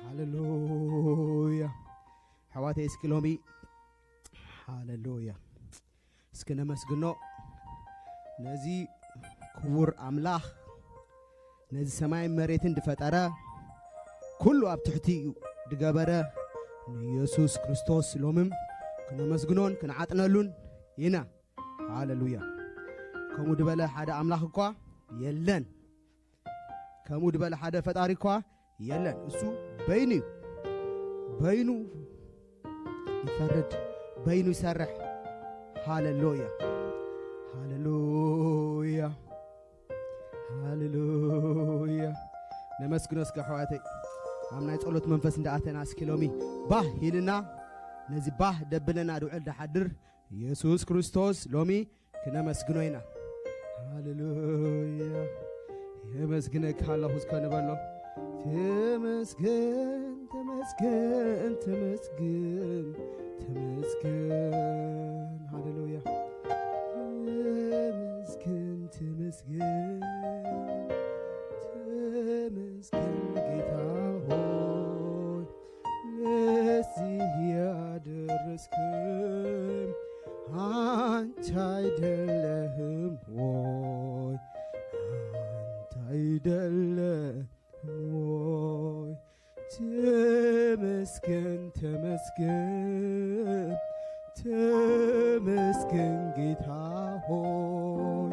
ሃሌሉያ። ኣሕዋተይ እስኪ ሎሚ ሃሌሉያ እስኪ ነመስግኖ ነዚ ክቡር ኣምላኽ፣ ነዚ ሰማይን መሬትን ዝፈጠረ፣ ኩሉ ኣብ ትሕቲኡ ዝገበረ ንየሱስ ክርስቶስ ሎምም ክነመስግኖን ክንዓጥነሉን ኢና። ሃሌሉያ። ከምኡ ዝበለ ሓደ ኣምላኽ እኳ የለን። ከምኡ ዝበለ ሓደ ፈጣሪ እኳ የለን። እሱ በይኑ እዩ። በይኑ ይፈርድ፣ በይኑ ይሰርሕ። ሃሌሉያ፣ ሃሌሉያ፣ ሃሌሉያ። ነመስግኖ እስከ ኣሕዋተይ። ኣብ ናይ ጸሎት መንፈስ እንዳኣተና እስኪ ሎሚ ባህ ኢልና ነዚ ባህ ደብለና ድውዕል ድሓድር የሱስ ክርስቶስ ሎሚ ክነመስግኖ ኢና። ሃሌሉያ። የመስግነካ ኣለኹ እስከ ንበሎ። ተመስገን፣ ተመስገን፣ ተመስገን፣ ተመስገን። ሃሌሉያ። ተመስገን፣ ተመስገን፣ ተመስገን ጌታ ሆይ፣ ለዚህ ያደረስከኝ አንተ አይደለህም ወይ? አንተ አይደለህም ወይ? ተመስገን፣ ተመስገን፣ ተመስገን ጌታ ሆይ፣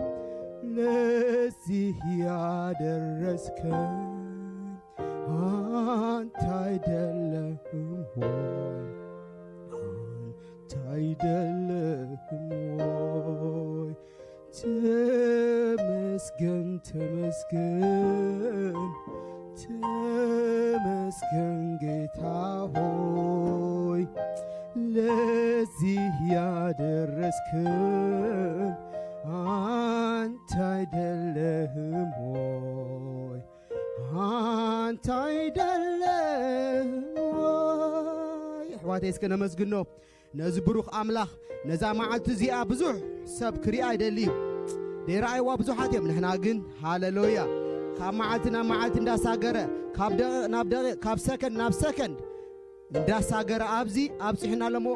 ለዚህ ያደረስከኝ አንተ አይደለህም ወይ? አንተ አይደለህም ወይ? ተመስገን፣ ተመስገን፣ ተመስገን ጌታ ሆይ፣ ለዚህ ያደረስከን አንተ አይደለህም ወይ? አንተ አይደለህም ወይ? ኣሕዋተይ እስከ ነመስግኖ ነዚ ብሩኽ ኣምላኽ። ነዛ መዓልቲ እዚኣ ብዙሕ ሰብ ክሪኣ ይደሊ እዩ። ደይረኣይዋ ብዙሓት እዮም። ንሕና ግን ሃሌሉያ ካብ መዓልቲ ናብ መዓልቲ እንዳሳገረ፣ ካብ ደቂቕ ናብ ደቂቕ፣ ካብ ሰከንድ ናብ ሰከንድ እንዳሳገረ ኣብዚ ኣብፂሑና ኣሎ እሞ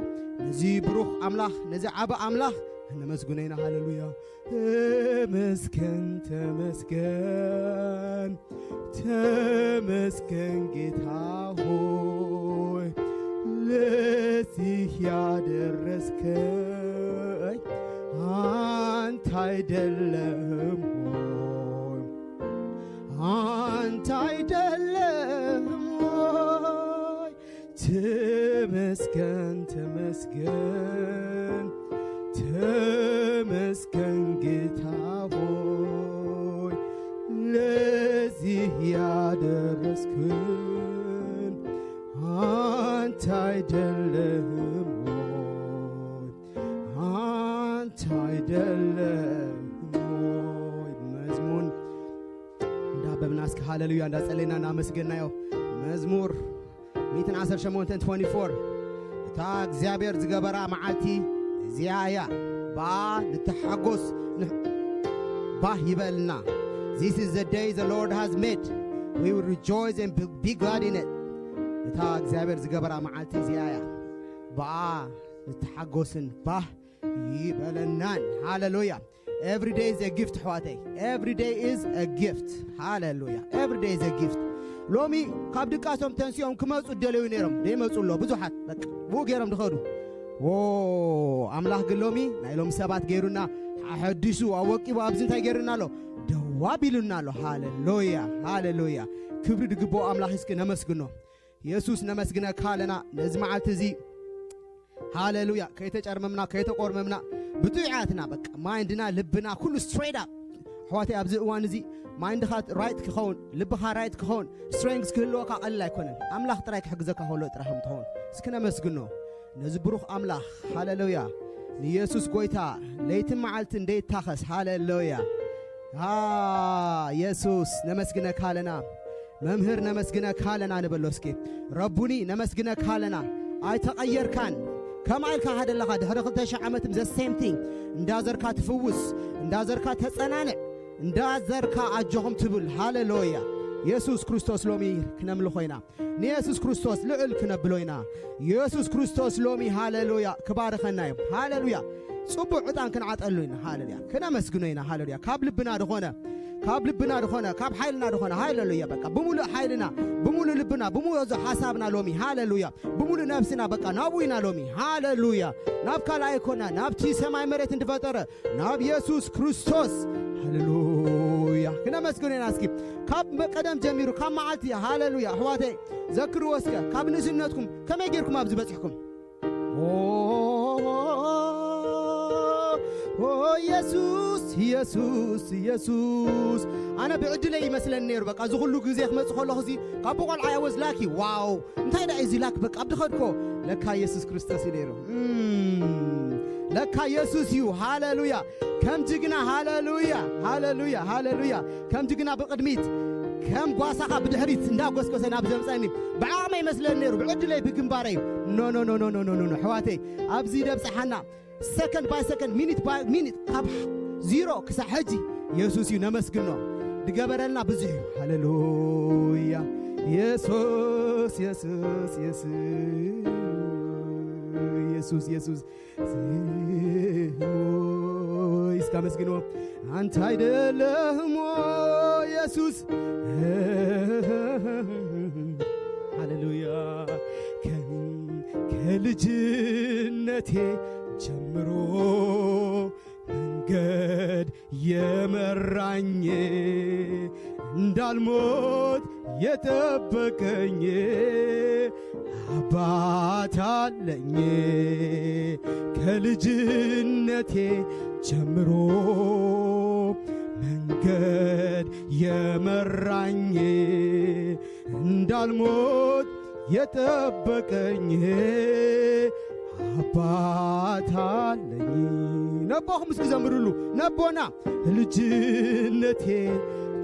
ነዚ ብሩኽ ኣምላኽ፣ ነዚ ዓቢ ኣምላኽ ነመስግኖ ኢና። ሃሌሉያ። ተመስገን፣ ተመስገን፣ ተመስገን ጌታ ሆይ፣ ለዚህ ያደረስከኝ አንተ አይደለህም ወይ? አንተ አይደለህም ወይ? ተመስገን፣ ተመስገን፣ ተመስገን ጌታ ሆይ፣ ለዚህ ያደረስከን አንተ አይደለህም ወይ? አንተ አይደለህም ወይ? መዝሙር እንዳበብና እስከ ሃሌሉያ እንዳጸለይና እናመስገናዮ። መዝሙር ሚእትን ዓሰርተ ሸሞንተን ትወንቲ ፎር። እታ እግዚኣብሔር ዝገበራ መዓልቲ እዚኣ እያ፣ ብኣ ንተሓጎስ፣ ን-፣ ባህ ይበልና። This is the day the Lord has made, we will rejoice and be, be glad in it። እታ እግዚኣብሔር ዝገበራ መዓልቲ እዚኣ እያ፣ ብኣ ንተሓጎስን ባህ ይበለናን። ሃሌሉያ። Every day is a gift ኣሕዋተይ። Every day is a gift። ሃሌሉያ። Every day is a gift። ሎሚ ካብ ድቃሶም ተንሲኦም ክመፁ ደለዩ ነይሮም፣ ደይመፁ ኣሎ ብዙሓት፣ በቃ ብኡ ገይሮም ድኸዱ። ዎ፣ ኣምላኽ ግን ሎሚ ናይ ሎም ሰባት ገይሩና፣ ኣሐዲሱ ኣወቂቡ ኣብዚ እንታይ ገይሩና ኣሎ? ደው ኣቢሉና ኣሎ። ሃሌሉያ፣ ሃሌሉያ። ክብሪ ድግብኦ ኣምላኽ እስኪ ነመስግኖ። የሱስ ነመስግነካ ኣለና ነዚ መዓልቲ እዚ። ሃሌሉያ። ከይተጨርመምና፣ ከይተቆርመምና፣ ብጥዑያትና፣ በቃ ማይንድና፣ ልብና፣ ኩሉ ስትሬት ኣፕ። ኣሕዋተይ፣ ኣብዚ እዋን እዚ ማይንድኻ ራይት ክኸውን፣ ልብኻ ራይት ክኸውን፣ ስትሬንግስ ክህልወካ ቀሊል ኣይኮነን። ኣምላኽ ጥራይ ክሕግዘካ ከሎ ጥራይ ከም ትኸውን። እስኪ ነመስግኖ ነዚ ብሩኽ ኣምላኽ። ሃሌሉያ። ንየሱስ ጎይታ ለይትን መዓልትን ደይታኸስ። ሃሌሉያ። ሃ፣ የሱስ ነመስግነካ ኣለና። መምህር ነመስግነካ ኣለና ንበሎ እስኪ። ረቡኒ ነመስግነካ ኣለና። ኣይተቐየርካን። ከምኣ ኢልካ ሃደለኻ ድሕሪ ክልተ ሺሕ ዓመት the same thing። እንዳዘርካ ትፍውስ፣ እንዳዘርካ ተጸናንዕ፣ እንዳዘርካ ኣጆኹም ትብል። ሃሌሉያ። የሱስ ክርስቶስ ሎሚ ክነምልኾ ኢና። ንየሱስ ክርስቶስ ልዑል ክነብሎ ኢና። የሱስ ክርስቶስ ሎሚ፣ ሃሌሉያ፣ ክባርኸና እዩ። ሃሌሉያ። ጽቡቕ ዕጣን ክንዓጠሉ ኢና። ሃሌሉያ። ክነመስግኖ ኢና። ሃሌሉያ። ካብ ልብና ዝኾነ፣ ካብ ልብና ዝኾነ፣ ካብ ሓይልና ዝኾነ፣ ሃሌሉያ። በቃ ብምሉእ ሓይልና፣ ብምሉእ ልብና፣ ብምሉእ እዚ ሓሳብና ሎሚ፣ ሃሌሉያ፣ ብምሉእ ነብስና በቃ ናብኡ ኢና ሎሚ። ሃሌሉያ። ናብ ካልእ ኣይኮና፣ ናብቲ ሰማይ መሬት እንድፈጠረ ናብ የሱስ ክርስቶስ። ሃሌሉያ። ክነመስግኖ ኢና። እስኪ ካብ መ-፣ ቀደም ጀሚሩ፣ ካብ መዓልቲ፣ ሃሌሉያ፣ ኣሕዋተይ፣ ዘክርዎ እስከ፣ ካብ ንእስነትኩም ከመይ ጌርኩም ኣብዚ በጺሕኩም? ኦ፣ ኦ፣ የሱስ፣ የሱስ፣ የሱስ። ኣነ ብዕድለይ ይመስለኒ ነይሩ። በቃ፣ እዚ ኩሉ ግዜ ክመጽእ ከለኹ፣ እዚ ካብ ቆልዓ፣ I was lucky። ዋው፣ እንታይ ደኣ እዚ ላክ፣ በቃ፣ ኣብቲ ኸድኮ። ለካ የሱስ ክርስቶስ እዩ ነይሩ። እም፣ ለካ የሱስ እዩ። ሃሌሉያ። ከም ጅግና፣ ሃሌሉያ፣ ሃሌሉያ፣ ሃሌሉያ። ከም ጅግና ብቕድሚት፣ ከም ጓሳኻ ብድሕሪት እንዳጎስጎሰ ናብ ዘምጸኒ። ብዓቕመይ ይመስለኒ ነይሩ፣ ብዕድለይ፣ ብግንባረይ። ኖ፣ ኖ፣ ኖ፣ ኣሕዋተይ፣ ኣብዚ ደብጽሓና። ሰከንድ ባይ ሰከንድ፣ ሚኒት ባይ ሚኒት፣ ካብ ዜሮ ክሳዕ ሕጂ የሱስ እዩ። ነመስግኖ። ዝገበረልና ብዙሕ እዩ። ሃሌሉያ። የሱስ፣ የሱስ፣ የሱስ፣ የሱስ፣ የሱስ። ስም ሆይ እስከ አመስግኖ። አንተ አይደለህም ወይ ኢየሱስ? ሃሌሉያ። ከ-፣ ከልጅነቴ ጀምሮ መንገድ የመራኝ፣ እንዳልሞት የጠበቀኝ አባት አለኝ። ከልጅነቴ ጀምሮ መንገድ የመራኝ፣ እንዳልሞት የጠበቀኝ አባት አለኝ። ነቦኹም እስኪ ዘምሩሉ። ነቦና ልጅነቴ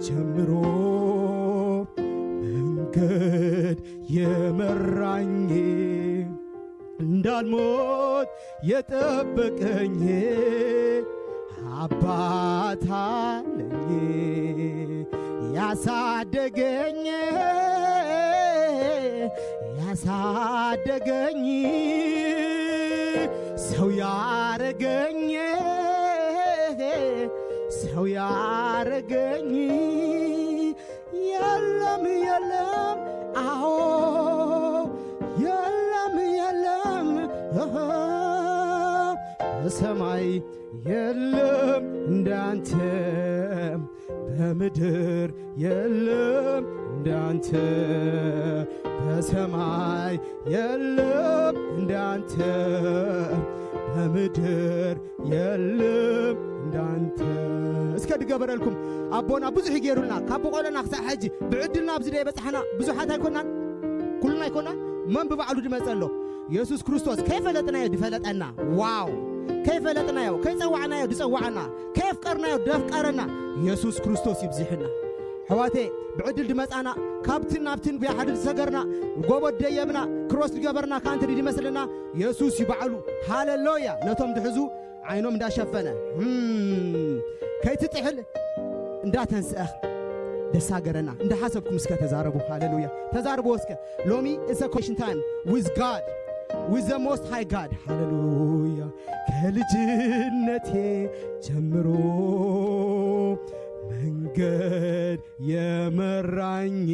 ጀምሮ መንገድ የመራኝ፣ እንዳልሞት የጠበቀኝ አባት አለኝ። ያሳደገኝ፣ ያሳደገኝ፣ ሰው ያረገኝ፣ ሰው ያረገኝ የለም፣ የለም፣ አዎ፣ የለም፣ የለም፣ እህ፣ በሰማይ የለም እንዳንተ፣ በምድር የለም እንዳንተ፣ በሰማይ የለም እንዳንተ፣ በምድር የለም እንዳንተ። እስከ ድገበረልኩም። ኣቦና ብዙሕ ገይሩልና፣ ካብ ቆለና ክሳዕ ሕጂ ብዕድልና ኣብዚ ደይ በጻሕና ብዙሓት ኣይኮናን፣ ኩልና ኣይኮናን። መን ብባዕሉ ድመጸ ኣሎ? የሱስ ክርስቶስ። ከይፈለጥናዮ ድፈለጠና። ዋው! ከይፈለጥናዮ፣ ከይጸዋዕናዮ ድጸዋዕና፣ ከየፍቀርናዮ ደፍቀረና። የሱስ ክርስቶስ ይብዚሕና። ኣሕዋቴ፣ ብዕድል ድመጻና፣ ካብትን ናብትን ብሓድል ዝሰገርና፣ ጎቦ ደየብና፣ ክሮስ ድገበርና፣ ካንትሪ ድመስልና፣ የሱስ ይባዕሉ። ሃሌሉያ! ነቶም ድሕዙ ዓይኖም እንዳሸፈነ፣ እም፣ ከይትጥሕል እንዳተንስአኽ ደሳገረና። እንዳሓሰብኩም እስከ ተዛረቡ። ሃሌሉያ! ተዛረቡ እስከ። ሎሚ is a conversation time with God, with the Most High God. ሃሌሉያ! ከልጅነቴ ጀምሮ መንገድ የመራኝ፣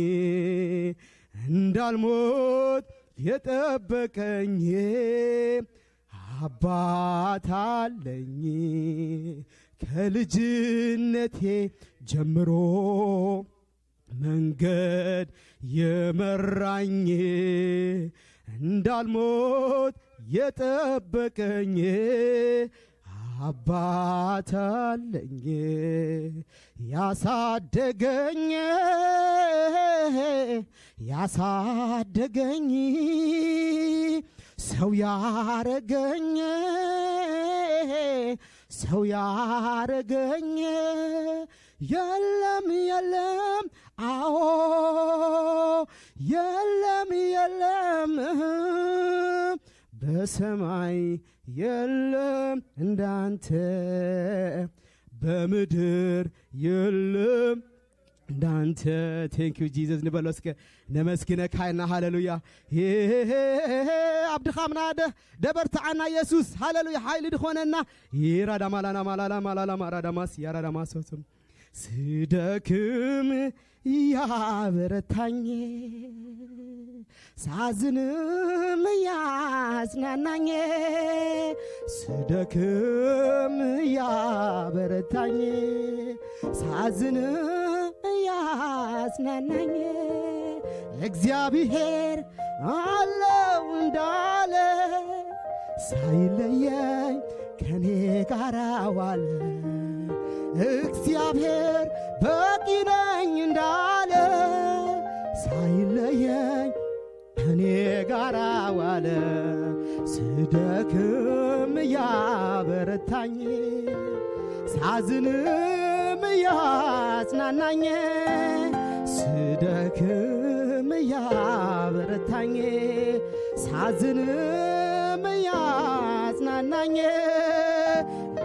እንዳልሞት የጠበቀኝ አባት አለኝ። ከልጅነቴ ጀምሮ መንገድ የመራኝ፣ እንዳልሞት የጠበቀኝ አባት አለኝ። ያሳደገኝ፣ ያሳደገኝ፣ ሰው ያረገኝ፣ ሰው ያረገኝ የለም፣ የለም፣ አዎ፣ የለም፣ የለም፣ በሰማይ የለም እንዳንተ፣ በምድር የለም እንዳንተ thank you Jesus ንበሎ እስከ። ነመስግነካ ኢና። ሃሌሉያ። ኣብ ድኻምና ደ ደበርትዓና ኢየሱስ። ሃሌሉያ። ሓይሊ ድኾነና ይራዳ ማላና ማላላ ማላላ ማራዳማስ ያራዳማሶትም ስደክም ያበረታኝ፣ ሳዝንም ያጽናናኝ፣ ስደክም ያበረታኝ፣ ሳዝንም ያጽናናኝ። እግዚአብሔር አለው እንዳለ ሳይለየኝ ከኔ ጋራ ዋለ። እግዚአብሔር በቂ ነኝ እንዳለ ሳይለየኝ ከኔ ጋራ ዋለ። ስደክም ያበረታኝ፣ ሳዝንም ያጽናናኝ፣ ስደክም ያበረታኝ፣ ሳዝንም ያጽናናኝ።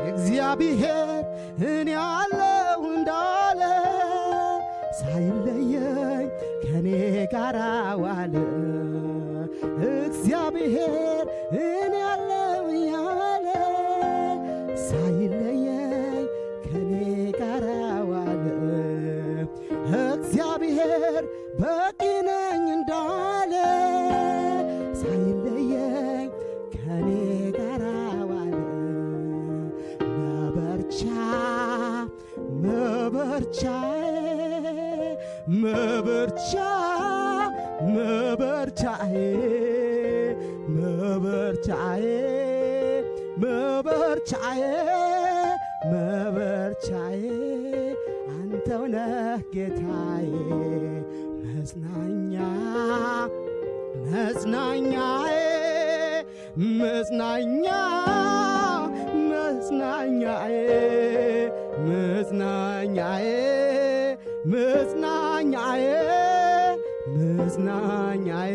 እግዚአብሔር እኔ አለው እንዳለ ሳይለየኝ ከኔ ጋራ ዋለ። እግዚአብሔር እኔ አለው ያለ ሳይለየኝ ከኔ ጋራ ዋለ። እግዚአብሔር በቂ ነኝ እንዳለ ሳይለየኝ ከኔ ጋራ ዋለ። መበርቻ መበርቻዬ መበርቻ መበርቻዬ መበርቻዬ መበርቻዬ መበርቻዬ አንተው ነህ ጌታዬ መጽናኛ መጽናኛዬ መጽናኛ መጽናኛዬ መጽናኛዬ መጽናኛዬ መጽናኛዬ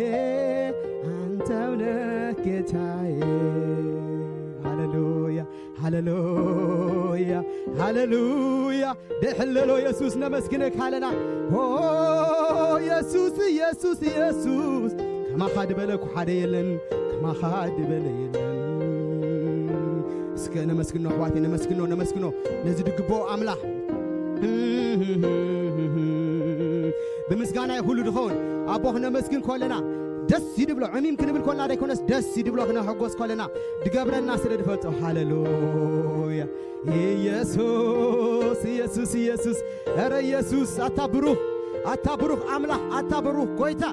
አንተው ነህ ጌታዬ። ሃሌሉያ ሃሌሉያ ሃሌሉያ። ደሕለሎ የሱስ ነመስግነካ ኣለና። ኦ የሱስ የሱስ የሱስ ከማኻ ድበለ እኮ ሓደ የለን፣ ከማኻ ድበለ የለን። እስከ ነመስግኖ ኣሕዋተይ፣ ነመስግኖ ነመስግኖ ነዚ ድግቦ ኣምላኽ። ብምስጋና ኩሉ ድኸውን ኣቦ ክነመስግን ከለና ደስ ይድብሎ። ዕሚም ክንብል ከለና ዘይኮነስ ደስ ይድብሎ፣ ክነሐጎስ ከለና ድገብረልና ስለ ድፈልጦ። ሃሌሉያ ኢየሱስ ኢየሱስ ኢየሱስ። ኧረ ኢየሱስ ኣታ ብሩኽ ኣታ ብሩኽ ኣምላኽ ኣታ ብሩኽ ጎይታ።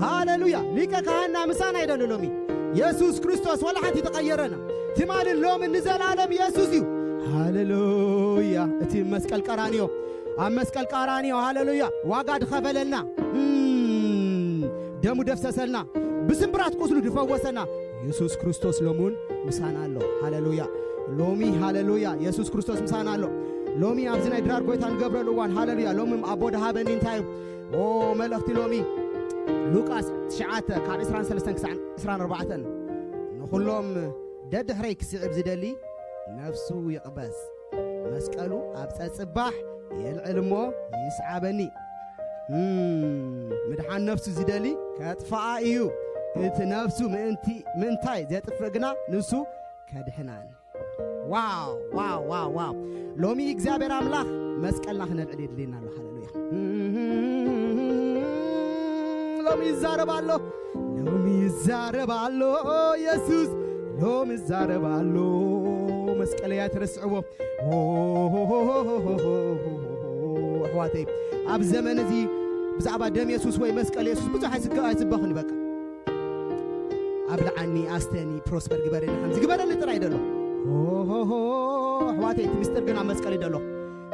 ሃሌሉያ። ሊቀ ካህንና ምሳና ይደሉ ሎሚ። የሱስ ክርስቶስ ወላ ሓንቲ ተቐየረና። ትማልን ሎምን ንዘላለም የሱስ እዩ። ሃሌሉያ። እቲ መስቀል ቀራንዮ ኣብ መስቀል ቀራንዮ ሃሌሉያ ዋጋ ድኸፈለልና። እም፣ ደሙ ደፍሰሰልና። ብስምብራት ቁስሉ ድፈወሰና። የሱስ ክርስቶስ ሎሚ እውን ምሳና ኣሎ። ሃሌሉያ። ሎሚ ሃሌሉያ የሱስ ክርስቶስ ምሳና ኣሎ። ሎሚ ኣብዚ ናይ ድራር ጎይታ ንገብረሉ እዋን ሃሌሉያ። ሎሚ ኣቦ ድሃበኒ እንታይ እዩ? ኦ መልእኽቲ ሎሚ ሉቃስ ትሽዓተ ካብ ዕስራን ሰለስተን ክሳዕ ዕስራን ኣርባዕተን። ንኹሎም ደድሕረይ ክስዕብ ዝደሊ ነፍሱ ይቕበዝ፣ መስቀሉ ኣብ ጸጽባሕ የልዕል እሞ ይስዓበኒ። እም፣ ምድሓን ነፍሱ ዝደሊ ከጥፍኣ እዩ፣ እቲ ነፍሱ ምእንቲ ምእንታይ ዘጥፍእ ግና ንሱ ከድሕናን። ዋው ዋው ዋው ዋው። ሎሚ እግዚኣብሔር ኣምላኽ መስቀልና ክነልዕል የድልየና ኣሎ። ሃሌሉያ። ሎሚ ይዛረብ ኣሎ፣ ሎሚ ይዛረብ ኣሎ የሱስ፣ ሎሚ ይዛረብ ኣሎ። መስቀለይ ኣይትረስዕዎ። ኣሕዋተይ፣ ኣብ ዘመን እዚ ብዛዕባ ደም የሱስ ወይ መስቀል የሱስ ብዙሕ ኣይስከ-፣ ኣይስበኽን። በቃ ኣብልዓኒ፣ ኣስተኒ፣ ፕሮስፐር ግበረኒ፣ ከምዚ ግበረኒ ጥራይ ደሎ። ኣሕዋተይ፣ እቲ ምስጢር ግን ኣብ መስቀል እዩ ደሎ።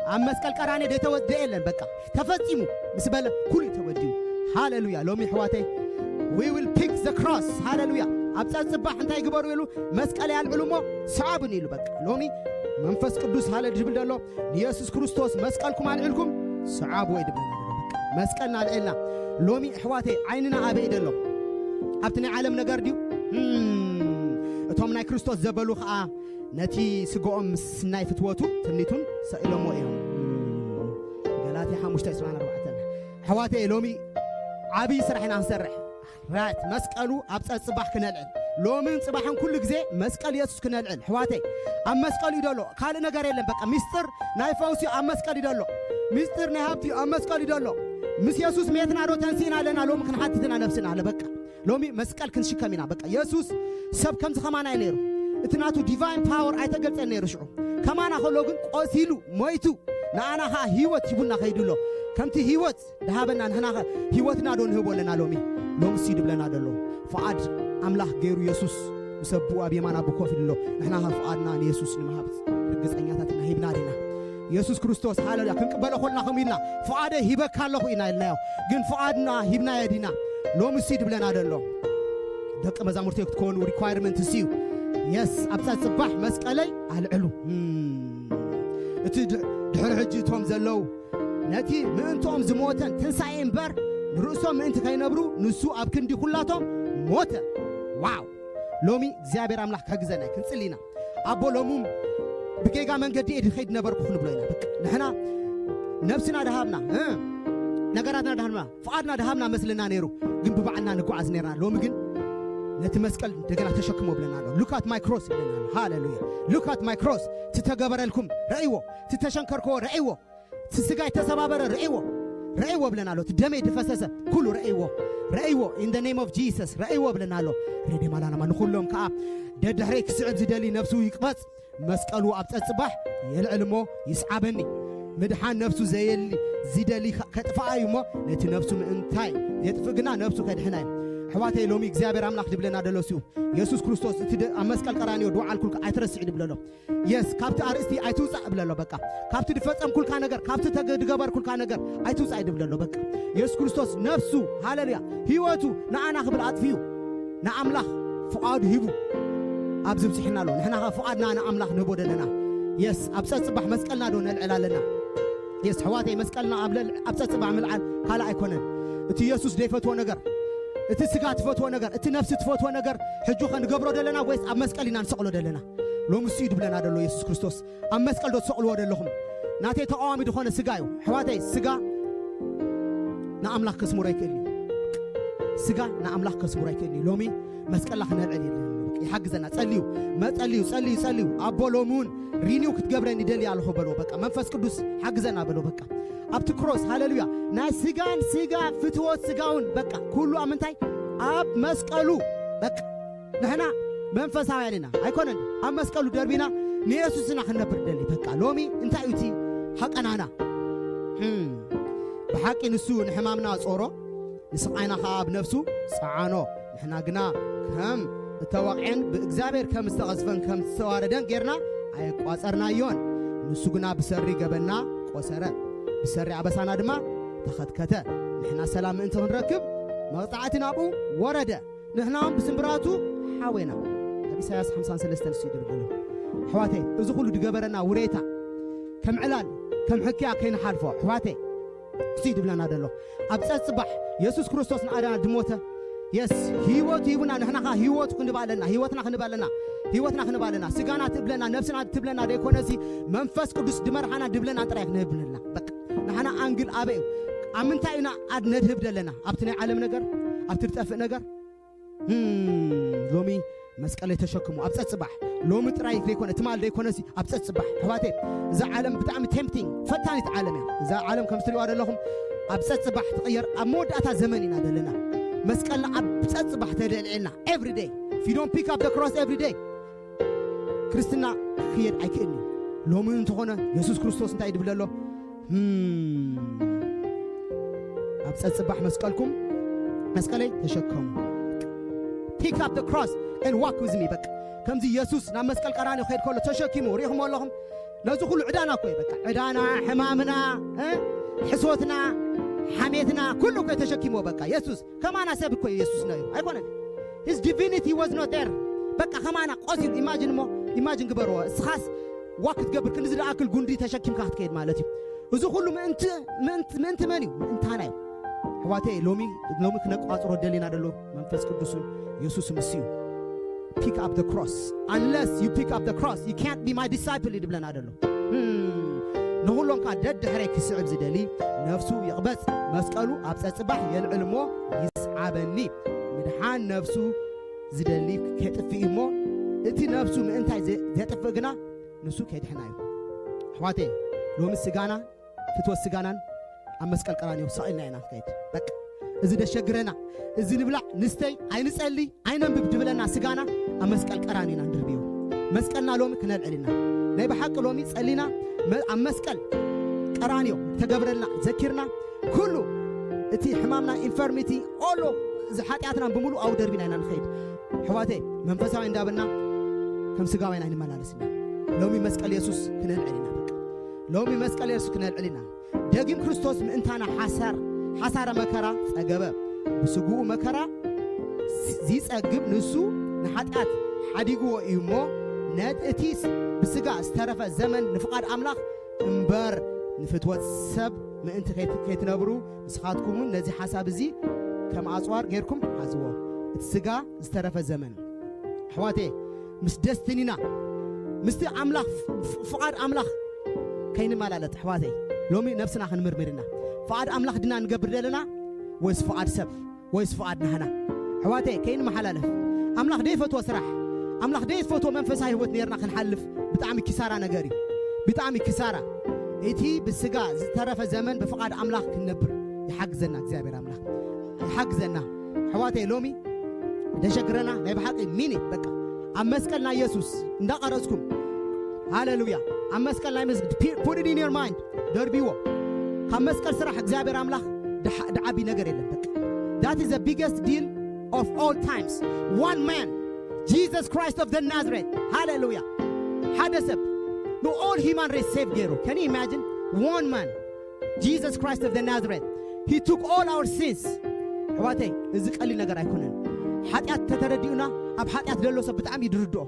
ኣብ መስቀል ቀራንዮ ዘይተወድአ የለን። በቃ ተፈጺሙ ምስ በለ ኩሉ እዩ ተወዲኡ። ሃሌሉያ። ሎሚ ኣሕዋተይ we will pick the cross። ሃሌሉያ። ኣብ ጸጽባሕ እንታይ ግበሩ ኢሉ መስቀል ያልዕሉ እሞ ሰዓቡን ኢሉ። በቃ ሎሚ መንፈስ ቅዱስ ሃለ ድብል ደሎ ንየሱስ ክርስቶስ መስቀልኩም ኣልዒልኩም ሰዓብዎ እዩ ድብለና ደሎ። በቃ መስቀልና ኣልዒልና ሎሚ ኣሕዋተይ ዓይንና ኣበይ ደሎ? ኣብቲ ናይ ዓለም ነገር ድዩ? እም፣ እቶም ናይ ክርስቶስ ዘበሉ ኸኣ ነቲ ስጋኦም ምስ ናይ ፍትወቱ ትምኒቱን ሰቒሎሞ እዮም። እም፣ ገላትያ ሓሙሽተ ዕስራን ኣርባዕተን። ኣሕዋተይ፣ ሎሚ ዓብዪ ስራሕ ኢና ክንሰርሕ። ራይት፣ መስቀሉ ኣብ ጸጽባሕ ክነልዕል። ሎምን ጽባሕን ኩሉ ግዜ መስቀል የሱስ ክነልዕል። ኣሕዋተይ፣ ኣብ መስቀል እዩ ደሎ፣ ካልእ ነገር የለን። በቃ፣ ሚስጥር ናይ ፈውሲ ኣብ መስቀል እዩ ደሎ። ሚስጥር ናይ ሃብቲ ኣብ መስቀል እዩ ደሎ። ምስ የሱስ ሜትና ዶ ተንሲእና ኣለና? ሎሚ ክንሓትት ኢና ነብስና፣ ኣለ በቃ። ሎሚ መስቀል ክንሽከም ኢና። በቃ፣ የሱስ ሰብ ከምዚ ከማና እዩ ነይሩ። እቲ ናቱ ዲቫይን ፓወር ኣይተገልጸን ነይሩ ሽዑ። ከማና ከሎ ግን ቆሲሉ፣ ሞይቱ፣ ንኣና ኸዓ ህይወት ሂቡና ከይዱ ኣሎ። ከምቲ ህይወት ዝሃበና ንሕና ኸ ህይወትና ዶ ንህቦ ኣለና ሎሚ? ሎምሲ ድብለና ደሎ፣ ፍቓድ ኣምላኽ ገይሩ የሱስ ምስ ኣቦኡ ኣብ የማን ኣቦ ኮፍ ኢሉ ኣሎ። ንሕና ኸ ፍቓድና ንየሱስ ንምሃብ ርግጸኛታት ኢና፣ ሂብና ዲና? የሱስ ክርስቶስ፣ ሃሌሉያ፣ ክንቅበሎ ኮልና ከምኡ ኢልና፣ ፍቓደይ ሂበካ ኣለኹ ኢና ኢልናዮ። ግን ፍቓድና ሂብናዮ ዲና? ሎምሲ ድብለና ደሎ፣ ደቂ መዛሙርተይ ክትኮኑ ሪኳየርመንት እሱ እዩ። የስ፣ ኣብ ጸጽባሕ መስቀለይ ኣልዕሉ። እም፣ እቲ ድ-፣ ድሕሪ ሕጂ እቶም ዘለዉ ነቲ ምእንትኦም ዝሞተን ትንሳኤ እምበር፣ ንርእሶም ምእንቲ ከይነብሩ ንሱ ኣብ ክንዲ ኩላቶም ሞተ። ዋው! ሎሚ እግዚኣብሔር ኣምላኽ ክሕግዘና እዩ። ክንጽሊ ኢና። ኣቦ፣ ሎሙም ብጌጋ መንገዲ እየ ድኸይድ ነበርኩ ክንብሎ ኢና። በቃ፣ ንሕና ነብስና ደሃብና፣ እ፣ ነገራትና ደሃብና፣ ፍቓድና ደሃብና መስልና ነይሩ፣ ግን ብባዕልና ንጓዓዝ ነይርና። ሎሚ ግን ነቲ መስቀል እንደገና ተሸክሞ ብለና ኣሎ። Look at my cross ብለና ኣሎ። ሃሌሉያ። Look at my cross። ትተገበረልኩም ረእይዎ፣ ትተሸንከርክዎ ረእይዎ፣ እቲ ስጋይ ተሰባበረ ረእይዎ፣ ረእይዎ ብለና ኣሎ። እቲ ደመይ ድፈሰሰ ኩሉ ረእይዎ፣ ረእይዎ። In the name of Jesus ረእይዎ ብለና ኣሎ። ሬዴ ማላናማ ንኹሎም ከኣ ደድሕረይ ክስዕብ ዝደሊ ነብሱ ይቅበጽ። መስቀሉ ኣብ ጸጽባሕ የልዕል እሞ ይስዓበኒ። ምድሓን ነፍሱ ዘየሊ፣ ዝደሊ ከ-፣ ከጥፍኣ እዩ እሞ፣ ነቲ ነፍሱ ምእንታይ የጥፍእ ግና ነፍሱ ከድሕና እዩ። ኣሕዋተይ፣ ሎሚ እግዚኣብሔር ኣምላኽ ድብለና ደሎ እሱ፣ የሱስ ክርስቶስ እቲ ድ-፣ ኣብ መስቀል ቀራንዮ ድወዓልኩልካ ኣይትረስዕ ድብለሎ። የስ፣ ካብቲ ኣርእስቲ ኣይትውጻእ እብለሎ በቃ። ካብቲ ድፈጸምኩልካ ነገር፣ ካብቲ ተገ-፣ ድገበርኩልካ ነገር ኣይትውጻእ ድብለሎ በቃ። የሱስ ክርስቶስ ነፍሱ፣ ሃሌሉያ፣ ህይወቱ ንኣና ክብል ኣጥፊኡ፣ ንኣምላኽ ፍቓዱ ሂቡ ኣብዚ ብጽሕና ኣሎ። ንሕና ኸ ፍቓድና ንኣምላኽ ንህቦ ደለና? የስ፣ ኣብ ጸጽባሕ መስቀልና ዶ ነልዕል ኣለና? የስ፣ ኣሕዋተይ፣ መስቀልና ኣብ ለል-፣ ኣብ ጸጽባሕ ምልዓል ካልእ ኣይኮነን። እቲ የሱስ ዘይፈትዎ ነገር፣ እቲ ስጋ ትፈትዎ ነገር፣ እቲ ነፍሲ ትፈትዎ ነገር ሕጂ ኸ ንገብሮ ደለና ወይስ ኣብ መስቀል ኢና ንሰቕሎ ደለና? ሎሚ እሱ እዩ ድብለና ደሎ የሱስ ክርስቶስ። ኣብ መስቀል ዶ ትሰቕልዎ ደለኹም? ናተይ ተቓዋሚ ዝኾነ ስጋ እዩ። ኣሕዋተይ፣ ስጋ ንኣምላኽ ከስምሮ ኣይክእልን እዩ። ስጋ ንኣምላኽ ከስምሮ ኣይክእልን እዩ። ሎሚ መስቀልና ክነልዕል የድልየና። ይሓግዘና። ጸልዩ፣ መ-፣ ጸልዩ፣ ጸልዩ፣ ጸልዩ። ኣቦ፣ ሎሚ እውን ሪኒው ክትገብረኒ ይደሊ ኣለኹ በሎ። በቃ መንፈስ ቅዱስ ሓግዘና በሎ። በቃ ኣብቲ ክሮስ፣ ሃሌሉያ፣ ናይ ስጋን ስጋ ፍትወት ስጋውን፣ በቃ ኩሉ ኣብ ምንታይ? ኣብ መስቀሉ። በቃ ንሕና መንፈሳውያን ኢና፣ ኣይኮነን? ኣብ መስቀሉ ደርቢና ንየሱስ ኢና ክንነብር ደሊ። በቃ ሎሚ እንታይ እዩ እቲ ሃቀናና? እም፣ ብሓቂ ንሱ ንሕማምና ጾሮ፣ ንስቓይና ኸኣ ኣብ ነፍሱ ጸዓኖ። ንሕና ግና ከም እተወቕዐን ብእግዚኣብሔር ከም ዝተቐዝፈን ከም ዝተዋረደን ጌርና ኣየቋጸርናዮን። ንሱ ግና ብሰሪ ገበንና ቆሰረ፣ ብሰሪ ኣበሳና ድማ ተኸትከተ። ንሕና ሰላም ምእንቲ ክንረክብ መቕጻዕቲ ናብኡ ወረደ። ንሕና እውን ብስምብራቱ ሓዌና። ኣብ ኢሳያስ ሓምሳን ሰለስተን እሱ እዩ ድብል ዘሎ። ኣሕዋተይ፣ እዚ ኩሉ ድገበረና ውሬታ ከም ዕላል፣ ከም ሕክያ ከይንሓልፎ፣ ኣሕዋተይ፣ እሱ እዩ ድብለና ዘሎ። ኣብ ጸጽባሕ የሱስ ክርስቶስ ንኣዳና ድሞተ፣ የስ፣ ህይወት ሂቡና፣ ንሕና ኸዓ ህይወቱ ክንባ ኣለና፣ ህይወትና ክንባ ኣለና፣ ህይወትና ክንባ ኣለና። ስጋና ትብለና፣ ነብስና ትብለና ደይኮነሲ፣ መንፈስ ቅዱስ ድመርሓና ድብለና ጥራይ ክንህብ ኣለና። በቃ፣ ንሕና ኣንግል ኣበይ እዩ? ኣብ ምንታይ ኢና ኣድ ነድህብ ደለና? ኣብቲ ናይ ዓለም ነገር? ኣብቲ ድጠፍእ ነገር? እም፣ ሎሚ መስቀለይ ተሸክሙ ኣብ ጸጽባሕ። ሎሚ ጥራይ ዘይኮነ፣ ትማል ዘይኮነሲ ኣብ ጸጽባሕ። ኣሕዋተይ፣ እዛ ዓለም ብጣዕሚ ቴምፕቲንግ፣ ፈታኒት ዓለም እያ። እዛ ዓለም ከም ትሪእዋ ዘለኹም ኣብ ጸጽባሕ ትቕየር፣ ኣብ መወዳእታ ዘመን ኢና ዘለና። መስቀልና ኣብ ጸጽባሕ ተደልዒልና፣ every day። If you don't pick up the cross every day፣ ክርስትና ክየድ ኣይክእልን እዩ። ሎሚ እንተኾነ የሱስ ክርስቶስ እንታይ ድብል ኣሎ? እም፣ ኣብ ጸጽባሕ መስቀልኩም፣ መስቀለይ ተሸከሙ። Pick up the cross and walk with me። በቃ ከምዚ የሱስ ናብ መስቀል ቀራንዮ ከይድ ከሎ ተሸኪሙ ሪእኹሞ ኣለኹም። ነዚ ኩሉ ዕዳና እኮ እዩ። በቃ ዕዳና፣ ሕማምና፣ እ፣ ሕሶትና፣ ሓሜትና፣ ኩሉ እኮ እዩ ተሸኪሞ። በቃ የሱስ ከማና ሰብ እኮ እዩ የሱስ ነይሩ። ኣይኮነን? His divinity was not there። በቃ ከማና ቆሲሉ። ኢማጂን እሞ፣ ኢማጂን ግበርዎ። እስኻስ ዋክ ክትገብር ክንዚ ዝኣክል ጉንዲ ተሸኪምካ ክትከይድ ማለት እዩ። እዚ ኩሉ ምእንቲ፣ ምእንቲ፣ ምእንቲ መን እዩ? ምእንታና እዩ። ኣሕዋተይ፣ ሎሚ፣ ሎሚ ክነቋጽሮ ደሊና ደሎ መንፈስ ቅዱስን የሱስ ምስ እዩ። Pick up the cross። Unless you pick up the cross, you can't be my disciple እዩ ድብለና ደሎ። እም፣ ንኹሎም ከኣ ደድሕረይ ክስዕብ ዝደሊ ነፍሱ ይቕበጽ፣ መስቀሉ ኣብ ጸጽባሕ የልዕል እሞ ይስዓበኒ። ምድሓን ነፍሱ ዝደሊ ከጥፍእ እዩ እሞ፣ እቲ ነፍሱ ምእንታይ ዘ-፣ ዘጥፍእ ግና ንሱ ከድሕና እዩ። ኣሕዋተይ፣ ሎሚ ስጋና፣ ፍትወት ስጋናን ኣብ መስቀል ቀራንዮ ሰቒልና ኢና ንኸይድ። በቃ፣ እዚ ደሸግረና፣ እዚ ንብላዕ፣ ንስተይ፣ ኣይንጸሊ፣ ኣይነንብብ ድብለና ስጋና ኣብ መስቀል ቀራንዮ ኢና ንድርብዮ። መስቀልና ሎሚ ክነልዕል ኢና። ናይ ብሓቂ ሎሚ ጸሊና መ-፣ ኣብ መስቀል ቀራንዮ ተገብረልና ዘኪርና፣ ኩሉ እቲ ሕማምና፣ ኢንፈርሚቲ፣ ኦሎ፣ እዚ ሓጢኣትና ብምሉእ ኣብኡ ደርቢና ኢና ንኸይድ። ኣሕዋተይ፣ መንፈሳዊ እንዳበልና ከም ስጋውያን ኣይንመላለስ ኢና። ሎሚ መስቀል የሱስ ክነልዕል ኢና። በቃ፣ ሎሚ መስቀል የሱስ ክነልዕል ኢና። ደጊም ክርስቶስ ምእንታና ሓሳር፣ ሓሳረ መከራ ጸገበ። ብስግኡ መከራ ዚጸግብ ንሱ ንሓጢኣት ሓዲግዎ እዩ እሞ፣ ነቲ እቲ ብስጋ ዝተረፈ ዘመን ንፍቓድ ኣምላኽ እምበር ንፍትወት ሰብ ምእንቲ ከይት-፣ ከይትነብሩ፣ ንስኻትኩም እውን ነዚ ሓሳብ እዚ ከም ኣጽዋር ጌርኩም ሓዝዎ። እቲ ስጋ ዝተረፈ ዘመን። ኣሕዋተይ፣ ምስ ደስትኒና፣ ምስቲ ኣምላኽ ፍ-፣ ፍቓድ ኣምላኽ ከይንመላለጥ፣ ኣሕዋተይ፣ ሎሚ ነብስና ክንምርምር ኢና። ፍቓድ ኣምላኽ ድና ንገብር ዘለና ወይስ ፍቓድ ሰብ? ወይስ ፍቓድ ናህና? ኣሕዋተይ፣ ከይንመሓላለፍ። ኣምላኽ ደይፈትዎ ስራሕ፣ ኣምላኽ ደይፈትዎ መንፈሳዊ ህይወት ኔርና ክንሓልፍ ብጣዕሚ ኪሳራ ነገር እዩ። ብጣዕሚ ኪሳራ። እቲ ብስጋ ዝተረፈ ዘመን ብፍቓድ ኣምላኽ ክንነብር ይሓግዘና እግዚኣብሔር ኣምላኽ። ይሓግዘና። ኣሕዋተይ፣ ሎሚ ደሸግረና ናይ ብሓቂ ሚኒት፣ በቃ፣ ኣብ መስቀል ናይ የሱስ እንዳቐረጽኩም፣ ሃሌሉያ፣ ኣብ መስቀል ናይ መስ-፣ ፒ-፣ put it in your mind፣ ደርቢዎ። ካብ መስቀል ስራሕ እግዚኣብሔር ኣምላኽ ድሓ-፣ ድዓቢ ነገር የለን። በቃ፣ that is the biggest deal of all times. One man, Jesus Christ of the Nazareth። ሃሌሉያ። ሓደ ሰብ ን all human race save ገይሩ። Can you imagine? One man, Jesus Christ of the Nazareth. He took all our sins. ኣሕዋተይ፣ እዚ ቀሊል ነገር ኣይኮነን። ሓጢኣት ተተረዲኡና፣ ኣብ ሓጢኣት ዘሎ ሰብ ብጣዕሚ እዩ ድርድኦ።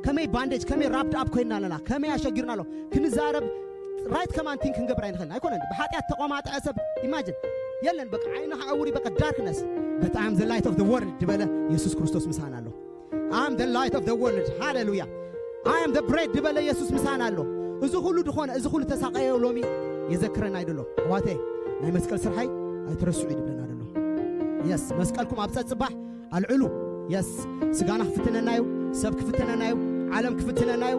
ከመይ ባንዴጅ፣ ከመይ ራፕድ ኣፕ ኮይንና ኣለና፣ ከመይ ኣሸጊርና ኣሎ። ክንዛረብ፣ ራይት ከማን ቲንክ ክንገብር ኣይንኽእልን። ኣይኮነን። ብሓጢኣት ተቆማጠዐ ሰብ፣ ኢማጅን፣ የለን፣ በቃ ዓይንኻ ዕውሪ፣ በቃ ዳርክነስ። But I am the light of the world ድበለ የሱስ ክርስቶስ ምሳና ኣሎ። I am the light of the world። ሃሌሉያ። I am the bread ድበለ የሱስ ምሳና ኣሎ። እዚ ኩሉ ድኾነ፣ እዚ ኩሉ ተሳቀዮ ሎሚ የዘክረና ይደሎ። ኣሕዋተይ፣ ናይ መስቀል ስርሓይ ኣይትረስዑ ይድብለና ደሎ። የስ፣ መስቀልኩም ኣብ ጸጽባሕ ኣልዕሉ። የስ፣ ስጋና ክፍትነና እዩ፣ ሰብ ክፍትነና እዩ፣ ዓለም ክፍትነና እዩ፣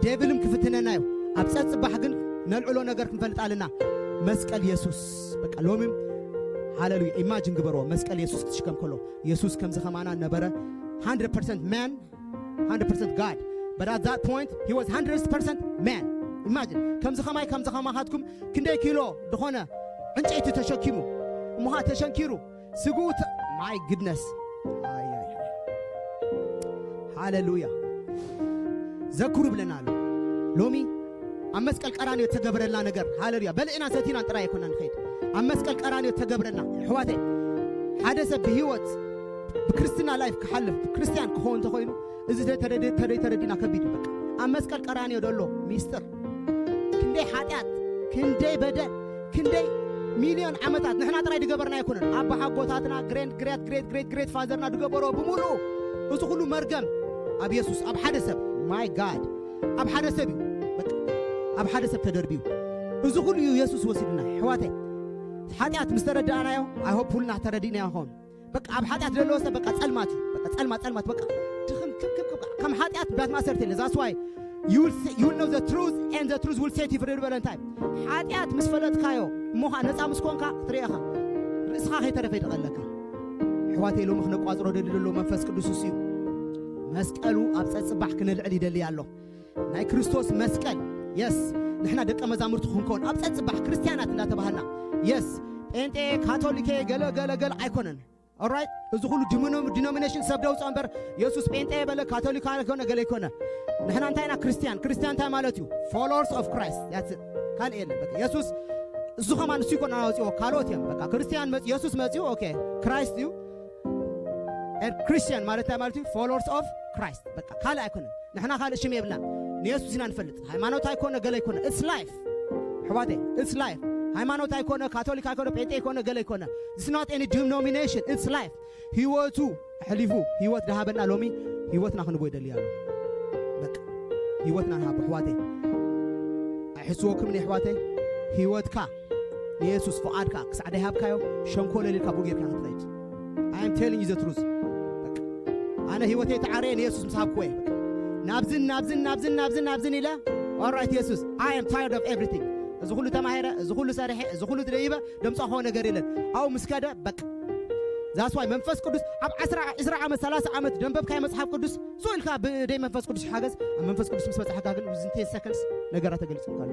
ዴቪልም ክፍትነና እዩ። ኣብ ጸጽባሕ ግን ነልዕሎ ነገር ክንፈልጥ ኣለና። መስቀል የሱስ። በቃ ሎሚ፣ ሃሌሉያ፣ ኢማጂን ግበርዎ፣ መስቀል የሱስ ክትሽከም ከሎ። የሱስ ከምዚ ከማና ነበረ፣ hundred percent man, hundred percent God. But at that point, he was hundred percent man. Imagine፣ ከምዚ ከማይ፣ ከምዚ ከማኻትኩም ክንደይ ኪሎ ዝኾነ ዕንጨይቲ ተሸኪሙ፣ እሞ ኸዓ ተሸንኪሩ፣ ስግኡ ተ-፣ my goodness። ኣይ፣ ኣይ፣ ኣይ። ሃሌሉያ። ዘክሩ ብለና ኣሎ። ሎሚ ኣብ መስቀል ቀራንዮ እተገብረልና ነገር፣ ሃሌሉያ፣ በልዕናን ሰቲናን ጥራይ ኣይኮናን ንኸይድ። ኣብ መስቀል ቀራንዮ እተገብረልና፣ ኣሕዋተይ፣ ሓደ ሰብ ብህይወት፣ ብክርስትና ላይፍ ክሓልፍ፣ ክርስትያን ክኸውን እንተኾይኑ፣ እዚ ተደደ-፣ ተደይ ተረዲና ከቢድ እዩ። በቃ፣ ኣብ መስቀል ቀራንዮ ዘሎ ሚስጥር፣ ክንደይ ሓጢኣት፣ ክንደይ በደል፣ ክንደይ ሚልዮን ዓመታት ንሕና ጥራይ ድገበርና ኣይኮነን። ኣቦሓጎታትና፣ ግሬት፣ ግሬት፣ ግሬት፣ ግሬት፣ ግሬት ፋዘርና ድገበሮ ብምሉኡ፣ እዚ ኩሉ መርገም ኣብ የሱስ፣ ኣብ ሓደ ሰብ፣ ማይ ጋድ፣ ኣብ ሓደ ሰብ እዩ። በቃ፣ ኣብ ሓደ ሰብ ተደርቢዩ። እዚ ኩሉ እዩ የሱስ ወሲዱና። ኣሕዋተይ፣ ሓጢኣት ምስ ተረዳእናዮ፣ ኣይ ሆፕ ኩልና ተረዲእናዮ ኸውን። በቃ፣ ኣብ ሓጢኣት ዘለዎ ሰብ፣ በቃ፣ ጸልማት እዩ። በቃ፣ ጸልማት፣ ጸልማት፣ በቃ፣ ድኽም፣ ክም፣ ክም፣ ክም፣ ከም ሓጢኣት ባት ማሰርት የለ። That's why you will see, you will know the truth and the truth will set you free ዝበለ እንታይ? ሓጢኣት ምስ ፈለጥካዮ፣ እሞ ኸዓ ነጻ ምስ ኮንካ፣ ክትርኢ ኢኻ። ርእስኻ ከይተረፈ ይድቐለካ። ኣሕዋተይ፣ ሎሚ ክነቋጽሮ ደሊ ዘሎ መንፈስ ቅዱስ እሱ እዩ። መስቀሉ ኣብ ጸጽባሕ ክነልዕል ይደሊ ኣሎ። ናይ ክርስቶስ መስቀል፣ የስ፣ ንሕና ደቀ መዛሙርቱ ክንከውን ኣብ ጸጽባሕ ክርስትያናት እንዳተባሃልና፣ የስ፣ ጴንጤ፣ ካቶሊከ፣ ገለ፣ ገለ፣ ገለ ኣይኮነን። ኦራይት፣ እዚ ኩሉ ዲኖሚ-፣ ዲኖሚኔሽን ሰብ ደውጾ እምበር፣ የሱስ ጴንጤ በለ፣ ካቶሊካ ኣይኮነ፣ ገለ ኣይኮነ። ንሕና እንታይ ኢና? ክርስትያን። ክርስትያን እንታይ ማለት እዩ? Followers of Christ። That's it። ካልእ የለን። በቃ፣ የሱስ፣ እሱ ከማን እሱ ይኮን ኣውጽኦ፣ ካልኦት እዮም። በቃ፣ ክርስትያን መጽ-፣ የሱስ መጽኡ፣ ኦኬ፣ ክራይስት እዩ። And Christian ማለት እንታይ ማለት እዩ? Followers of Christ። በቃ፣ ካልእ ኣይኮነን። ንሕና ካልእ ሽም የብልናን። ንየሱስ ኢና ንፈልጥ። ሃይማኖት ኣይኮነ፣ ገለ ኣይኮነ። It's life። ኣሕዋተይ፣ it's life። ሃይማኖት ኣይኮነ፣ ካቶሊክ ኣይኮነ፣ ጴንጤ ኣይኮነ፣ ገለ ኣይኮነ። It's not any denomination. It's life። ህይወቱ ኣሕሊፉ ህይወት ድሃበና ሎሚ ህይወትና ክንቦ ይደሊ ኣሎ። በቃ፣ ህይወትና ንሃቦ፣ ኣሕዋተይ። ሕስወኩም የሕዋተይ፣ ህይወትካ ንየሱስ ፍቓድካ ክሳዕ ደይሃብካዮ ሸንኮለል ኢልካ ብኡ ጌርካ ክትኸይድ። I am telling you the truth። በቃ፣ ኣነ ህይወተይ ተዓረየ ንየሱስ ምስ ሃብክዎ እየ። ናብዝን ናብዝን ናብዝን ናብዝን ናብዝን ኢለ፣ ኦራይት የሱስ፣ I am tired of everything። እዚ ኩሉ ተማሂረ፣ እዚ ኩሉ ሰሪሐ፣ እዚ ኩሉ ተደይበ ደምፃ ክኾ ነገር የለን። ኣብኡ ምስ ከደ በቃ። That's why መንፈስ ቅዱስ ኣብ ዓስራ፣ ዕስራ ዓመት፣ ሰላሳ ዓመት ደንበብካዮ መፅሓፍ ቅዱስ ስቕ ኢልካ ብደይ መንፈስ ቅዱስ ሓገዝ፣ ኣብ መንፈስ ቅዱስ ምስ በፃሕካ ግን within ten seconds ነገራት ተገሊፁልካ ኣሎ።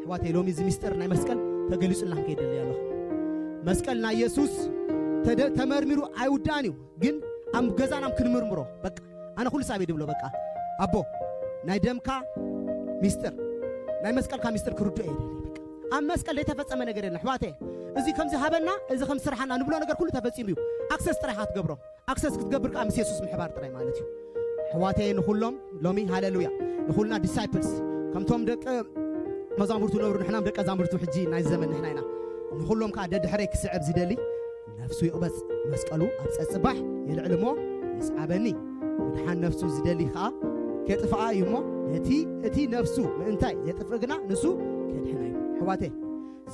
ኣሕዋተይ፣ ሎሚ እዚ ሚስጥር ናይ መስቀል ተገሊፁልና ክንከይድ ደልየ ኣለኹ። መስቀል ናይ የሱስ ተደ-፣ ተመርሚሩ ኣይውዳእን እዩ፣ ግን ኣብ ገዛና ክንምርምሮ። በቃ፣ ኣነ ኩሉ ሳብ ድብሎ፣ በቃ፣ ኣቦ፣ ናይ ደምካ ሚስጥር፣ ናይ መስቀልካ ሚስጥር ክርድኦ እየ ደልየ። በቃ፣ ኣብ መስቀል ዘይተፈጸመ ነገር የለን ኣሕዋተይ። እዚ ከምዚ ሃበና፣ እዚ ከም ስራሕና ንብሎ ነገር ኩሉ ተፈጺሙ እዩ። ኣክሰስ ጥራይ ኢኻ ትገብሮ። ኣክሰስ ክትገብር ከኣ ምስ የሱስ ምሕባር ጥራይ ማለት እዩ። ኣሕዋተይ፣ ንኹሎም ሎሚ፣ ሃሌሉያ፣ ንኹልና ዲሳይፕልስ፣ ከምቶም ደቀ መዛሙርቱ ነብሩ፣ ንሕና ደቀ መዛሙርቱ ሕጂ ናይ ዘመን ንሕና ኢና። ንኹሎም ከኣ ደድሕረይ ክስዕብ ዝደሊ ነፍሱ ይቕበጽ፣ መስቀሉ ኣብ ጸጽባሕ የልዕል እሞ ይስዓበኒ። ምድሓን ነፍሱ ዝደሊ ከኣ ከጥፍኣ እዩ እሞ፣ ነቲ እቲ ነፍሱ ምእንታይ ዘጥፍእ ግና ንሱ ከድሕና እዩ። ኣሕዋተይ፣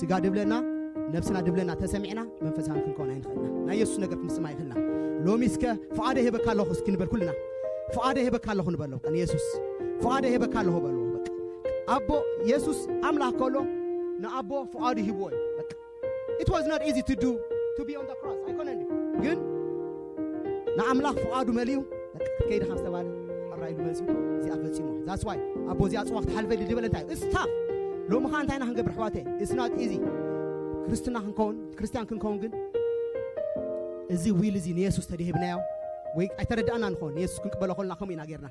ስጋ ድብለና፣ ነብስና ድብለና ተሰሚዕና መንፈሳዊ ክንከውን ኣይንኽእልና። ናይ የሱስ ነገር ክንስማ ይኽእልና። ሎሚ እስከ ፍቓደ ይህበካ ኣለኹ እስኪ ንበል ኩልና። ፍቓደ ይህበካ ኣለኹ ንበሎ፣ በቃ ንየሱስ። ፍቓደ ይህበካ ኣለኹ በልዎ፣ በቃ። ኣቦ የሱስ ኣምላኽ ከሎ ንኣቦ ፍቓዱ ሂብዎ እዩ፣ በቃ። It was not easy to do, to be on the cross። ኣይኮነን ድዩ? ግን ንኣምላኽ ፍቓዱ መሊኡ፣ በቃ፣ ክትከይድ ከም ዝተባለ ሕራይ ኢሉ መጺኡ፣ እዚኣ ፈጺሞ። That's why ኣቦ እዚኣ ጽዋ ክትሓልፈ ድበለ እንታይ እዩ? It's tough። ሎሚ ኸኣ እንታይ ኢና ክንገብር ኣሕዋተይ? It's not easy። ክርስትና ክንከውን፣ ክርስትያን ክንከውን ግን እዚ ዊል እዚ ንየሱስ ተደሂብናዮ ወይ ኣይተረዳእና ንኸውን፣ ንየሱስ ክንቅበሎ ከለና ከምኡ ኢና ጌርና።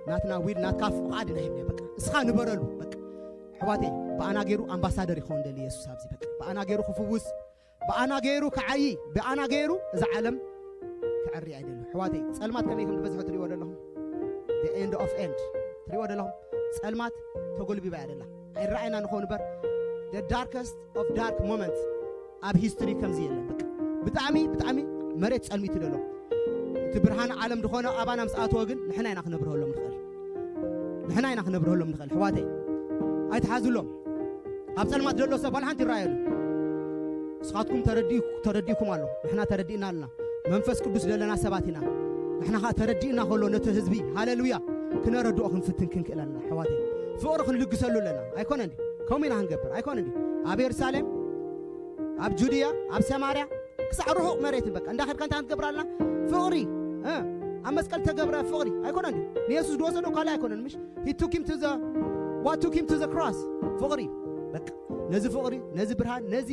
ናትና ዊል፣ ናትካ ፍቓድ ኢና ሂብናዮ። በቃ፣ እስኻ ንበረሉ። በቃ፣ ኣሕዋተይ፣ ብኣና ገይሩ ኣምባሳደር ይኸውን ደሊ የሱስ ኣብዚ። በቃ፣ ብኣና ገይሩ ክፍውስ፣ ብኣና ገይሩ ክዓዪ፣ ብኣና ገይሩ እዛ ዓለም ክዕሪ ኣይደልን። ኣሕዋተይ፣ ጸልማት ከመይ ከም ዝበዝሐ ትሪእዎ ደለኹም? The end of end። ትሪእዎ ደለኹም? ጸልማት ተጎልቢባ እያ ደላ። ኣይረኣይና ንኸውን እምበር፣ the darkest of dark moment ኣብ ሂስትሪ ከምዚ የለን። በቃ፣ ብጣዕሚ፣ ብጣዕሚ መሬት ጸልሚቱ ደሎ። እቲ ብርሃን ዓለም ዝኾነ ኣባና ምስ ኣተወ ግን ንሕና ኢና ክነብርሃሎም ንኽእል። ንሕና ኢና ክነብርሃሎም ንኽእል። ኣሕዋተይ፣ ኣይትሓዙሎም። ኣብ ጸልማት ዘሎ ሰብ ዋላ ሓንቲ ይረኣየሉ። ንስኻትኩም ተረዲኡ-፣ ተረዲእኩም ኣሎ። ንሕና ተረዲእና ኣለና። መንፈስ ቅዱስ ዘለና ሰባት ኢና። ንሕና ኸኣ ተረዲእና ከሎ ነቲ ህዝቢ፣ ሃሌሉያ፣ ክነረድኦ ክንፍትን ክንክእል ኣለና። ኣሕዋተይ፣ ፍቕሪ ክንልግሰሉ ኣለና። ኣይኮነን ድዩ? ከምኡ ኢና ክንገብር። ኣይኮነን ድዩ? ኣብ የሩሳሌም፣ ኣብ ጁድያ፣ ኣብ ሰማርያ፣ ክሳዕ ርሑቕ መሬትን በቃ። እንዳኸድካ እንታይ ክትገብር ኣለና? ፍቕሪ፣ እ፣ ኣብ መስቀል ተገብረ ፍቕሪ። ኣይኮነን ድዩ? ንየሱስ ዝወሰዶ ካልእ ኣይኮነን፣ ምሽ? He took him to the, what took him to the cross? ፍቕሪ። በቃ፣ ነዚ ፍቕሪ፣ ነዚ ብርሃን፣ ነዚ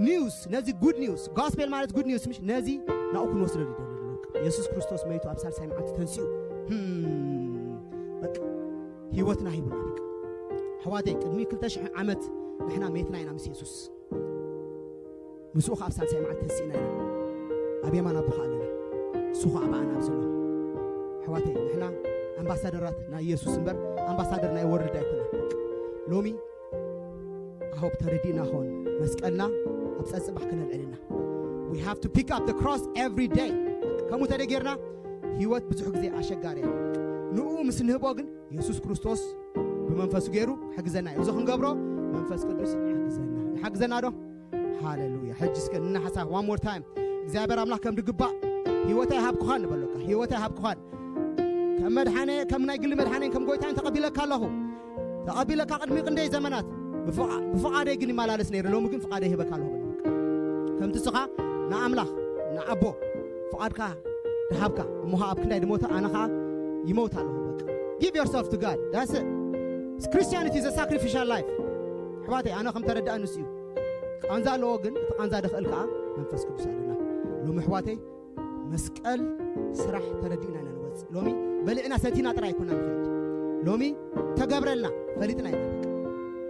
ኒውስ፣ ነዚ ጉድ ኒውስ፣ ጋስፔል ማለት ጉድ ኒውስ፣ ምሽ? ነዚ ናብኡ ክንወስዶ ይደሊ ኣሎ። በቃ፣ የሱስ ክርስቶስ መይቱ ኣብ ሳልሳይ መዓልቲ ተንሲኡ። ህም፣ በቃ፣ ህይወትና ሂቡና። በቃ፣ ኣሕዋተይ፣ ቅድሚ ክልተ ሽሕ ዓመት ንሕና መይትና ኢና ምስ የሱስ። ምስኡ ኸኣ ኣብ ሳልሳይ መዓልቲ ተሲእና ኢና። ኣብ የማን ኣቦ ኸኣ ኣለና። እሱ ኸኣ ብኣና ኣብ ዘሎ። ኣሕዋተይ፣ ንሕና ኣምባሳደራት ናይ የሱስ እምበር ኣምባሳደር ናይ ወርልድ ኣይኮነን። ሎሚ፣ I hope ተረዲእና ኾን መስቀልና ኣብ ጸጽባሕ ክነልዕልና። We have to pick up the cross every day። ከምኡ ተደጌርና ህይወት ብዙሕ ግዜ ኣሸጋሪ እያ። ንኡ ምስ ንህቦ ግን የሱስ ክርስቶስ ብመንፈሱ ገይሩ ክሕግዘና እዩ። እዚ ክንገብሮ መንፈስ ቅዱስ ይሕግዘና። ይሓግዘና ዶ? ሃሌሉያ። ሕጂ እስከ ንናሓሳ one more time። እግዚኣብሔር ኣምላኽ ከም ድግባእ ህይወተይ ሃብኩኻን ንበለካ። ህይወተይ ሃብኩኻን። ከም መድሓነ፣ ከም ናይ ግሊ መድሓነን ከም ጎይታን ተቐቢለካ ኣለኹ። ተቐቢለካ ቅድሚ ክንደይ ዘመናት ብፍቓ-፣ ብፍቓደይ ግን ይመላለስ ነይረ። ሎሚ ግን ፍቓደይ ሂበካ ኣለኹ። ከምቲ ስኻ ንኣምላኽ፣ ንኣቦ ፍቓድካ ድሃብካ እሞ ኸዓ ኣብ ክንዳይ ድሞተ ኣነ ኸዓ ይመውት ኣለኹ። በቃ። Give yourself to God። That's it። Christianity is a sacrificial life። ኣሕዋተይ፣ ኣነ ከም ተረዳእኒ ንሱ እዩ። ቃንዛ ኣለዎ፣ ግን እቲ ቃንዛ ደኽእል ከኣ መንፈስ ቅዱስ ኣለና። ሎሚ ኣሕዋተይ፣ መስቀል ስራሕ ተረዲእና ኢና ንወጽእ። ሎሚ በሊዕና ሰቲና ጥራይ ኣይኮና ንኸይድ። ሎሚ ተገብረልና ፈሊጥና ኢና።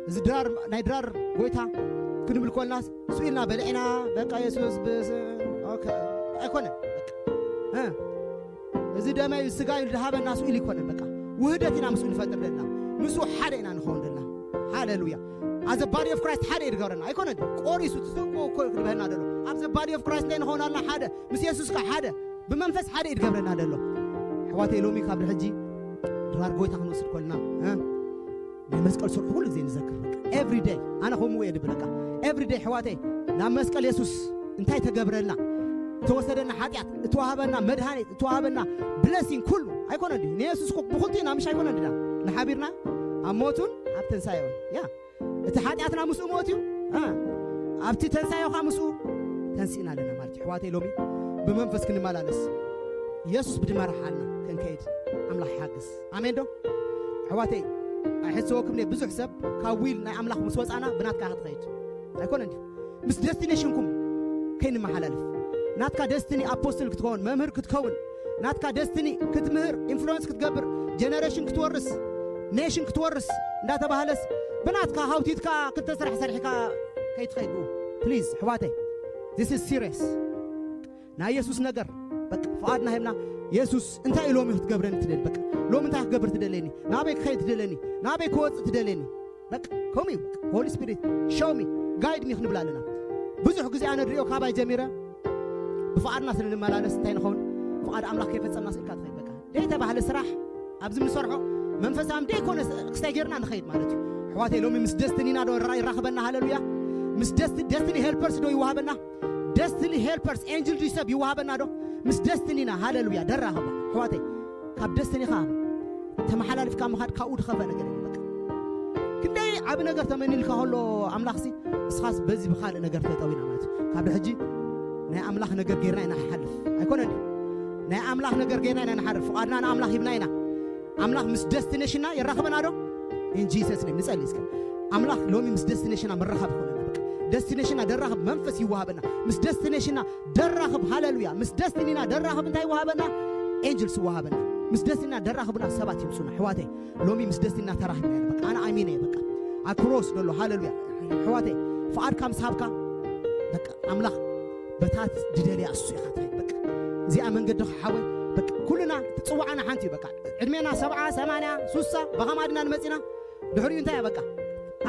እዚ ድራር፣ ናይ ድራር ጎይታ ክንብል ኮልና ስኢልና በሊዕና፣ በቃ የሱስ ብስ-፣ ኦኬ፣ ኣይኮነን። በቃ። እ፣ እዚ ደመይ፣ እዚ ስጋይ ኢሉ ዝሃበና ስኢሉ ኣይኮነን። በቃ፣ ውህደት ኢና ምስኡ ንፈጥር ዘለና። ምስኡ ሓደ ኢና ንኸውን ዘለና። ሃሌሉያ። As a body of Christ ሓደ እዩ ዝገብረና። ኣይኮነን። ቆሪሱ ትስብኮ እኮ እዩ ክበህና ደሎ። As a body of Christ እንታይ ንኸውን ኣለና? ሓደ። ምስ የሱስ ከ ሓደ። ብመንፈስ ሓደ እዩ ዝገብረና ደሎ። ኣሕዋተይ፣ ሎሚ ካብ ሕጂ ድራር ጎይታ ክንወስድ ኮልና፣ እ? ናይ መስቀል ስርሑ ኩሉ ግዜ ንዘክር። ኤቭሪ ደይ ኣነ ከምኡ እየ ድብል። በቃ ኤቭሪ ደይ ኣሕዋተይ ናብ መስቀል የሱስ እንታይ ተገብረልና፣ እተወሰደና ሓጢኣት፣ እተዋህበና መድሃኒት፣ እተዋህበና ብለሲንግ ኩሉ ኣይኮነ ድዩ? ንየሱስ እኮ ብኹልቲና ምሽ ኣይኮነ ድና ንሓቢርና ኣብ ሞቱን ኣብ ተንሳኤውን ያ እቲ ሓጢኣትና ምስኡ ሞት እዩ። ኣብቲ ተንሳኤኻ ምስኡ ተንሲእና ኣለና ማለት እዩ። ኣሕዋተይ ሎሚ ብመንፈስ ክንመላለስ የሱስ ብድመርሓልና ክንከይድ ኣምላኽ ይሓግዝ። ኣሜን ዶ ኣሕዋተይ? ኣይሕሰወኩም እየ ብዙሕ ሰብ ካብ ዊል ናይ ኣምላኽ ምስ ወፃና ብናትካ ክትኸይድ ኣይኮነን ድዩ? ምስ ደስቲኔሽንኩም ከይንመሓላልፍ ናትካ ደስቲኒ ኣፖስትል ክትከውን መምህር ክትከውን ናትካ ደስቲኒ ክትምህር ኢንፍሉወንስ ክትገብር ጀነሬሽን ክትወርስ ኔሽን ክትወርስ እንዳተባህለስ ብናትካ ሃውቲትካ ክልተ ስራሕ ሰሪሕካ ከይትኸይዱ ፕሊዝ ኣሕዋተይ። This is serious። ናይ የሱስ ነገር በቃ ፍቓድና ሂብና የሱስ እንታይ እዩ ሎሚ ክትገብረኒ ትደሊ? በቃ ሎሚ እንታይ ክገብር ትደለኒ? ናበይ ክኸይድ ትደለኒ? ናበይ ክወፅእ ትደለኒ? በቃ ከምኡ እዩ። ሆሊ ስፒሪት ሾው ሚ ጋይድ ሚ ክንብል ኣለና። ብዙሕ ግዜ ኣነ ድሪኦ ካባይ ጀሚረ ብፍቓድና ስለ ንመላለስ እንታይ ንኸውን ፍቓድ ኣምላኽ ከይፈጸምና ስእልካ ትኸይድ በቃ ዘይተባህለ ስራሕ ኣብዚ ንሰርሖ መንፈሳዊ ደይኮነ ክስታይ ጌርና ንኸይድ ማለት እዩ። ኣሕዋተይ ሎሚ ምስ ደስትኒና ዶ ይራኸበና? ሃለሉያ። ምስ ደስት ደስትኒ ሄልፐርስ ዶ ይወሃበና? ደስትኒ ሄልፐርስ ኤንጅል ድዩ ሰብ ይወሃበና ዶ? ምስ ደስትኒና ሃለሉያ ደራኸባ ኣሕዋተይ። ካብ ደስትኒኻ ተመሓላልፍካ ምኻድ ካብኡ ድኸፈ ነገር የለን። በቃ ክንደይ ዓቢ ነገር ተመኒልካ ከሎ ኣምላኽሲ እስኻስ በዚ ብኻልእ ነገር ተጠዊና ማለት እዩ። ካብ ሕጂ ናይ ኣምላኽ ነገር ጌርና ኢና ንሓልፍ ኣይኮነን። ናይ ኣምላኽ ነገር ጌርና ኢና ንሓልፍ። ፍቓድና ንኣምላኽ ሂብና ኢና። ኣምላኽ ምስ ደስቲኔሽንና የራኽበና ዶ? ኢን ጂሰስ ኔም ንጸሊ እስከ። ኣምላኽ ሎሚ ምስ ደስቲኔሽንና ምርኻብ ይኾነና። በቃ ደስቲኔሽንና ደራኽብ መንፈስ ይወሃበና። ምስ ደስቲኔሽንና ደራኽብ ሃለሉያ። ምስ ደስቲኒና ደራኽብ እንታይ ይወሃበና? ኤንጅልስ ይወሃበና። ምስ ደስቲኒና ደራኽብና ሰባት ይምጹና። ኣሕዋተይ ሎሚ ምስ ደስቲኒና ተራኽብና ኢና። በቃ ኣነ ኣሚነ እየ። በቃ ኣክሮስ ደሎ ሃለሉያ። ኣሕዋተይ ፍቓድካ ምስ ሃብካ በቃ ኣምላኽ በታት ድደልያ እሱ ኢኻ ትኸይድ። በቃ እዚኣ መንገዲ ሓወይ በቃ ኩልና ትጽዋዓና ሓንቲ እዩ። በቃ ዕድሜና ሰብዓ ሰማንያ ሱሳ በኸም ኣድና ንመጺና ድሕሪኡ እንታይ እያ በቃ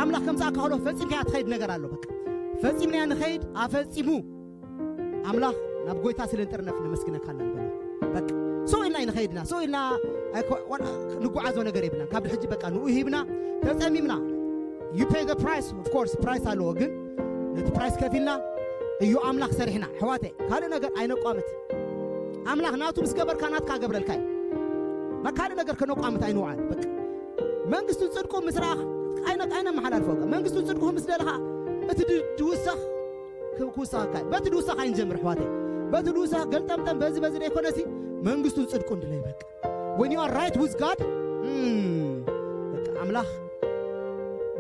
ኣምላኽ ከምዝኣካ ከሎ ፈጺምካያ ትኸይድ ነገር ኣሎ። በቃ ፈጺምናያ ንኸይድ ኣፈጺሙ ኣምላኽ ናብ ጎይታ ስለ ንጥርነፍ ነመስግነካ ኣለና በሉ። በቃ ሰው ኢልና ይንኸይድና ሰው ኢልና ኣይኮ- ዋላ ንጓዓዞ ነገር የብልና። ካብ ሕጂ በቃ ንኡ ሂብና ተጸሚምና you pay the price of course price ኣለዎ ግን ነቲ ፕራይስ ከፊልና እዩ ኣምላኽ ሰሪሕና ኣሕዋተይ ካልእ ነገር ኣይነቋምት። ኣምላኽ ናቱ ምስ ገበርካ ናትካ ገብረልካ እዩ። ናብ ካልእ ነገር ከነቋምት ኣይንውዓል። በቃ መንግስቱን ጽድቁ ምስ ረኣኻ ኣይነ- ኣይነመሓላልፎ። በቃ መንግስቱን ጽድቁ ምስ ደለኻ እቲ ድ- ድውሰኽ ክ- ክውሰኸካ እዩ። በቲ ድውሰኽ ኣይንጀምር ኣሕዋተይ። በቲ ድውሰኽ ገልጠምጠም በዚ በዚ ዘይኮነሲ መንግስቱን ጽድቁን ድለይ በቃ። When you are right with God እም፣ በቃ ኣምላኽ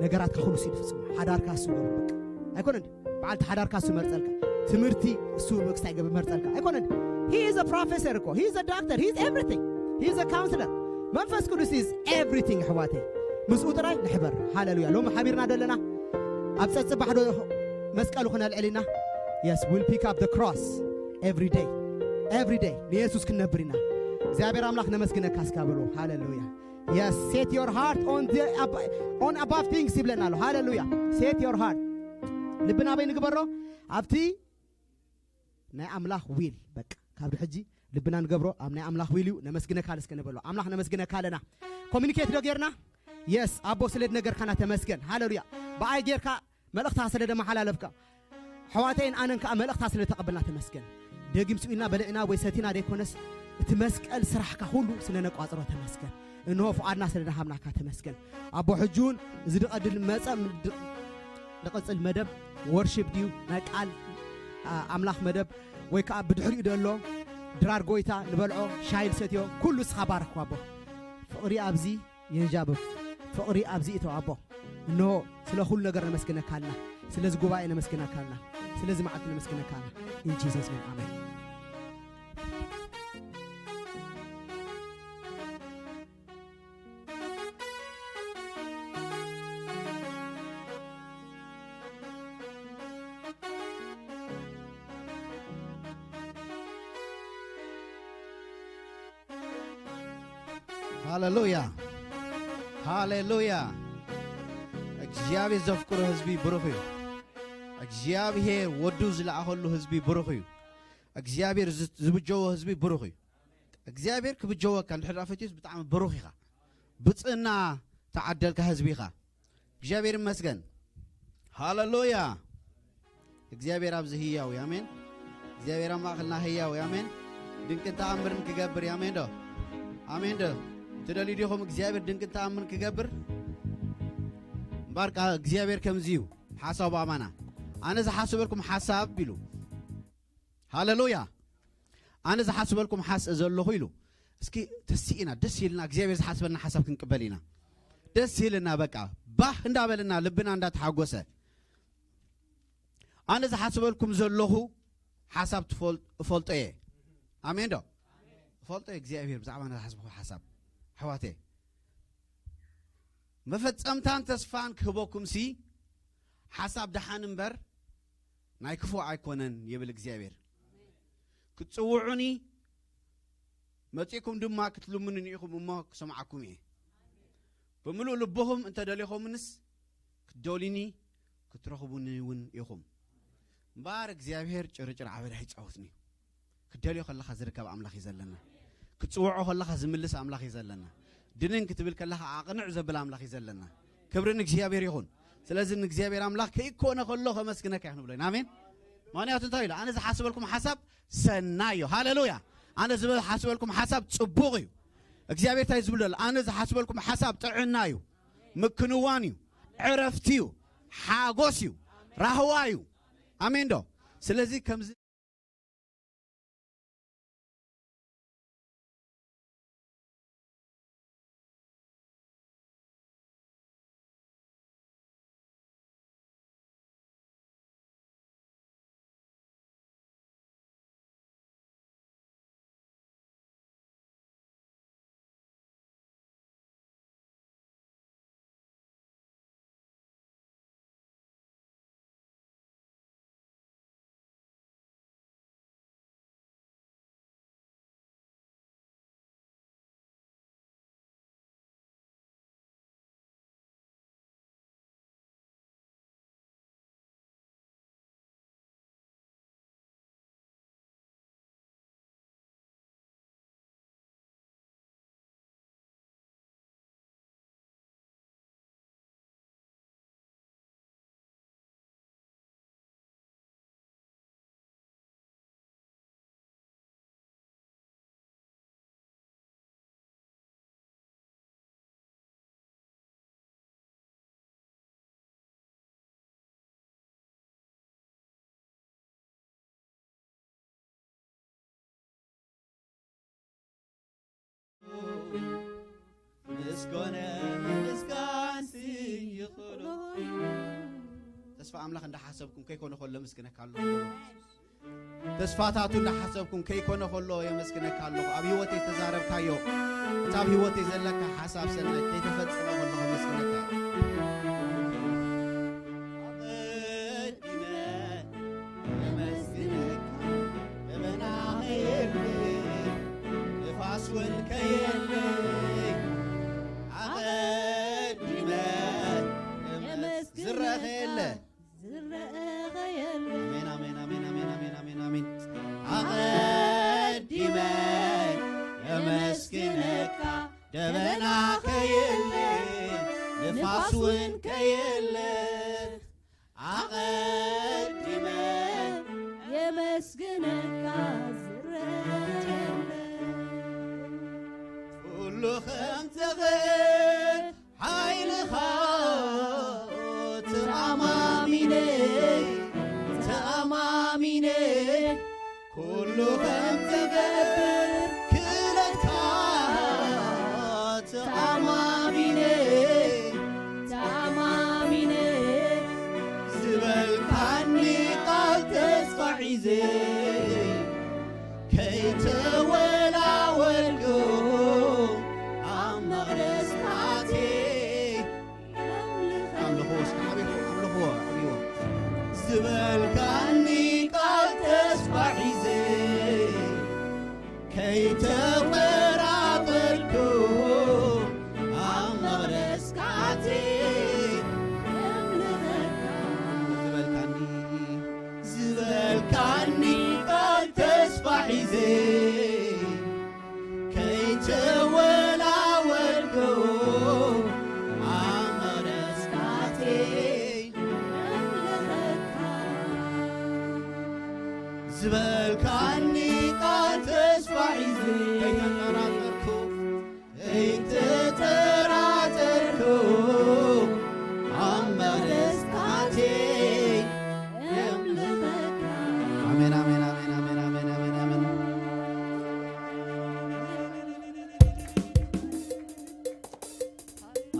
ነገራትካ ኩሉ ሲድ ፍጽሞ ሓዳርካ እሱ ይገብር በቃ ኣይኮነን። በዓልቲ ሓዳርካ እሱ መርጸልካ ትምህርቲ እሱ ክስታይ ገብር መርጸልካ ኣይኮነን። He is a professor እኮ he is a doctor he is everything he is a counselor መንፈስ ቅዱስ is everything ኣሕዋተይ ምስኡ ጥራይ ንሕበር። ሃለሉያ። ሎሚ ሓቢርና ደለና ኣብ ጸጽባሕ ዶ መስቀሉ ክነልዕል ኢና። Yes we'll pick up the cross every day every day ንየሱስ ክንነብር ኢና። እግዚኣብሔር ኣምላኽ ነመስግነካ እስካ በሉ። ሃለሉያ። Yes set your heart on the ab- on above things ይብለና ኣሎ። ሃለሉያ። Set your heart ልብና ኣበይ ንግበሮ? ኣብቲ ናይ ኣምላኽ ዊል በቃ ካብ ሕጂ ልብና ንገብሮ ኣብ ናይ ኣምላኽ ዊል እዩ። ነመስግነካ እስከ ንበሎ። ኣምላኽ ነመስግነካ ኣለና። ኮሚኒኬት ዶ ጌርና? የስ ኣቦ ስለ ነገርካና ተመስገን። ሃለሉያ። ብኣይ ጌርካ መልእኽትኻ ስለ ደመሓላለፍካ ኣሕዋተይን ኣነን ከኣ መልእኽታ ስለ ተቐበልና ተመስገን። ደጊም ስኢልና በሊዕና ወይ ሰቲና ደይኮነስ እቲ መስቀል ስራሕካ ኩሉ ስለ ነቋጽሮ ተመስገን። እንሆ ፍቓድና ስለ ደሃብናካ ተመስገን። ኣቦ ሕጂ እውን እዚ ድቐድል መጸ ድቕጽል መደብ ወርሺፕ ድዩ ናይ ቃል ኣምላኽ መደብ ወይ ከዓ ብድሕሪኡ ደሎ ድራር ጎይታ ንበልዖ ሻይል ሰትዮ ኩሉ እስኻ ባርኽ ኣቦ። ፍቕሪ ኣብዚ የንጃብብ ፍቕሪ ኣብዚ እተው ኣቦ። እንሆ ስለ ኩሉ ነገር ነመስግነካ ኣለና። ስለዚ ጉባኤ ነመስግነካ ኣለና። ስለዚ መዓልቲ ነመስግነካ ኣለና። In Jesus name ኣሜን። ሃሌሉያ ሃሌሉያ። እግዚኣብሔር ዘፍቅሮ ህዝቢ ብሩኽ እዩ። እግዚኣብሔር ወዱ ዝለኣኸሉ ህዝቢ ብሩኽ እዩ። እግዚኣብሔር ዝ- ዝብጀዎ ህዝቢ ብሩኽ እዩ። እግዚኣብሔር ክብጀወካ እንድሕር ደኣ ፈትዩስ ብጣዕሚ ብሩኽ ኢኻ። ብፅእና ተዓደልካ ህዝቢ ኢኻ። እግዚኣብሔር ይመስገን። ሃሌሉያ። እግዚኣብሔር ኣብዚ ህያው እዩ። ኣሜን። እግዚኣብሔር ኣብ ማእኸልና ህያው እዩ። ኣሜን። ድንቅን ተኣምርን ክገብር እዩ። ኣሜን ዶ? ኣሜን ዶ? ትደልዩ ዲኹም እግዚኣብሔር ድንቅን ተኣምርን ክገብር? እምበኣር ከኣ እግዚኣብሔር ከምዚ እዩ ሓሳቡ ኣማና። ኣነ ዝሓስበልኩም ሓሳብ ኢሉ። ሃሌሉያ። ኣነ ዝሓስበልኩም ሓስ ዘለኹ ኢሉ። እስኪ ተሲእና ደስ ኢልና እግዚኣብሔር ዝሓስበልና ሓሳብ ክንቅበል ኢና። ደስ ኢልና በቃ ባህ እንዳበልና ልብና እንዳተሓጎሰ። ኣነ ዝሓስበልኩም ዘለኹ ሓሳብ ትፈል-፣ እፈልጦ እየ። ኣሜን ዶ? እፈልጦ እየ እግዚኣብሔር ብዛዕባ ኣነ ዝሓስብኩ ሓሳብ። ኣሕዋተይ፣ መፈጸምታን ተስፋን ክህበኩም ሲ ሓሳብ ደሓን እምበር ናይ ክፉእ ኣይኮነን ይብል እግዚኣብሔር። ክትጽውዑኒ መጺእኩም ድማ ክትልምኑኒ ኢኹም እሞ ክሰምዓኩም እየ። ብምሉእ ልብኹም እንተ ደሊኹምንስ ክትደልዩኒ ክትረኽቡኒ እውን ኢኹም። እምበኣር እግዚኣብሔር ጭርጭር ዓበዳ ኣይጻወትን እዩ። ክትደልዮ ከለኻ ዝርከብ ኣምላኽ እዩ ዘለና። ክትጽውዖ ከለኻ ዝምልስ ኣምላኽ እዩ ዘለና። ድንን ክትብል ከለኻ ኣቕንዕ ዘብል ኣምላኽ እዩ ዘለና። ክብሪ ንእግዚኣብሔር ይኹን። ስለዚ ንእግዚኣብሔር ኣምላኽ ከይኮነ ከሎ ከመስግነካ ኢና ክንብሎ ኢና። ኣሜን። ምኽንያቱ እንታይ ኢሉ? ኣነ ዝሓስበልኩም ሓሳብ ሰናይ እዩ። ሃሌሉያ። ኣነ ዝሓስበልኩም ሓሳብ ጽቡቕ እዩ። እግዚኣብሔር እንታይ ዝብል ዘሎ? ኣነ ዝሓስበልኩም ሓሳብ ጥዕና እዩ፣ ምክንዋን እዩ፣ ዕረፍቲ እዩ፣ ሓጎስ እዩ፣ ራህዋ እዩ። ኣሜን ዶ? ስለዚ ከምዚ ምስጋና ምምስጋንሲ ይኽእሎ እዩ። ተስፋ ኣምላኽ እንዳሓሰብኩም ከይኮነ ከሎ ምስግነካ ኣለኹ። ተስፋታቱ እንዳሓሰብኩም ከይኮነ ከሎ የመስግነካ ኣለኹ። ኣብ ህይወተይ ዝተዛረብካዮ፣ እቲ ኣብ ህይወተይ ዘለካ ሓሳብ ሰናይ ከይተፈጸመ ከሎ ከመስግነካ። ኣቐዲመ የመስግነካ፣ ደበና ከየለ፣ ንፋስ እውን ከየለ፣ ኣቐዲመ የመስ-፣ ዝረአ ከየለ። ዝረአ ከየለ። ኣሜን፣ ኣሜን፣ ኣሜን። ኣቐዲመ የመስግነካ፣ ደበና ከየለ፣ ንፋስ እውን ከየለ። ኣቐዲመ የመስግነካ ዝረአ የለ። ኩሉ ከም ትኽእል ሓይልኻ ተኣማሚነ፣ ተኣማሚነ ኩሉ ከም ትገብር ክእለትካ ተኣማሚነ፣ ተኣማሚነ ዝበልካኒ ቃል ተስፋ ሒዘ ከይተወላወልኩ ኣብ መቕደስካቴ ኣምልኾ እስከ ዓብይዎ፣ ኣምልኾ ዓብይዎ። ዝበልካኒ ቃል ተስፋ ሒዘ ከይተወራበርኩ ኣብ መቕደስካቴ ኣምልኸካ። ዝበልካኒ፣ ዝበልካኒ ቃል ተስፋ ሒዘ ከይተወላወልኩ ዝበልካኒ ቃል ተስፋ ሒዘ ከይተጠራጠርኩ፣ ከይተጠራጠርኩ፣ ኣምላኽ ደስታተይ የምልኸካ። ኣሜን፣ ኣሜን፣ ኣሜን፣ ኣሜን፣ ኣሜን፣ ኣሜን፣ ኣሜን።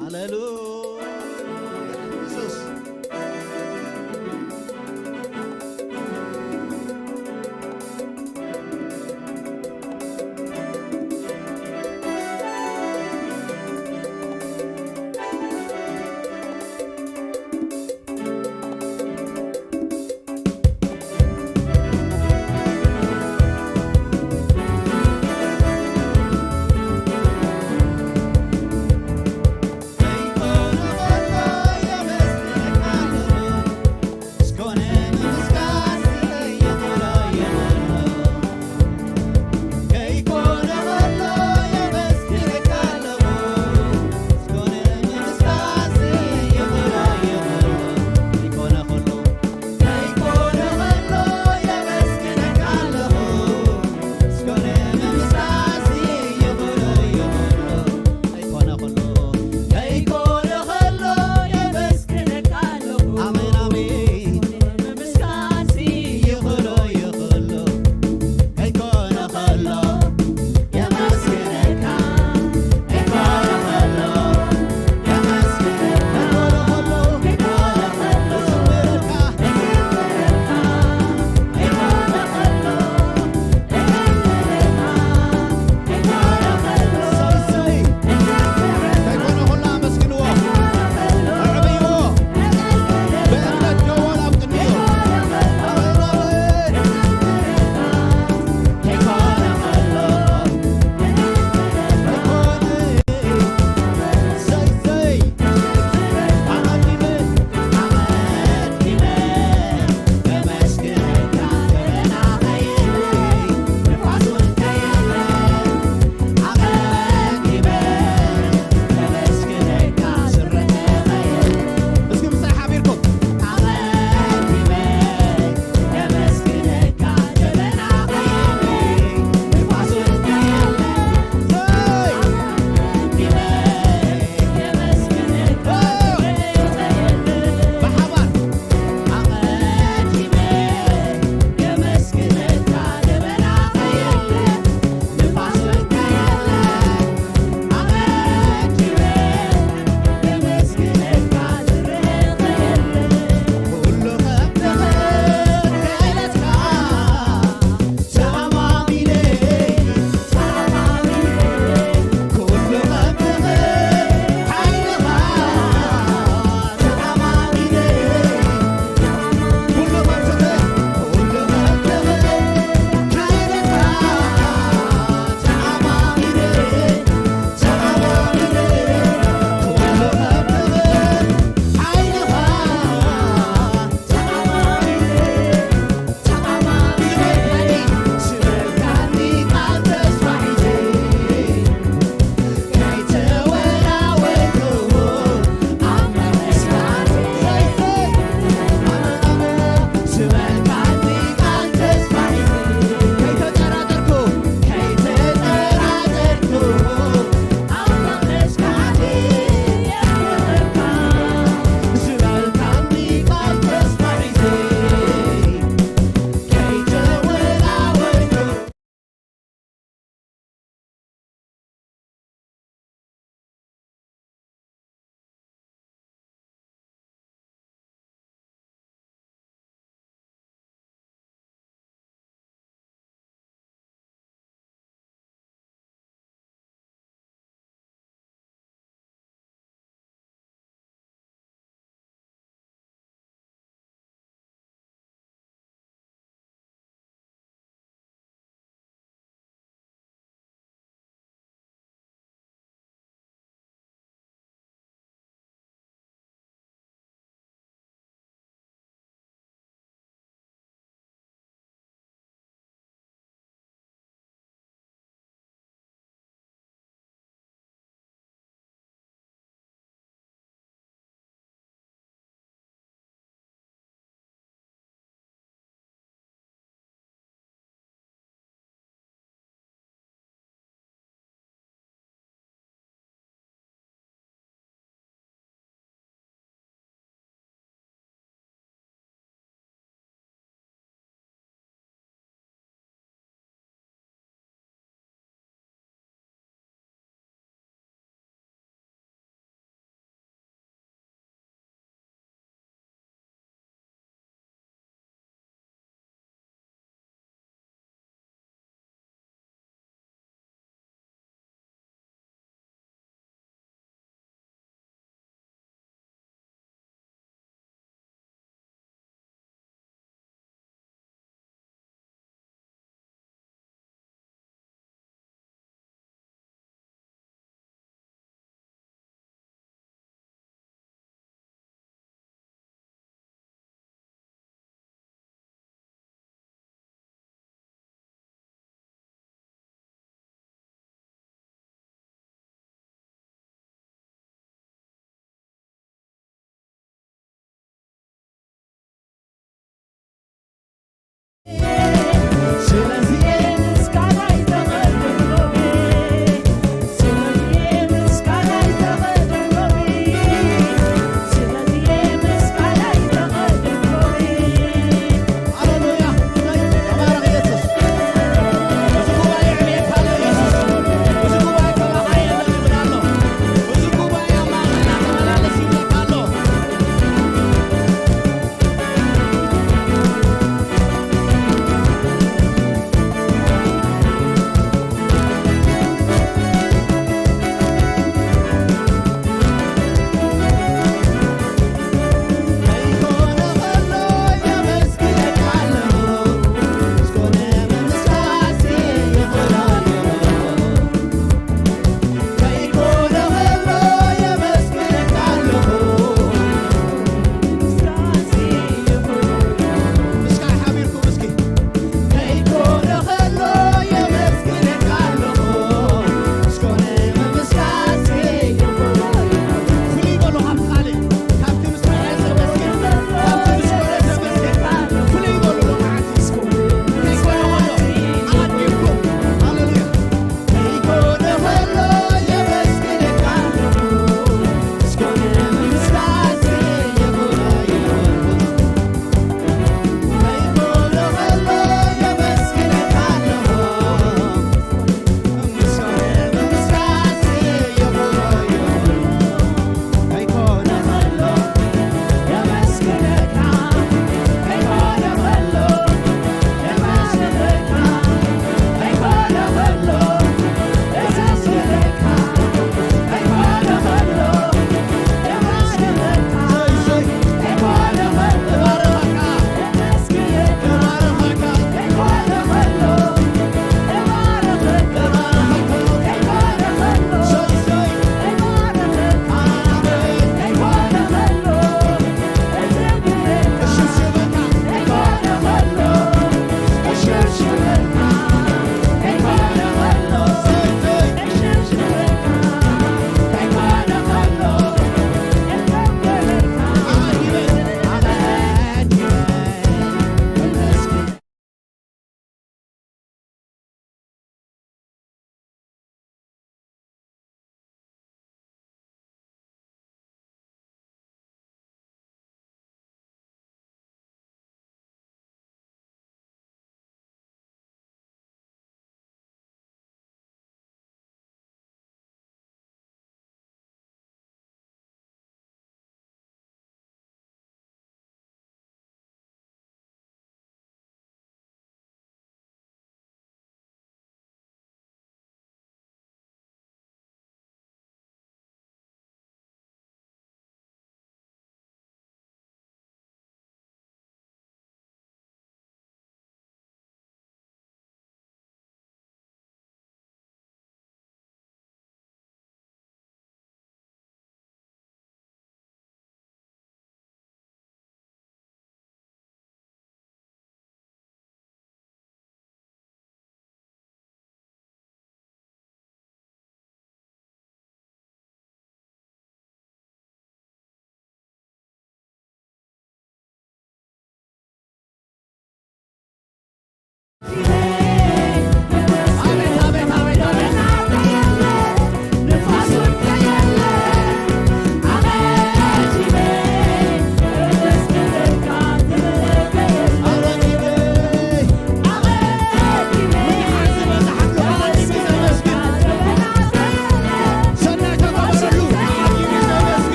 ሃሌሉያ ኢየሱስ።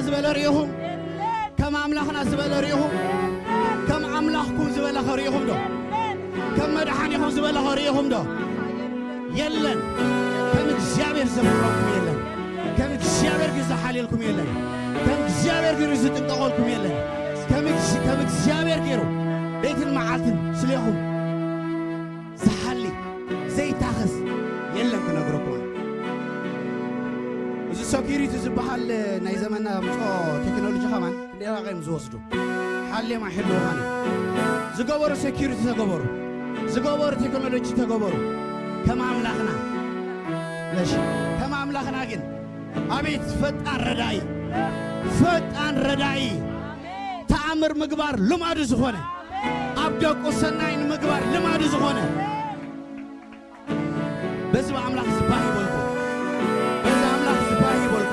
ዝበለ ርኢኹም? ከም ኣምላኽና ዝበለ ርኢኹም? ከም ኣምላኽኩም ዝበለ ኸ ርኢኹም ዶ? ከም መድሓኒኹም ዝበለ ኸ ርኢኹም ዶ? የለን። ከም እግዚኣብሔር ዘፍቅረኩም የለን። ከም እግዚኣብሔር ግን ዝሓልየልኩም የለን። ከም እግዚኣብሔር ግን ዝጥንቀቐልኩም የለን። ከም እግዚኣብሔር ገይሩ ለይትን መዓልትን ስሌኹም ዝሓሊ ዘይታኸስ የለን ክነግረኩም። እዚ ሰኪሪቲ ዝበሃል ናይ ዘመና ምፅኦ ቴክኖሎጂ ከማን ክንደይ ዋጋ እዮም ዝወስዱ? ሓሌም ኣይሕልውኻን እዩ። ዝገበሩ ሴኪሪቲ ተገበሩ፣ ዝገበሩ ቴክኖሎጂ ተገበሩ። ከም ኣምላኽና ለሽ ከም ኣምላኽና ግን ኣቤት ፈጣን ረዳኢ፣ ፈጣን ረዳኢ፣ ተኣምር ምግባር ልማዱ ዝኾነ፣ ኣብ ደቁ ሰናይ ንምግባር ልማዱ ዝኾነ በዚ ብኣምላኽ ዝባህ ይበልኩ፣ በዚ ኣምላኽ ዝባህ ይበልኩ።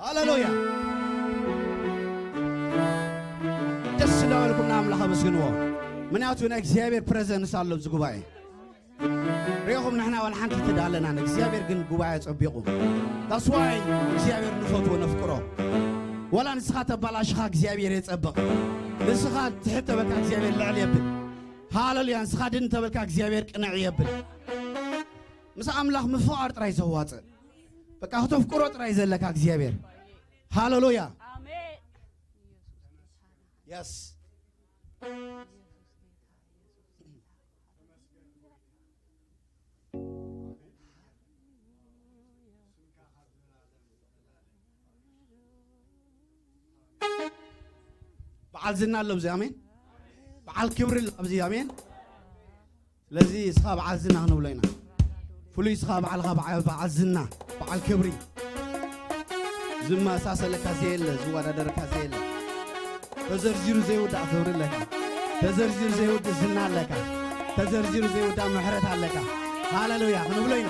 ሃሌሉያ። ደስ እንዳበልኩም ንኣምላኽ ኣመስግንዎ። ምክንያቱ ናይ እግዚኣብሔር ፕረዘንስ ኣሎ ኣብዚ ጉባኤ። ሪኢኹም ንሕና ዋላ ሓንቲ ትዳለና እግዚኣብሔር ግን ጉባኤ ጸቢቑ። That's why እግዚኣብሔር ንፈትዎ ነፍቅሮ። ዋላ ንስኻ ተባላሽኻ እግዚኣብሔር የጸብቕ። ንስኻ ትሕት ተበልካ እግዚኣብሔር ልዕል የብል። ሃሌሉያ። ንስኻ ድን ተበልካ እግዚኣብሔር ቅንዕ የብል። ምስ ኣምላኽ ምፍቓር ጥራይ ዘዋጽእ። በቃ ክተፍቅሮ ጥራይ ዘለካ እግዚኣብሔር። ሃሌሉያ። ኣሜን። የስ። በዓል ዝና ኣሎ ኣብዚ ኣሜን። በዓል ክብሪ ኣሎ ኣብዚ ኣሜን። ስለዚ እስኻ በዓል ዝና ክንብሎ ኢና። ፍሉይ እስኻ ባዕልኻ በዓ-፣ በዓል ዝና፣ በዓል ክብሪ። ዝመሳሰለካ ዘየለ፣ ዝወዳደረካ ዘየለ። ተዘርዚሩ ዘይውዳእ ክብሪ ኣለካ። ተዘርዚሩ ዘይውዳእ ዝና ኣለካ። ተዘርዚሩ ዘይውዳእ ምሕረት ኣለካ። ሃሌሉያ ክንብሎ ኢና።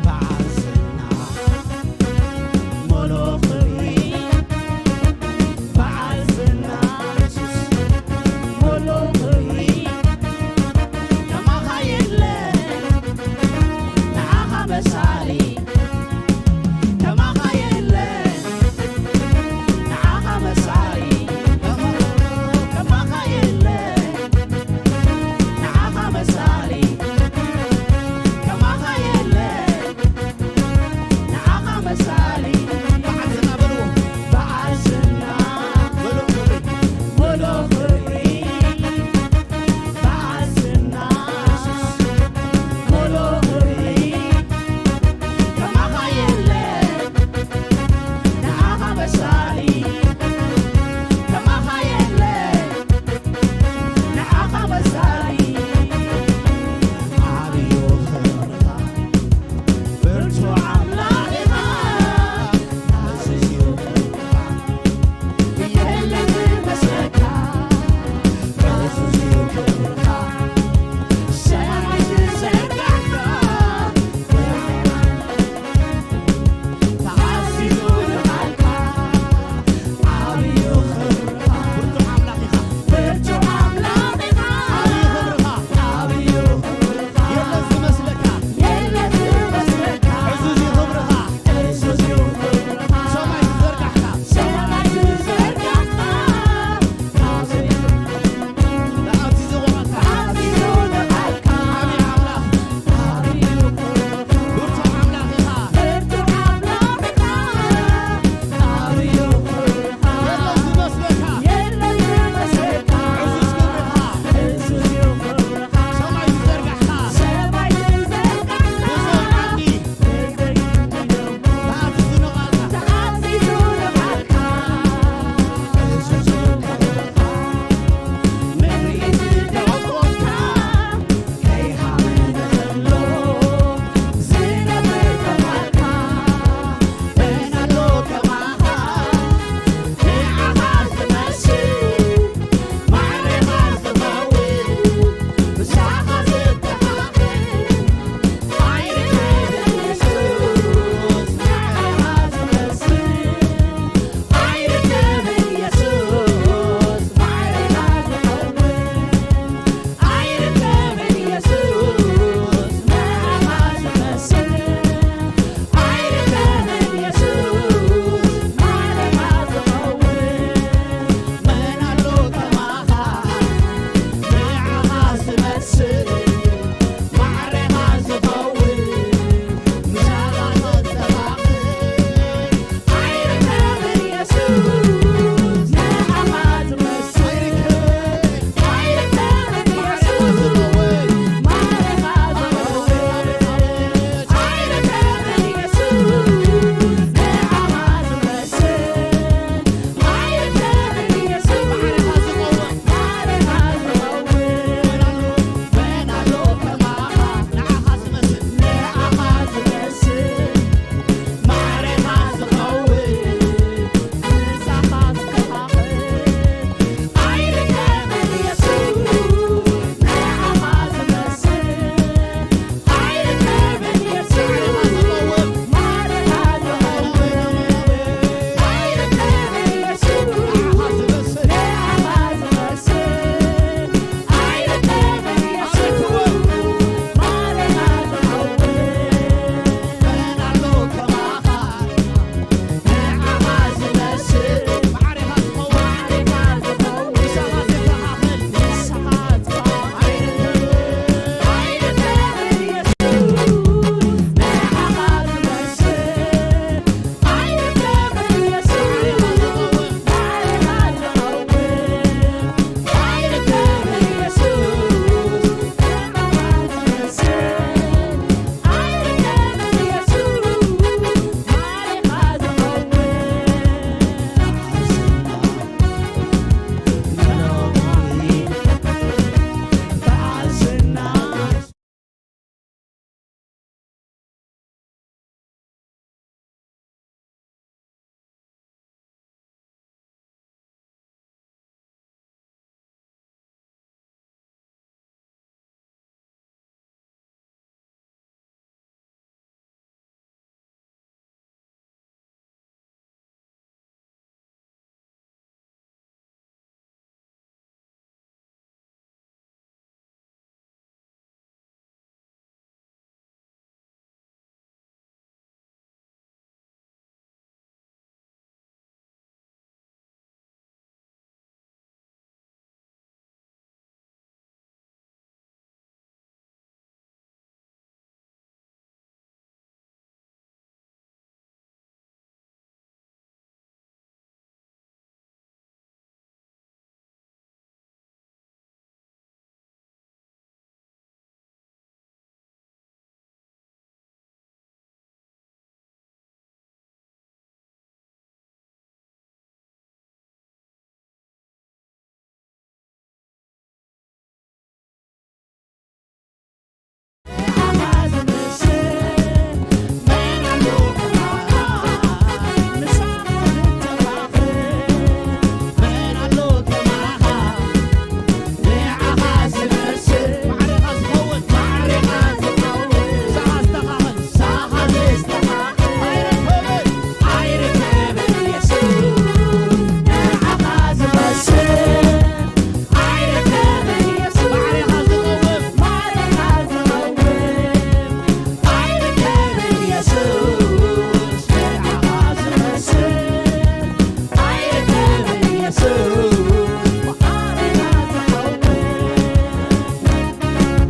በዓል ዝና፣ ሞል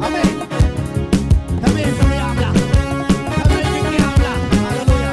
ኣሜን። ከመይ ፍሉይ ኣምላኽ፣ ከመይ ድንቂ ኣምላኽ። ሃሌሉያ።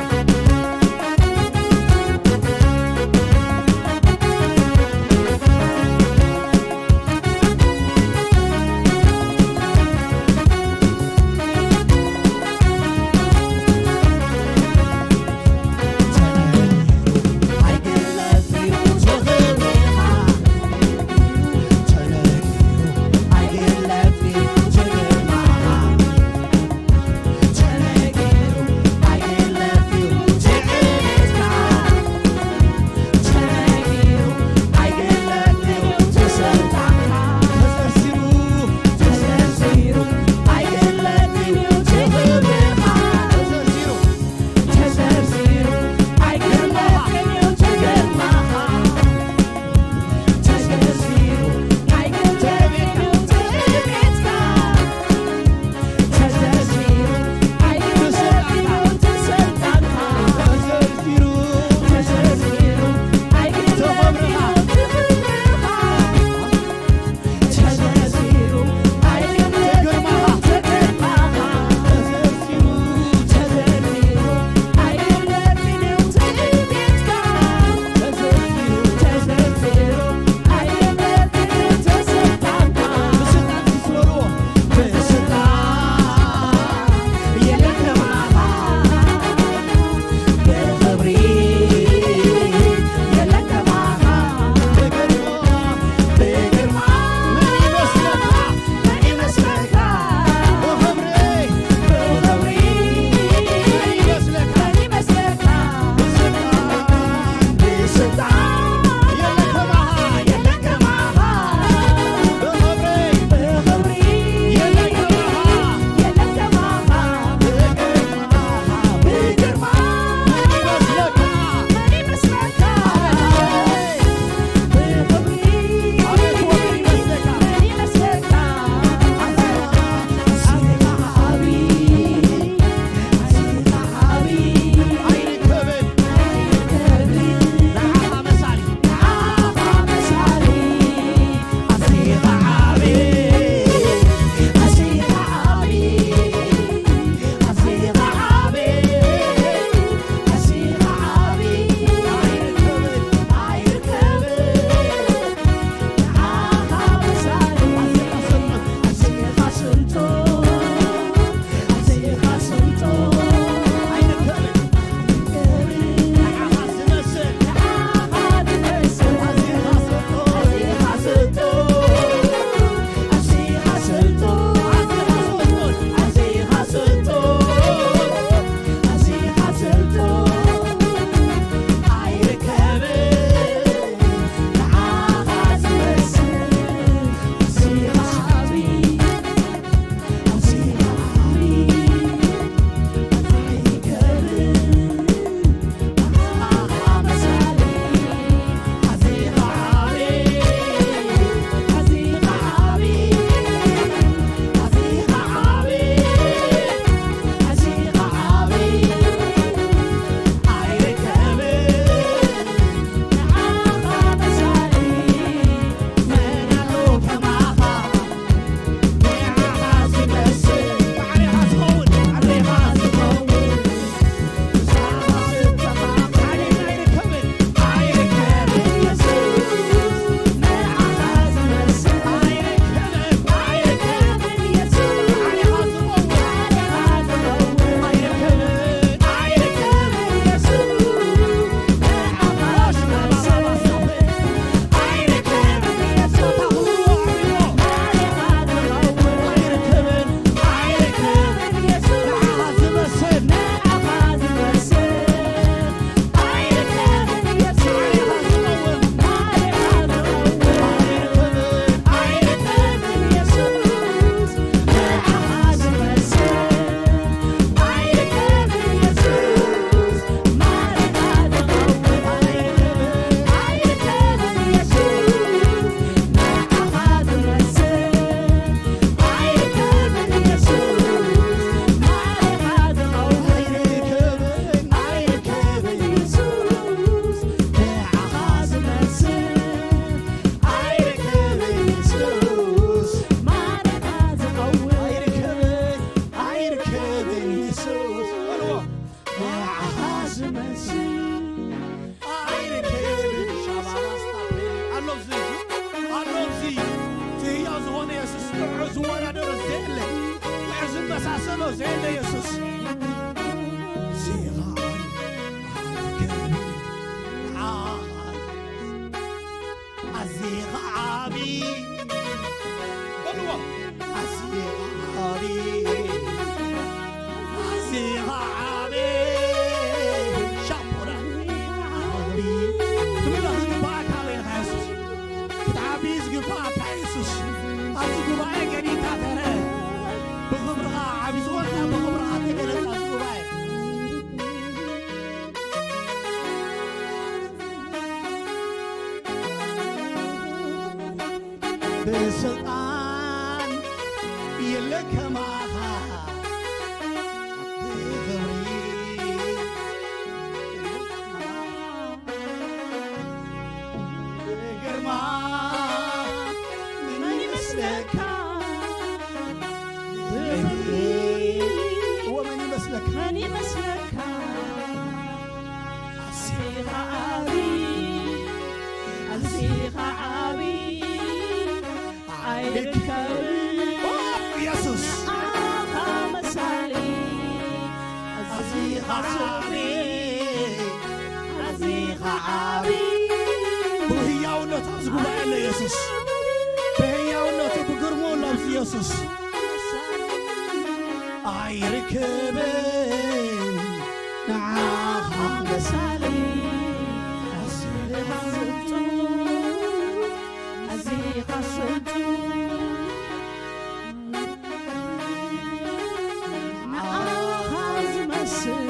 ንዑ ዝወዳደሮ ዘየለ፣ ንዑ ዝመሳሰሎ ዘየለ የሱስ። ዜኻ ዓቢ፣ ኣዚኻ ዓቢ። በልዎ። ኣዚኻ ዓቢ፣ ኣዚኻ ዓቢ። ሻፖራ ዓቢ። ትብሎ ዝግባኣካ በይንኻ የሱስ። ክትዓቢ ዝግባኣካ የሱስ። ኣብዚ ጉባኤ ገዲታ ተረ። ብኽብርኻ ዓቢ ዝኾንካ ብኽብርኻ ተገለጽ ኣብዚ ጉባኤ። ብስልጣን የለ ከማኻ ብኽብሪ ብግርማ መን ይመስለካ? ብኽብሪ ወመን ይመስለካ? መን ይመስለካ? ኣዚኻ ዓቢ፣ ኣዚኻ ዓቢ ኣይርከብን። ኦ፣ የሱስ። ንዓኻ መሳሊ። ኣዚኻ ዓቢ፣ ኣዚኻ ዓቢ። ብህያውነቱ ኣብዚ ጉባኤ ኣሎ የሱስ። ብህያውነቱ ብግርምኡ ኣሎ ኣብዚ የሱስ። ኣይርከብን ንዓኻ መሳሊ። ኣዚኻ ስልጡን፣ ኣዚኻ ስልጡን፣ ንዓኻ ዝመስል።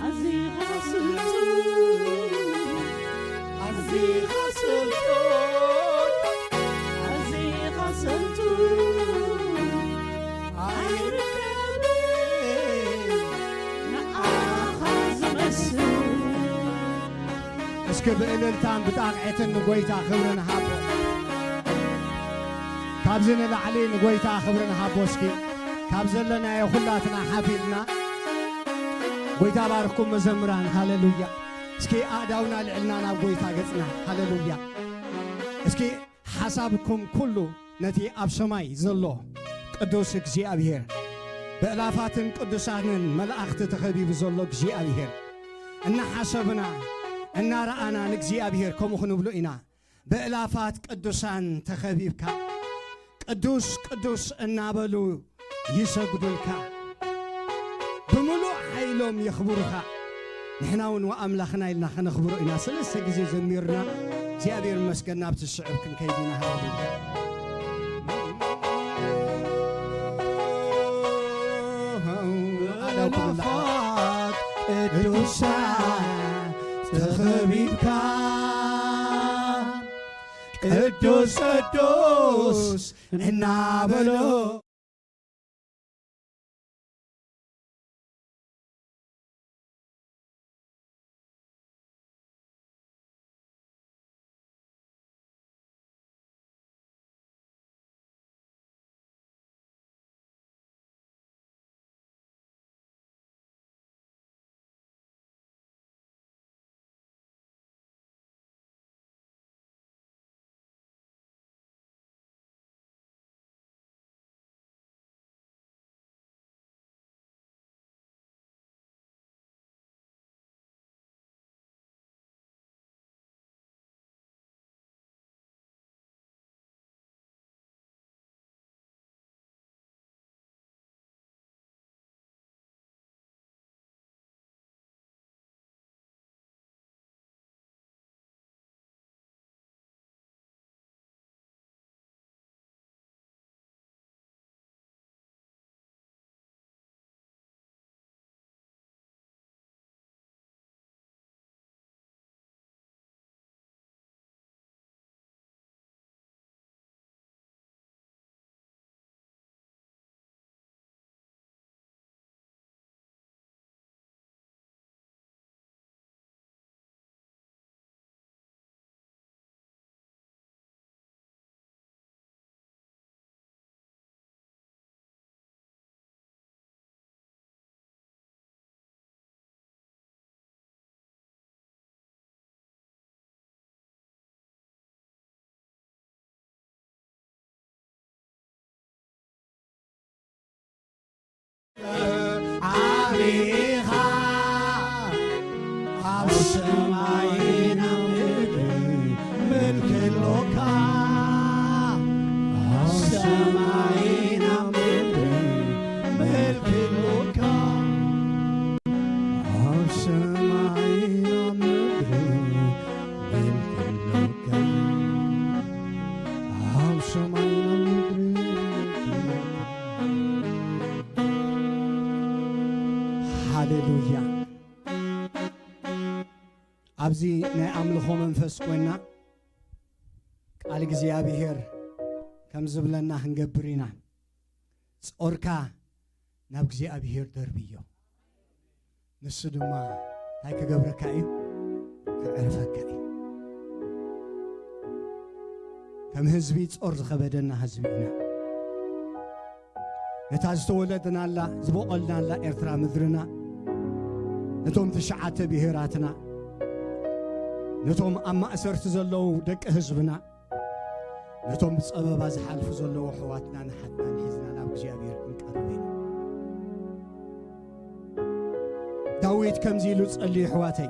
ኣዚኻ ስልጡን፣ ኣዚኻ ስልጡን፣ ኣዚኻ ስልጡን ኣይርከብን ንዓኻ ዝመስል። እስኪ ብእልልታን ብጣቕዒትን ንጎይታ ክብሪ ንሃቦ። ካብዚ ንላዕሊ ንጎይታ ክብሪ ንሃቦ። እስኪ ካብ ዘለናዮ ኩላትና ሓፊልና ጎይታ ባርኽኩም መዘምራን። ሃሌሉያ። እስኪ ኣእዳውና ልዕልና ናብ ጎይታ ገጽና። ሃሌሉያ። እስኪ ሓሳብኩም ኩሉ ነቲ ኣብ ሰማይ ዘሎ ቅዱስ እግዚኣብሔር፣ ብእላፋትን ቅዱሳንን መላእኽቲ ተኸቢቡ ዘሎ እግዚኣብሔር እናሓሰብና እናረኣና ንእግዚኣብሔር ከምኡ ክንብሎ ኢና። ብእላፋት ቅዱሳን ተኸቢብካ፣ ቅዱስ ቅዱስ እናበሉ ይሰግዱልካ፣ ብምሉእ ሓይሎም የኽብሩኻ። ንሕና እውን ወኣምላኽና ኢልና ከነኽብሮ ኢና። ሰለስተ ግዜ ዘሚርና እግዚኣብሔር ይመስገን ናብቲ ስዕብ ክንከይድ ኢና። ሃሌሉያ። ኣዳውኩምላ። ብእላፋት ቅዱሳን ተኸቢብካ ቅዱስ ቅዱስ እናበሎ ዓቢኻ ኣብ ሰማይን ኣብ ምድሪ ምልኪ ኣሎካ። ኣብ ሰማይን ኣብ ምድሪ ምልኪ ኣሎካ። ኣብ ሰማይን ኣብ ምድሪ ምልኪ ኣሎካ። ኣብ ሰማይን ኣብ ምድሪ ምልኪ ኣሎካ። ሃሌሉያ። ኣብዚ ናይ ኣምልኾ መንፈስ ኮይና ቃል እግዚኣብሔር ከም ዝብለና ክንገብር ኢና። ጾርካ ናብ እግዚኣብሔር ደርብዮ። ንሱ ድማ እንታይ ክገብረካ እዩ? ከዕርፈካ እዩ። ከም ህዝቢ ጾር ዝኸበደና ህዝቢ ኢና። ነታ ዝተወለድናላ፣ ዝበቖልናላ ኤርትራ ምድርና፣ ነቶም ትሽዓተ ብሄራትና፣ ነቶም ኣብ ማእሰርቲ ዘለዉ ደቂ ህዝብና፣ ነቶም ብጸበባ ዝሓልፉ ዘለዉ ኣሕዋትናን ኣሓትናን ሒዝና ናብ እግዚኣብሔር ክንቀርብ ኢና። ዳዊት ከምዚ ኢሉ ጸልዩ፣ ኣሕዋተይ፣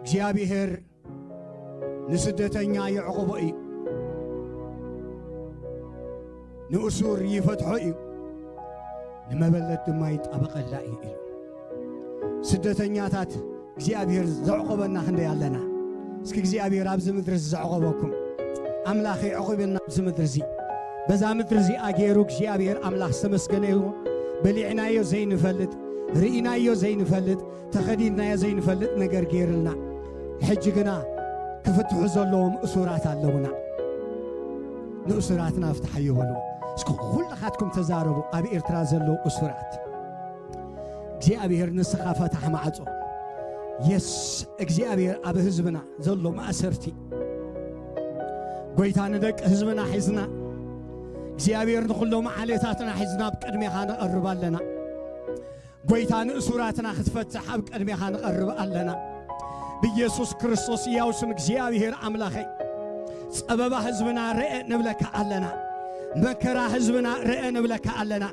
እግዚኣብሔር ንስደተኛ ይዕቕቦ እዩ፣ ንእሱር ይፈትሖ እዩ፣ ንመበለት ድማ ይጣበቐላ እዩ ኢሉ። ስደተኛታት እግዚኣብሔር ዘዕቆበና ክንደይ ኣለና? እስኪ እግዚኣብሔር ኣብዚ ምድሪ እዚ ዘዕቆበኩም፣ ኣምላኽ የዕቑበና ኣብዚ ምድሪ እዚ። በዛ ምድሪ እዚኣ ገይሩ እግዚኣብሔር ኣምላኽ ዝተመስገነ ይኹን። በሊዕናዮ ዘይንፈልጥ፣ ርኢናዮ ዘይንፈልጥ፣ ተኸዲንናዮ ዘይንፈልጥ ነገር ገይርልና። ሕጂ ግና ክፍትሑ ዘለዎም እሱራት ኣለውና። ንእሱራትና ፍትሓዮ በሉ። እስኪ ኩልኻትኩም ተዛረቡ፣ ኣብ ኤርትራ ዘለዉ እሱራት። እግዚኣብሔር ንስኻ ፈታሕ ማዕጾ። የስ፣ እግዚኣብሔር ኣብ ህዝብና ዘሎ ማእሰርቲ። ጎይታ ንደቂ ህዝብና ሒዝና፣ እግዚኣብሔር ንኹሎም ዓሌታትና ሒዝና ኣብ ቅድሜኻ ንቐርብ ኣለና። ጎይታ ንእሱራትና ክትፈትሕ ኣብ ቅድሜኻ ንቐርብ ኣለና። ብኢየሱስ ክርስቶስ ሕያው ስም እግዚኣብሔር ኣምላኸይ፣ ጸበባ ህዝብና ርአ ንብለካ ኣለና። መከራ ህዝብና ርአ ንብለካ ኣለና።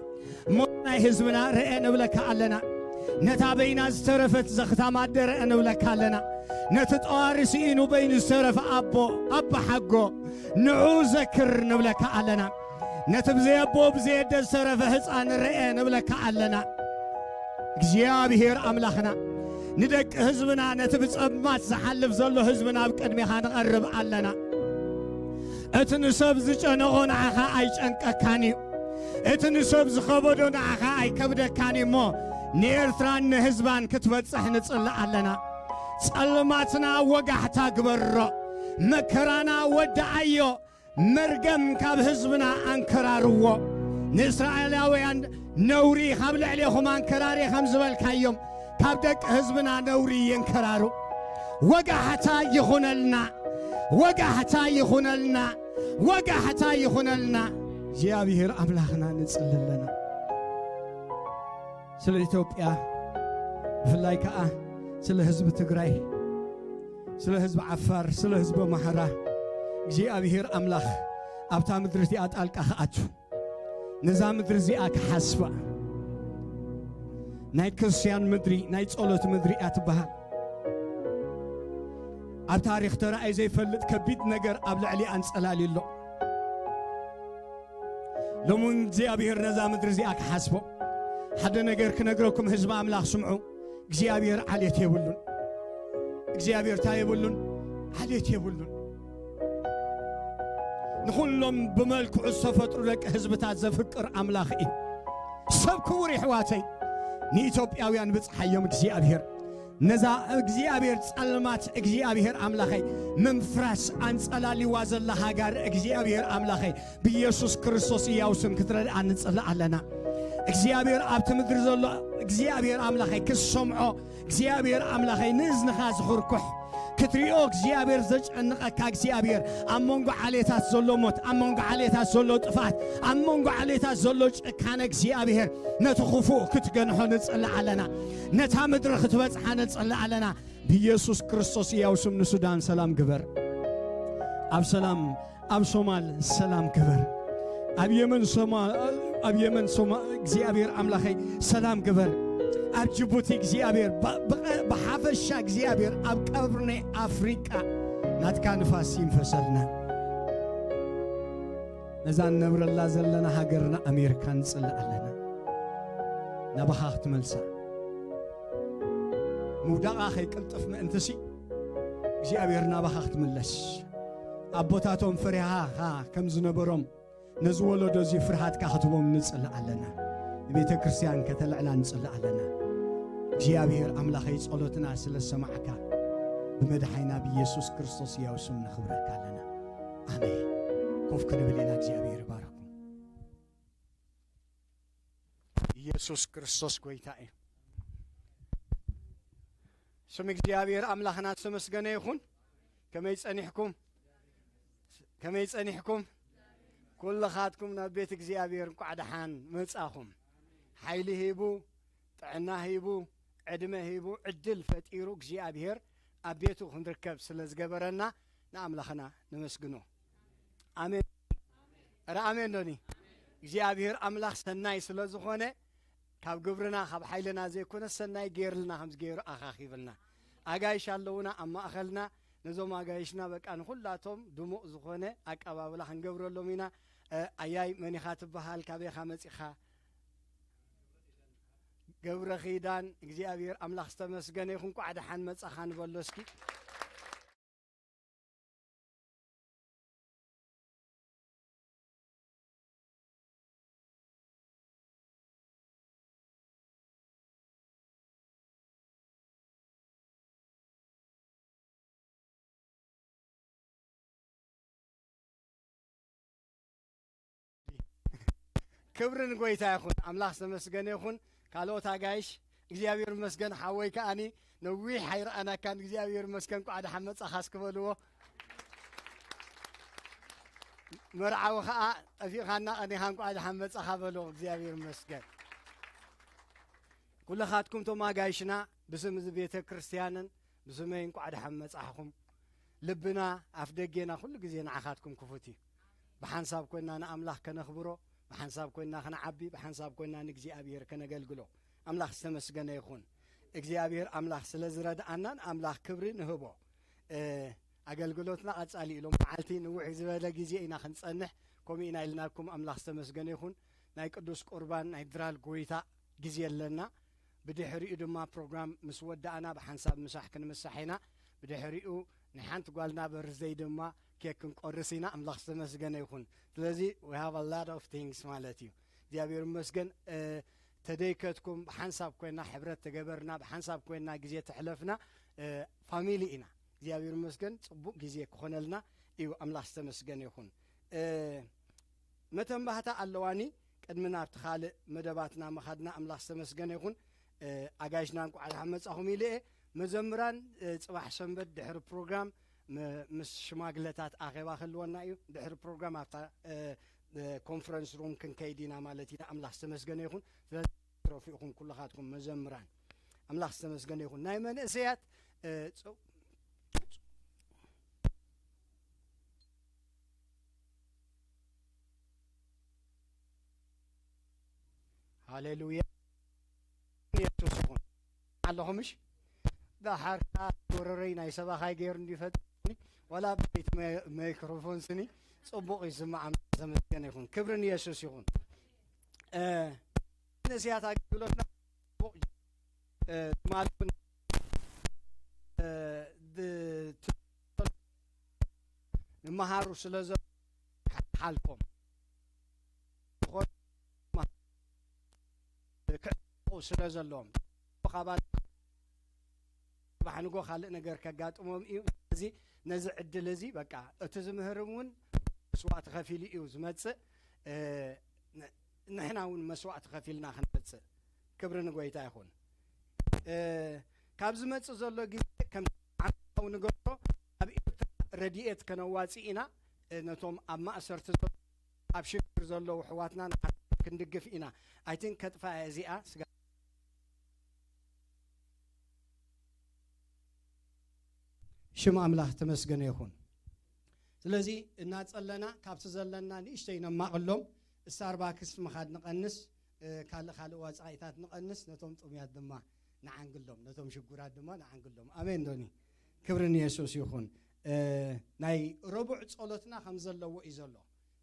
ሞት ናይ ህዝብና ርአ ንብለካ ኣለና። ነታ በይና ዝተረፈት ዘኽታም ኣደ ርአ ንብለካ ኣለና። ነቲ ጠዋሪ ስኢኑ በይኑ ዝተረፈ ኣቦ፣ ኣባ ሓጎ፣ ንዑ ዘክር ንብለካ ኣለና። ነቲ ብዘይ ኣቦ ብዘይ ኣደ ዝተረፈ ህፃን ርአ ንብለካ ኣለና። እግዚኣብሔር ኣምላኽና፣ ንደቂ ህዝብና፣ ነቲ ብጸማት ዝሓልፍ ዘሎ ህዝብና ኣብ ቅድሜኻ ንቐርብ ኣለና። እቲ ንሰብ ዝጨነቖ ንዓኻ ኣይጨንቀካን እዩ። እቲ ንሰብ ዝኸበዶ ንዓኻ ኣይከብደካን እዩ እሞ፣ ንኤርትራን ንህዝባን ክትበጽሕ ንጽልእ ኣለና። ጸልማትና ወጋሕታ ግበሮ፣ መከራና ወድኣዮ፣ መርገም ካብ ህዝብና ኣንከራርዎ። ንእስራኤላውያን ነውሪ ካብ ልዕሌኹም ኣንከራሪ ከም ዝበልካዮም፣ ካብ ደቂ ህዝብና ነውሪ የንከራሩ። ወጋሕታ ይኹነልና፣ ወጋሕታ ይኹነልና፣ ወጋሕታ ይኹነልና። እግዚኣብሔር ኣምላኽና ንጽሊ ኣለና። ስለ ኢትዮጵያ፣ ብፍላይ ከኣ ስለ ህዝቢ ትግራይ፣ ስለ ህዝቢ ዓፋር፣ ስለ ህዝቢ ኣምሓራ፣ እግዚኣብሔር ኣምላኽ ኣብታ ምድሪ እቲኣ ጣልቃ ክኣቱ፣ ነዛ ምድሪ እዚኣ ክሓስባ። ናይ ክርስትያን ምድሪ፣ ናይ ጸሎት ምድሪ እያ ትበሃል። ኣብ ታሪኽ ተራእዩ ዘይፈልጥ ከቢድ ነገር ኣብ ልዕሊኣ ኣንጸላልዩ ኣሎ። ሎሚ እውን እግዚኣብሔር ነዛ ምድሪ እዚኣ ክሓስቦ። ሓደ ነገር ክነግረኩም፣ ህዝቢ ኣምላኽ ስምዑ። እግዚኣብሔር ዓሌት የብሉን። እግዚኣብሔር እንታይ የብሉን? ዓሌት የብሉን። ንኹሎም ብመልክዑ ዝተፈጥሩ ደቂ ህዝብታት ዘፍቅር ኣምላኽ እዩ። ሰብ ክቡር የሕዋተይ፣ ንኢትዮጵያውያን ብጽሓዮም እግዚኣብሔር። ነዛ እግዚኣብሔር ጸልማት እግዚኣብሔር ኣምላኸይ ምምፍራስ ኣንጸላሊዋ ዘላ ሃጋር እግዚኣብሔር ኣምላኸይ ብኢየሱስ ክርስቶስ ሕያው ስም ክትረድኣ ንጽልእ ኣለና። እግዚኣብሔር ኣብቲ ምድሪ ዘሎ እግዚኣብሔር ኣምላኸይ ክሰምዖ እግዚኣብሔር ኣምላኸይ ንእዝንኻ ዝኹርኩሕ ክትሪኦ እግዚኣብሔር ዘጨንቐካ እግዚኣብሔር ኣብ መንጎ ዓሌታት ዘሎ ሞት፣ ኣብ መንጎ ዓሌታት ዘሎ ጥፍኣት፣ ኣብ መንጎ ዓሌታት ዘሎ ጭካነ እግዚኣብሔር ነቲ ክፉእ ክትገንሖ ንጽልእ ኣለና። ነታ ምድሪ ክትበጽሓ ንጽልእ ኣለና። ብኢየሱስ ክርስቶስ ሕያው ስም ንሱዳን ሰላም ግበር። ኣብ ሰላም፣ ኣብ ሶማል ሰላም ግበር። ኣብ የመን ሰማ-፣ ኣብ የመን ሶማ እግዚኣብሔር ኣምላኸይ ሰላም ግበር። ኣብ ጅቡቲ እግዚኣብሔር ብ- ብቐ- ብሓፈሻ እግዚኣብሔር ኣብ ቀርኒ ኣፍሪቃ ናትካ ንፋስ ይንፈሰልና። ነዛ ንነብረላ ዘለና ሃገርና ኣሜሪካ ንጽልእ ኣለና። ናባኻ ክትመልሳ ምውዳቓ ከይቅልጥፍ ምእንትሲ እግዚኣብሔር ናባኻ ክትምለስ ኣቦታቶም ፈሪሃኻ ከም ዝነበሮም ነዚ ወለዶ እዚ ፍርሃትካ ክትቦም ንጽልእ ኣለና። ንቤተ ክርስቲያን ከተልዕላ ንጽልእ ኣለና። እግዚኣብሔር ኣምላኸይ ጸሎትና ስለ ሰማዕካ ብመድሓይና ብኢየሱስ ክርስቶስ ሕያው ስም ነኽብረካ ኣለና። ኣሜን። ኮፍ ክንብል ኢና። እግዚኣብሔር ይባርኩም። ኢየሱስ ክርስቶስ ጎይታ እዩ። ስም እግዚኣብሔር ኣምላኽና ዝተመስገነ ይኹን። ከመይ ጸኒሕኩም? ከመይ ጸኒሕኩም? ኩልኻትኩም ናብ ቤት እግዚኣብሔር እንቋዕ ደሓን መጻኹም። ሓይሊ ሂቡ፣ ጥዕና ሂቡ፣ ዕድመ ሂቡ፣ ዕድል ፈጢሩ እግዚኣብሔር ኣብ ቤቱ ክንርከብ ስለ ዝገበረና ንኣምላኽና ነመስግኖ። ኣሜን። ኧረ ኣሜን ዶኒ? እግዚኣብሔር ኣምላኽ ሰናይ ስለ ዝኾነ ካብ ግብርና ካብ ሓይልና ዘይኮነ ሰናይ ገይርልና ከም ዝገይሩ ኣኻኺብልና። ኣጋይሽ ኣለውና ኣብ ማእኸልና። ነዞም ኣጋይሽና በቃ ንኹላቶም ድሙቕ ዝኾነ ኣቀባብላ ክንገብረሎም ኢና። እ፣ ኣያይ መን ኢኻ ትበሃል? ካበይ ኢኻ መጺኻ? ገብረ ኺዳን። እግዚኣብሔር ኣምላኽ ዝተመስገነ ይኹን። እንቋዕ ደሓን መጻኻ ንበሎ እስኪ። ክብሪ ንጎይታ ይኹን። ኣምላኽ ዝተመስገነ ይኹን። ካልኦት ኣጋይሽ እግዚኣብሔር ይመስገን። ሓወይ ከኣኒ ነዊሕ ኣይረኣናካን። እግዚኣብሔር ይመስገን። እንቋዕ ደሓን መጻኻ እስኪ በልዎ። መርዓዊ ኸኣ ጠፊእኻና ቀኒኻ እንቋዕ ደሓን መጻኻ በልዎ። እግዚኣብሔር ይመስገን። ኩልኻትኩም ቶም ኣጋይሽና ብስም እዚ ቤተ ክርስቲያንን ብስመይ እንቋዕ ደሓን መጻሕኹም። ልብና ኣፍ ደጌና ኩሉ ግዜ ንዓኻትኩም ክፉት እዩ። ብሓንሳብ ኮይና ንኣምላኽ ከነኽብሮ፣ ብሓንሳብ ኮይና ክንዓቢ፣ ብሓንሳብ ኮይና ንእግዚኣብሔር ከነገልግሎ። ኣምላኽ ዝተመስገነ ይኹን። እግዚኣብሔር ኣምላኽ ስለ ዝረድኣና ንኣምላኽ ክብሪ ንህቦ። እ፣ ኣገልግሎትና ቀጻሊ እዩ። ሎም መዓልቲ ንውሕ ዝበለ ግዜ ኢና ክንጸንሕ፣ ከምኡ ኢና ኢልናኩም። ኣምላኽ ዝተመስገነ ይኹን። ናይ ቅዱስ ቁርባን ናይ ድራር ጎይታ ግዜ ኣለና። ብድሕሪኡ ድማ ፕሮግራም ምስ ወዳእና ብሓንሳብ ምሳሕ ክንምሳሕ ኢና። ብድሕሪኡ ናይ ሓንቲ ጓልና በርዝደይ ድማ ኬክ ክንቆርስ ኢና። ኣምላኽ ዝተመስገነ ይኹን። ስለዚ we have a lot of things ማለት እዩ። እግዚኣብሔር ይመስገን። እ፣ ተደይከትኩም ብሓንሳብ ኮይና ሕብረት ተገበርና፣ ብሓንሳብ ኮይና ግዜ ተሕለፍና፣ እ፣ ፋሚሊ ኢና። እግዚኣብሔር ይመስገን። ጽቡቕ ግዜ ክኾነልና እዩ። ኣምላኽ ዝተመስገነ ይኹን። እ፣ መተንባህታ ኣለዋኒ። ቅድሚ ናብቲ ካልእ መደባትና ምኻድና ኣምላኽ ዝተመስገነ ይኹን። እ፣ ኣጋይሽና እንቋዕ ደሓን መጻኹም ኢለ እየ። መዘምራን፣ እ፣ ጽባሕ ሰንበት ድሕሪ ፕሮግራም ም-፣ ምስ ሽማግለታት ኣኼባ ክህልወና እዩ። ድሕሪ ፕሮግራም ኣብታ፣ እ፣ እ፣ ኮንፈረንስ ሩም ክንከይድ ኢና ማለት ኢና። ኣምላኽ ዝተመስገነ ይኹን። ስለዚ ትረፉ ኢኹም ኩልኻትኩም መዘምራን። ኣምላኽ ዝተመስገነ ይኹን። ናይ መንእሰያት፣ እ፣ ጽ-፣ ሃሌሉያ። የሱስ ይኹን። ኣለኹ ምሽ? ደሓር ከኣ ጎረረይ ናይ ሰባኻይ ገይሩ እንዲፈጥኒ፣ ዋላ ብቤት መ-፣ ማይክሮፎን ስኒ ጽቡቕ ይስማዕ። ኣምላኽ ዝተመስገነ ይኹን። ክብሪ ንየሱስ ይኹን። እ፣ ንእስያት ኣገልግሎትና ጽቡቕ፣ እ፣ ትማሊ እውን፣ እ፣ ድ-፣ ት-፣ ንመሃሩ ስለ ዘሎ ሓልፎም። ዝኾነ ክዕቆ ስለ ዘለዎም። ካባት ጽባሕ ንጎ ካልእ ነገር ከጋጥሞም እዩ። እዚ ነዚ ዕድል እዚ በቃ እቲ ዝምህርም እውን መስዋእቲ ከፊሉ እዩ ዝመጽእ። እ፣ ን-፣ ንሕና እውን መስዋእቲ ከፊልና ክንመጽእ። ክብሪ ንጎይታ ይኹን። እ፣ ካብ ዝመጽእ ዘሎ ግዜ ከም ዓመታዊ ንገብሮ ኣብ ኤርትራ ረድኤት ከነዋጽእ ኢና። እ፣ ነቶም ኣብ ማእሰርቲ ዘሎ ኣብ ሽግር ዘለዉ ኣሕዋትና ንሓ-፣ ክንድግፍ ኢና። ኣይ ቲንክ ከጥፋ እያ እዚኣ ስጋ። ሽም ኣምላኽ ተመስገነ ይኹን። ስለዚ እናጸለና ካብቲ ዘለና ንእሽተይ ነማቕሎም። ስታርባክስ ምኻድ ንቐንስ፣ ካልእ ካልእ ዋፃኢታት ንቐንስ፣ ነቶም ጥሙያት ድማ ንዓንግሎም፣ ነቶም ሽጉራት ድማ ንዓንግሎም። ኣሜን ዶኒ? ክብሪ ንየሱስ ይኹን። ናይ ረቡዕ ጸሎትና ከም ዘለዎ እዩ ዘሎ።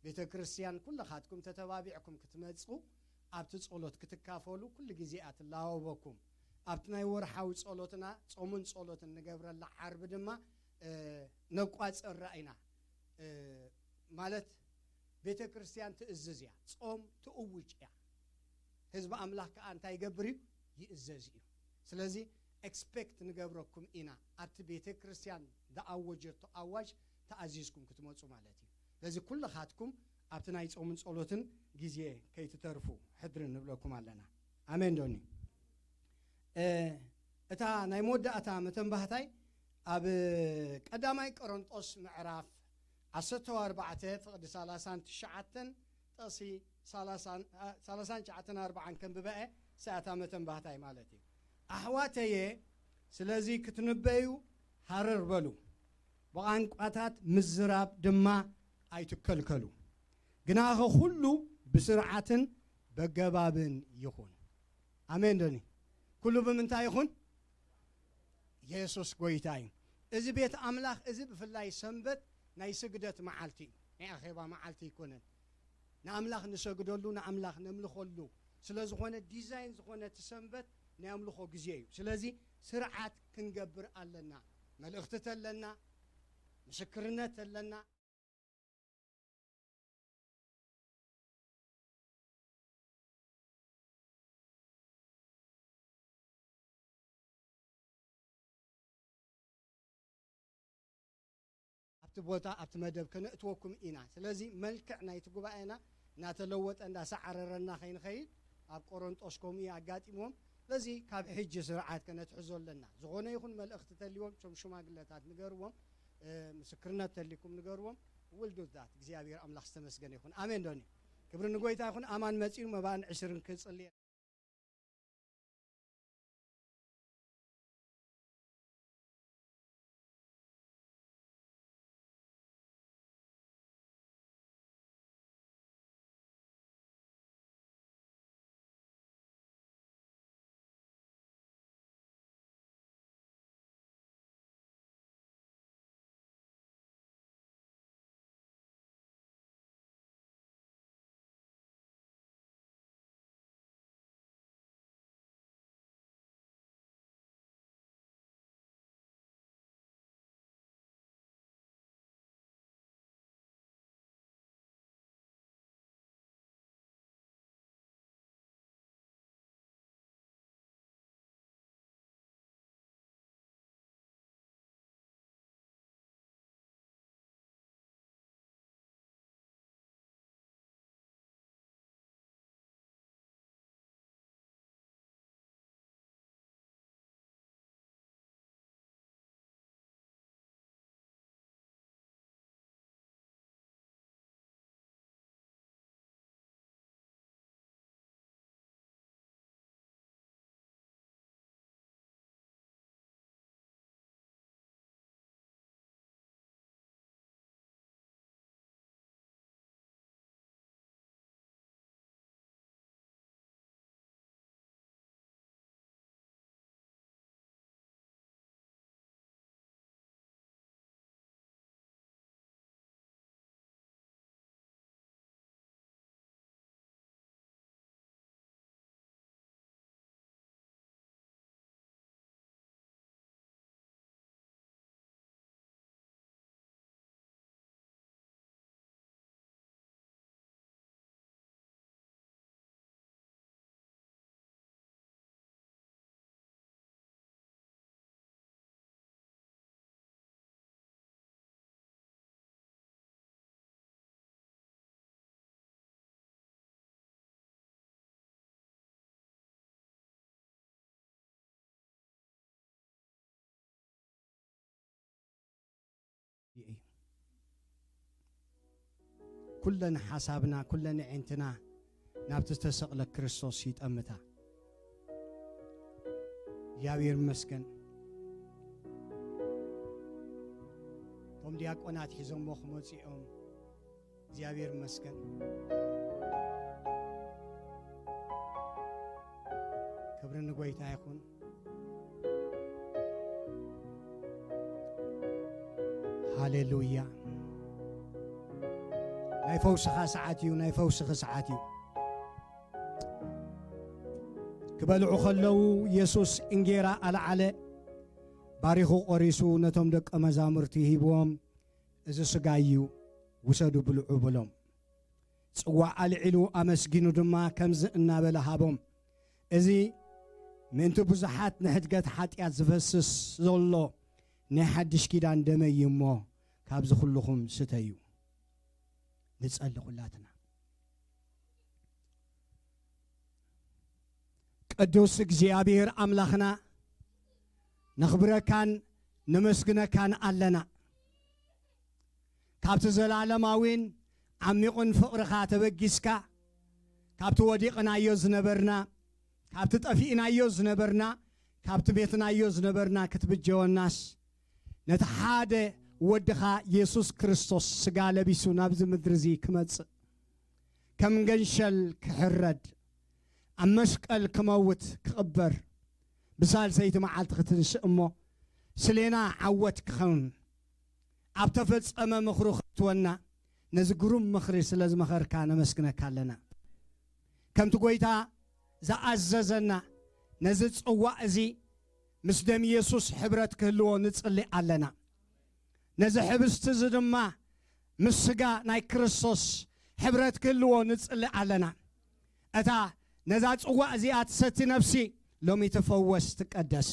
ቤተ ክርስቲያን ኩልኻትኩም ተተባቢዕኩም ክትመጹ፣ ኣብቲ ጸሎት ክትካፈሉ ኩሉ ግዜ እያ ትላወበኩም። ኣብቲ ናይ ወርሓዊ ጸሎትና፣ ጾምን ጸሎትን ንገብረላ ዓርቢ ድማ ነቋጽራ ኢና። ማለት ቤተ ክርስቲያን ትእዝዝ እያ፣ ጾም ትእውጅ እያ። ህዝቢ ኣምላኽ ከኣ እንታይ ይገብር እዩ? ይእዘዝ እዩ። ስለዚ ኤክስፔክት ንገብረኩም ኢና፣ ኣብቲ ቤተ ክርስቲያን ዝኣወጀቶ ኣዋጅ ተኣዚዝኩም ክትመጹ ማለት እዩ። ስለዚ ኩልኻትኩም ኣብቲ ናይ ጾምን ጸሎትን ግዜ ከይትተርፉ ሕድሪ ንብለኩም ኣለና። ኣሜን ዶኒ? እታ ናይ መወዳእታ መተንባህታይ ኣብ ቀዳማይ ቆሮንጦስ ምዕራፍ ዓሰርተ ኣርባዕተ ፍቕዲ ሰላሳን ትሽዓተን ጥቕሲ ሰላሳን ትሽዓተን ኣርባዓን ከንብበ እየ። ሰኣታ መተንባህታይ ማለት እዩ። ኣሕዋተየ፣ ስለዚ ክትንበዩ ሃረር በሉ፣ ብቋንቋታት ምዝራብ ድማ ኣይትከልከሉ። ግናኸ ኩሉ ብስርዓትን በገባብን ይኹን። ኣሜን ዶኒ? ኩሉ ብምንታይ ይኹን? የሱስ ጎይታ እዩ። እዚ ቤት ኣምላኽ እዚ ብፍላይ ሰንበት ናይ ስግደት መዓልቲ እዩ። ናይ ኣኼባ መዓልቲ ኣይኮነን። ንኣምላኽ ንሰግደሉ፣ ንኣምላኽ ነምልኸሉ ስለ ዝኾነ፣ ዲዛይን ዝኾነ እቲ ሰንበት ናይ ኣምልኾ ግዜ እዩ። ስለዚ ስርዓት ክንገብር ኣለና። መልእኽቲ ተለና፣ ምስክርነት ተለና፣ ኣብቲ ቦታ ኣብቲ መደብ ከነእትወኩም ኢና። ስለዚ መልክዕ ናይቲ ጉባኤና እናተለወጠ እንዳሰዓረረና ከይንኸይድ ኣብ ቆሮንጦስ ከምኡ እዩ ኣጋጢምዎም። ስለዚ ካብ ሕጂ ስርዓት ከነትሕዞ ኣለና። ዝኾነ ይኹን መልእኽቲ ተልዎም ቶም ሽማግለታት ንገርዎም፣ እ፣ ምስክርነት ተልኩም ንገርዎም። ውልዱታት እግዚኣብሔር ኣምላኽ ዝተመስገነ ይኹን። ኣሜን ዶኒ? ክብሪ ንጎይታ ይኹን። ኣማን መጺኡ መባን ዕስርን ክጽልየ እዩ። ኩለን ሓሳብና፣ ኩለን ኣዒንትና ናብቲ ዝተሰቕለ ክርስቶስ ይጠምታ። እግዚኣብሔር ይመስገን። እቶም ዲያቆናት ሒዞሞ ክመጹ እዮም። እግዚኣብሔር ይመስገን። ጎይታ ይኹን። ሃሌሉያ። ናይ ፈውስኻ ሰዓት እዩ፣ ናይ ፈውስኺ ሰዓት እዩ። ክበልዑ ከለዉ የሱስ እንጌራ ኣልዓለ፣ ባሪኹ ቆሪሱ ነቶም ደቀ መዛሙርቲ ሂብዎም፣ "እዚ ስጋይ እዩ፣ ውሰዱ ብልዑ" በሎም። ጽዋእ ኣልዒሉ ኣመስጊኑ ድማ ከምዚ እናበለ ሃቦም፣ "እዚ ምእንቲ ብዙሓት ንሕድገት ሓጢኣት ዝፈስስ ዘሎ ናይ ሓድሽ ኪዳን ደመይ እዩ እሞ፣ ካብዚ ኩልኹም ስተዩ።" ንጸሊ ኩላትና። ቅዱስ እግዚኣብሔር ኣምላኽና፣ ነኽብረካን ነመስግነካን ኣለና። ካብቲ ዘላለማዊን ዓሚቑን ፍቕርኻ ተበጊስካ፣ ካብቲ ወዲቕናዮ ዝነበርና፣ ካብቲ ጠፊእናዮ ዝነበርና፣ ካብቲ ቤትናዮ ዝነበርና ክትብጀወናስ፣ ነቲ ሓደ ወድኻ የሱስ ክርስቶስ ስጋ ለቢሱ ናብዚ ምድሪ እዚ ክመጽእ፣ ከም ገንሸል ክሕረድ፣ ኣብ መስቀል ክመውት ክቕበር፣ ብሳልሰይቲ መዓልቲ ክትንስእ እሞ፣ ስሌና ዓወት ክኸውን፣ ኣብ ተፈጸመ ምኽሩ ከእትወና፣ ነዚ ግሩም ምኽሪ ስለ ዝመኸርካ ነመስግነካ ኣለና። ከምቲ ጎይታ ዝኣዘዘና፣ ነዚ ጽዋእ እዚ ምስ ደም የሱስ ሕብረት ክህልዎ ንጽሊ ኣለና። ነዚ ሕብስቲ እዚ ድማ ምስ ስጋ ናይ ክርስቶስ ሕብረት ክህልዎ ንጽሊ ኣለና። እታ ነዛ ጽዋእ እዚኣ ትሰቲ ነፍሲ ሎሚ ትፈወስ፣ ትቀደስ።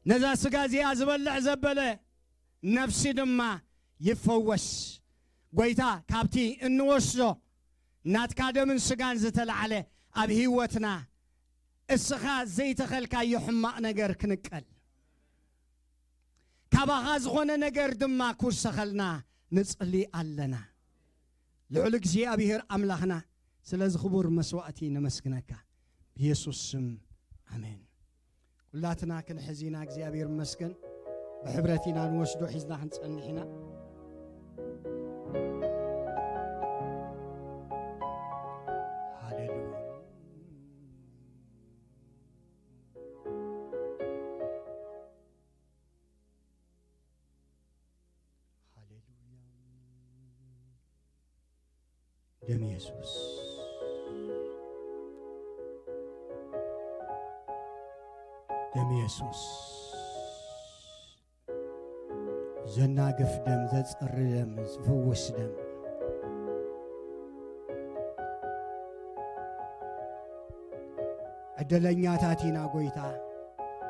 ነዛ ስጋ እዚኣ ዝበልዕ ዘበለ ነፍሲ ድማ ይፈወስ። ጎይታ፣ ካብቲ እንወስዶ ናትካ ደምን ስጋን ዝተላዕለ ኣብ ህይወትና እስኻ ዘይተኸልካዮ ሕማቕ ነገር ክንቀል፣ ካባኻ ዝኾነ ነገር ድማ ክውሰኸልና ንጽሊ ኣለና። ልዑል እግዚኣብሔር ኣምላኽና፣ ስለዚ ክቡር መስዋእቲ ነመስግነካ። ብየሱስ ስም፣ ኣሜን። ኩላትና ክንሕዝ ኢና፣ እግዚኣብሔር ይመስገን። ብሕብረት ኢና ንወስዶ፣ ሒዝና ክንጸንሕ ኢና። ሃሌሉያ። ሃሌሉያ። ደም የሱስ፣ ደም የሱስ፣ ዘናግፍ ደም፣ ዘጽሪ ደም፣ ዝፍውስ ደም። ዕድለኛታት ኢና ጎይታ፣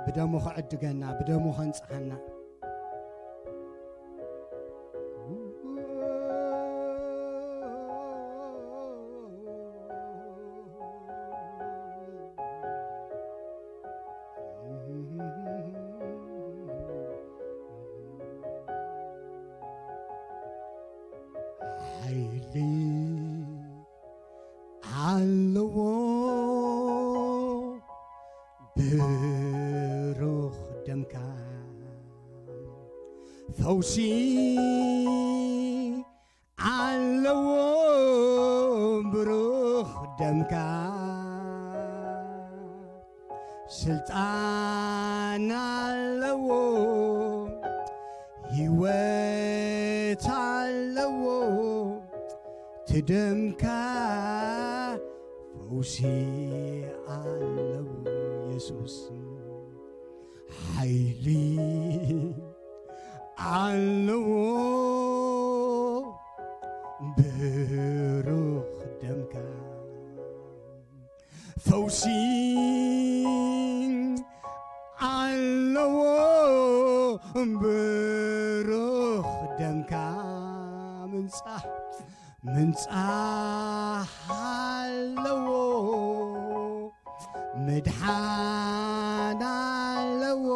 ብደሙ ኸዕድገና፣ ብደሙ ኸንጽሃና። ሓይሊ ኣለዎ ብሩኽ ደምካ፣ ፈውሲ ኣለዎ ብሩኽ ደምካ፣ ስልጣን ኣለዎ፣ ህይወት ኣለዎ፣ እቲ ደምካ ፈውሲ ኣለዎ። የሱስ ሓይሊ ኣለዎ ብሩኽ ደምካ፣ ፈውሲ ኣለዎ ብሩኽ ደምካ፣ ምንጻህ ምንጻህ ኣለዎ፣ ምድሓን ኣለዎ፣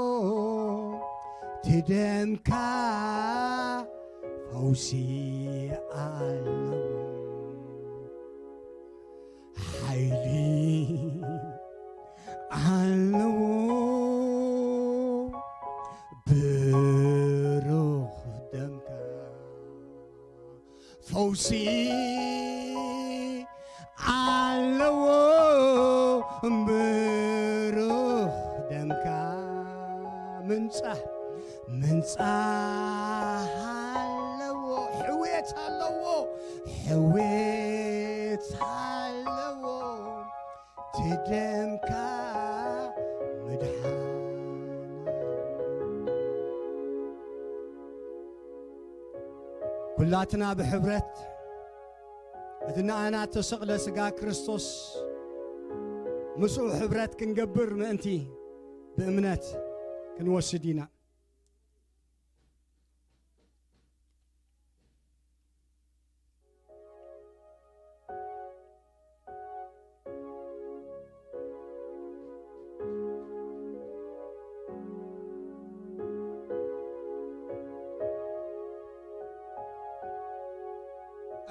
እቲ ደምካ ፈውሲ ኣለዎ። ሓይሊ ኣለዎ ብሩኽ ደምካ፣ ፈውሲ ኣለዎ እምበር ምንጻህ፣ ምንጻህ ኣለዎ፣ ሕውየት ኣለዎ፣ ሕውየት ኣለዎ፣ እቲ ደምካ ምድሓን። ኩላትና ብሕብረት እቲ ንኣና እተሰቕለ ስጋ ክርስቶስ ምስኡ ሕብረት ክንገብር ምእንቲ ብእምነት ክንወስድ ኢና።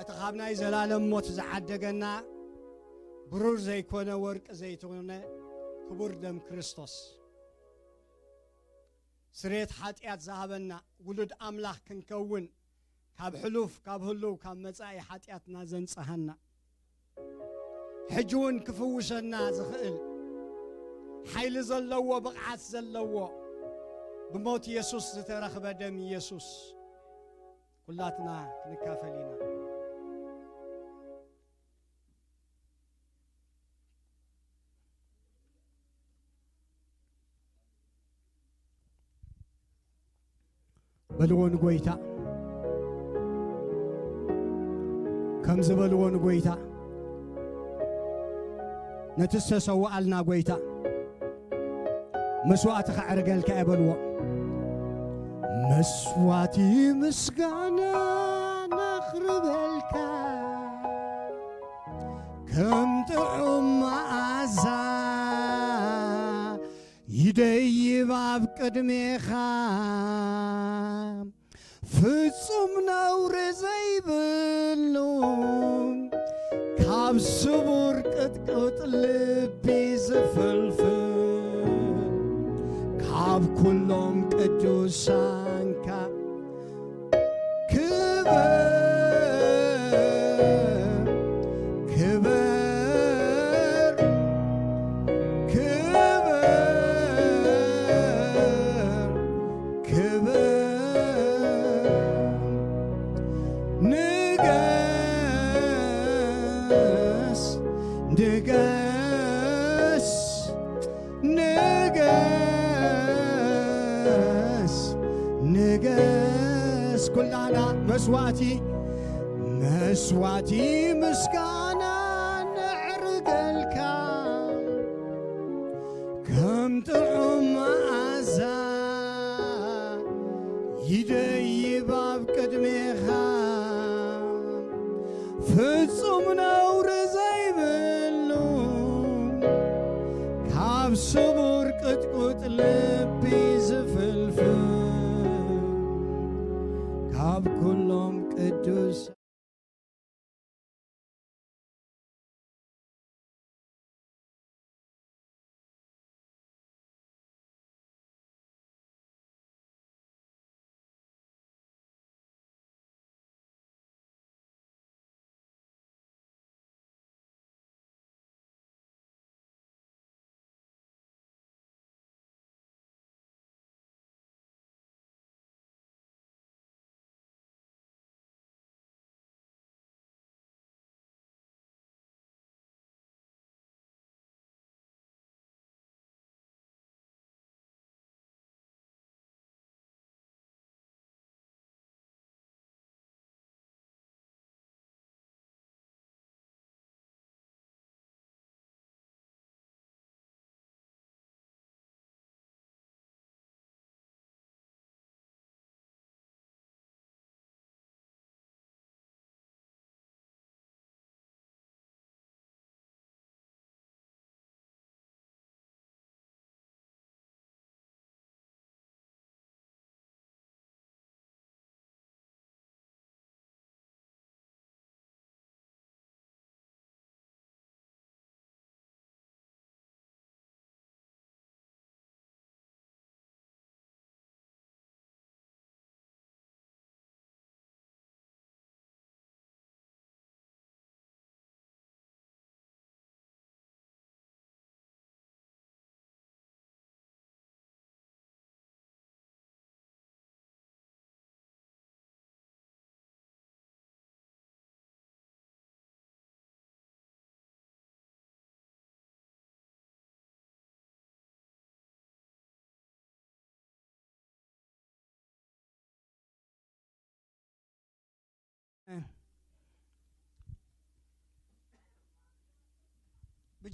እቲ ካብ ናይ ዘላለም ሞት ዝዓደገና ብሩር ዘይኮነ ወርቂ ዘይኮነ ክቡር ደም ክርስቶስ፣ ስርየት ሓጢኣት ዝሃበና፣ ውሉድ ኣምላኽ ክንከውን፣ ካብ ሕሉፍ፣ ካብ ህሉው፣ ካብ መጻኢ ሓጢኣትና ዘንጽሃና፣ ሕጂ እውን ክፍውሰና ዝኽእል ሓይሊ ዘለዎ፣ ብቕዓት ዘለዎ፣ ብሞት የሱስ ዝተረኽበ ደም የሱስ ኩላትና ክንካፈል ኢና። በልዎ ንጎይታ፣ ከምዚ በልዎ ንጎይታ፣ ነቲ ዝተሰውኣልና ጎይታ፣ መስዋእቲ ከዕርገልካ እየ በልዎ። መስዋእቲ ምስጋና ነቕርበልካ፣ ከም ጥዑም መኣዛ ይደይብ ኣብ ቅድሜኻ። ፍጹም ነውሪ ዘይብሉ፣ ካብ ስቡር ቅጥቅጥ ልቢ ዝፍልፍል፣ ካብ ኩሎም ቅዱሳንካ ክበር፣ ክበር፣ ክበር፣ ክበር። ንገስ፣ ንገስ፣ ንገስ፣ ንገስ። ኩላና መስዋእቲ፣ መስዋእቲ ምስጋና ነዕርገልካ፣ ከም ጥዑም መኣዛ ይደይብ ኣብ ቅድሜኻ። ፍጹም ነውሪ ዘይብሉ፣ ካብ ስቡር ቅጥቁጥ ልቢ ዝፍልፍል፣ ካብ ኩሎም ቅዱስ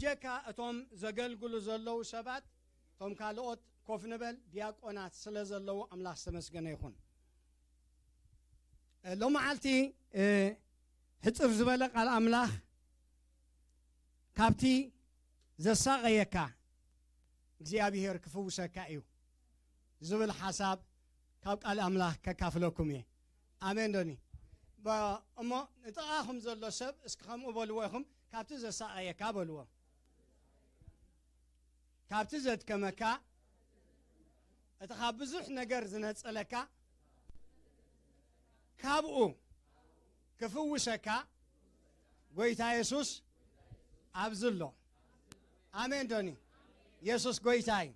ጀካ እቶም ዘገልግሉ ዘለዉ ሰባት፣ እቶም ካልኦት ኮፍ ንበል፣ ዲያቆናት ስለ ዘለዉ ኣምላኽ ዝተመስገነ ይኹን። እ፣ ሎማዓልቲ፣ እ፣ ሕጽር ዝበለ ቃል ኣምላኽ፣ ካብቲ ዘሳቐየካ እግዚኣብሔር ክፍውሰካ እዩ ዝብል ሓሳብ ካብ ቃል ኣምላኽ ከካፍለኩም እየ። ኣሜን ዶኒ? በ-፣ እሞ ንጥቓኹም ዘሎ ሰብ እስኪ ከምኡ በልዎ ኢኹም፣ ካብቲ ዘሳቐየካ በልዎ። ካብቲ ዘድከመካ፣ እቲ ካብ ብዙሕ ነገር ዝነጸለካ፣ ካብኡ ክፍውሰካ ጎይታ የሱስ ኣብዚ ኣሎ። ኣሜን ዶኒ? የሱስ ጎይታ እዩ።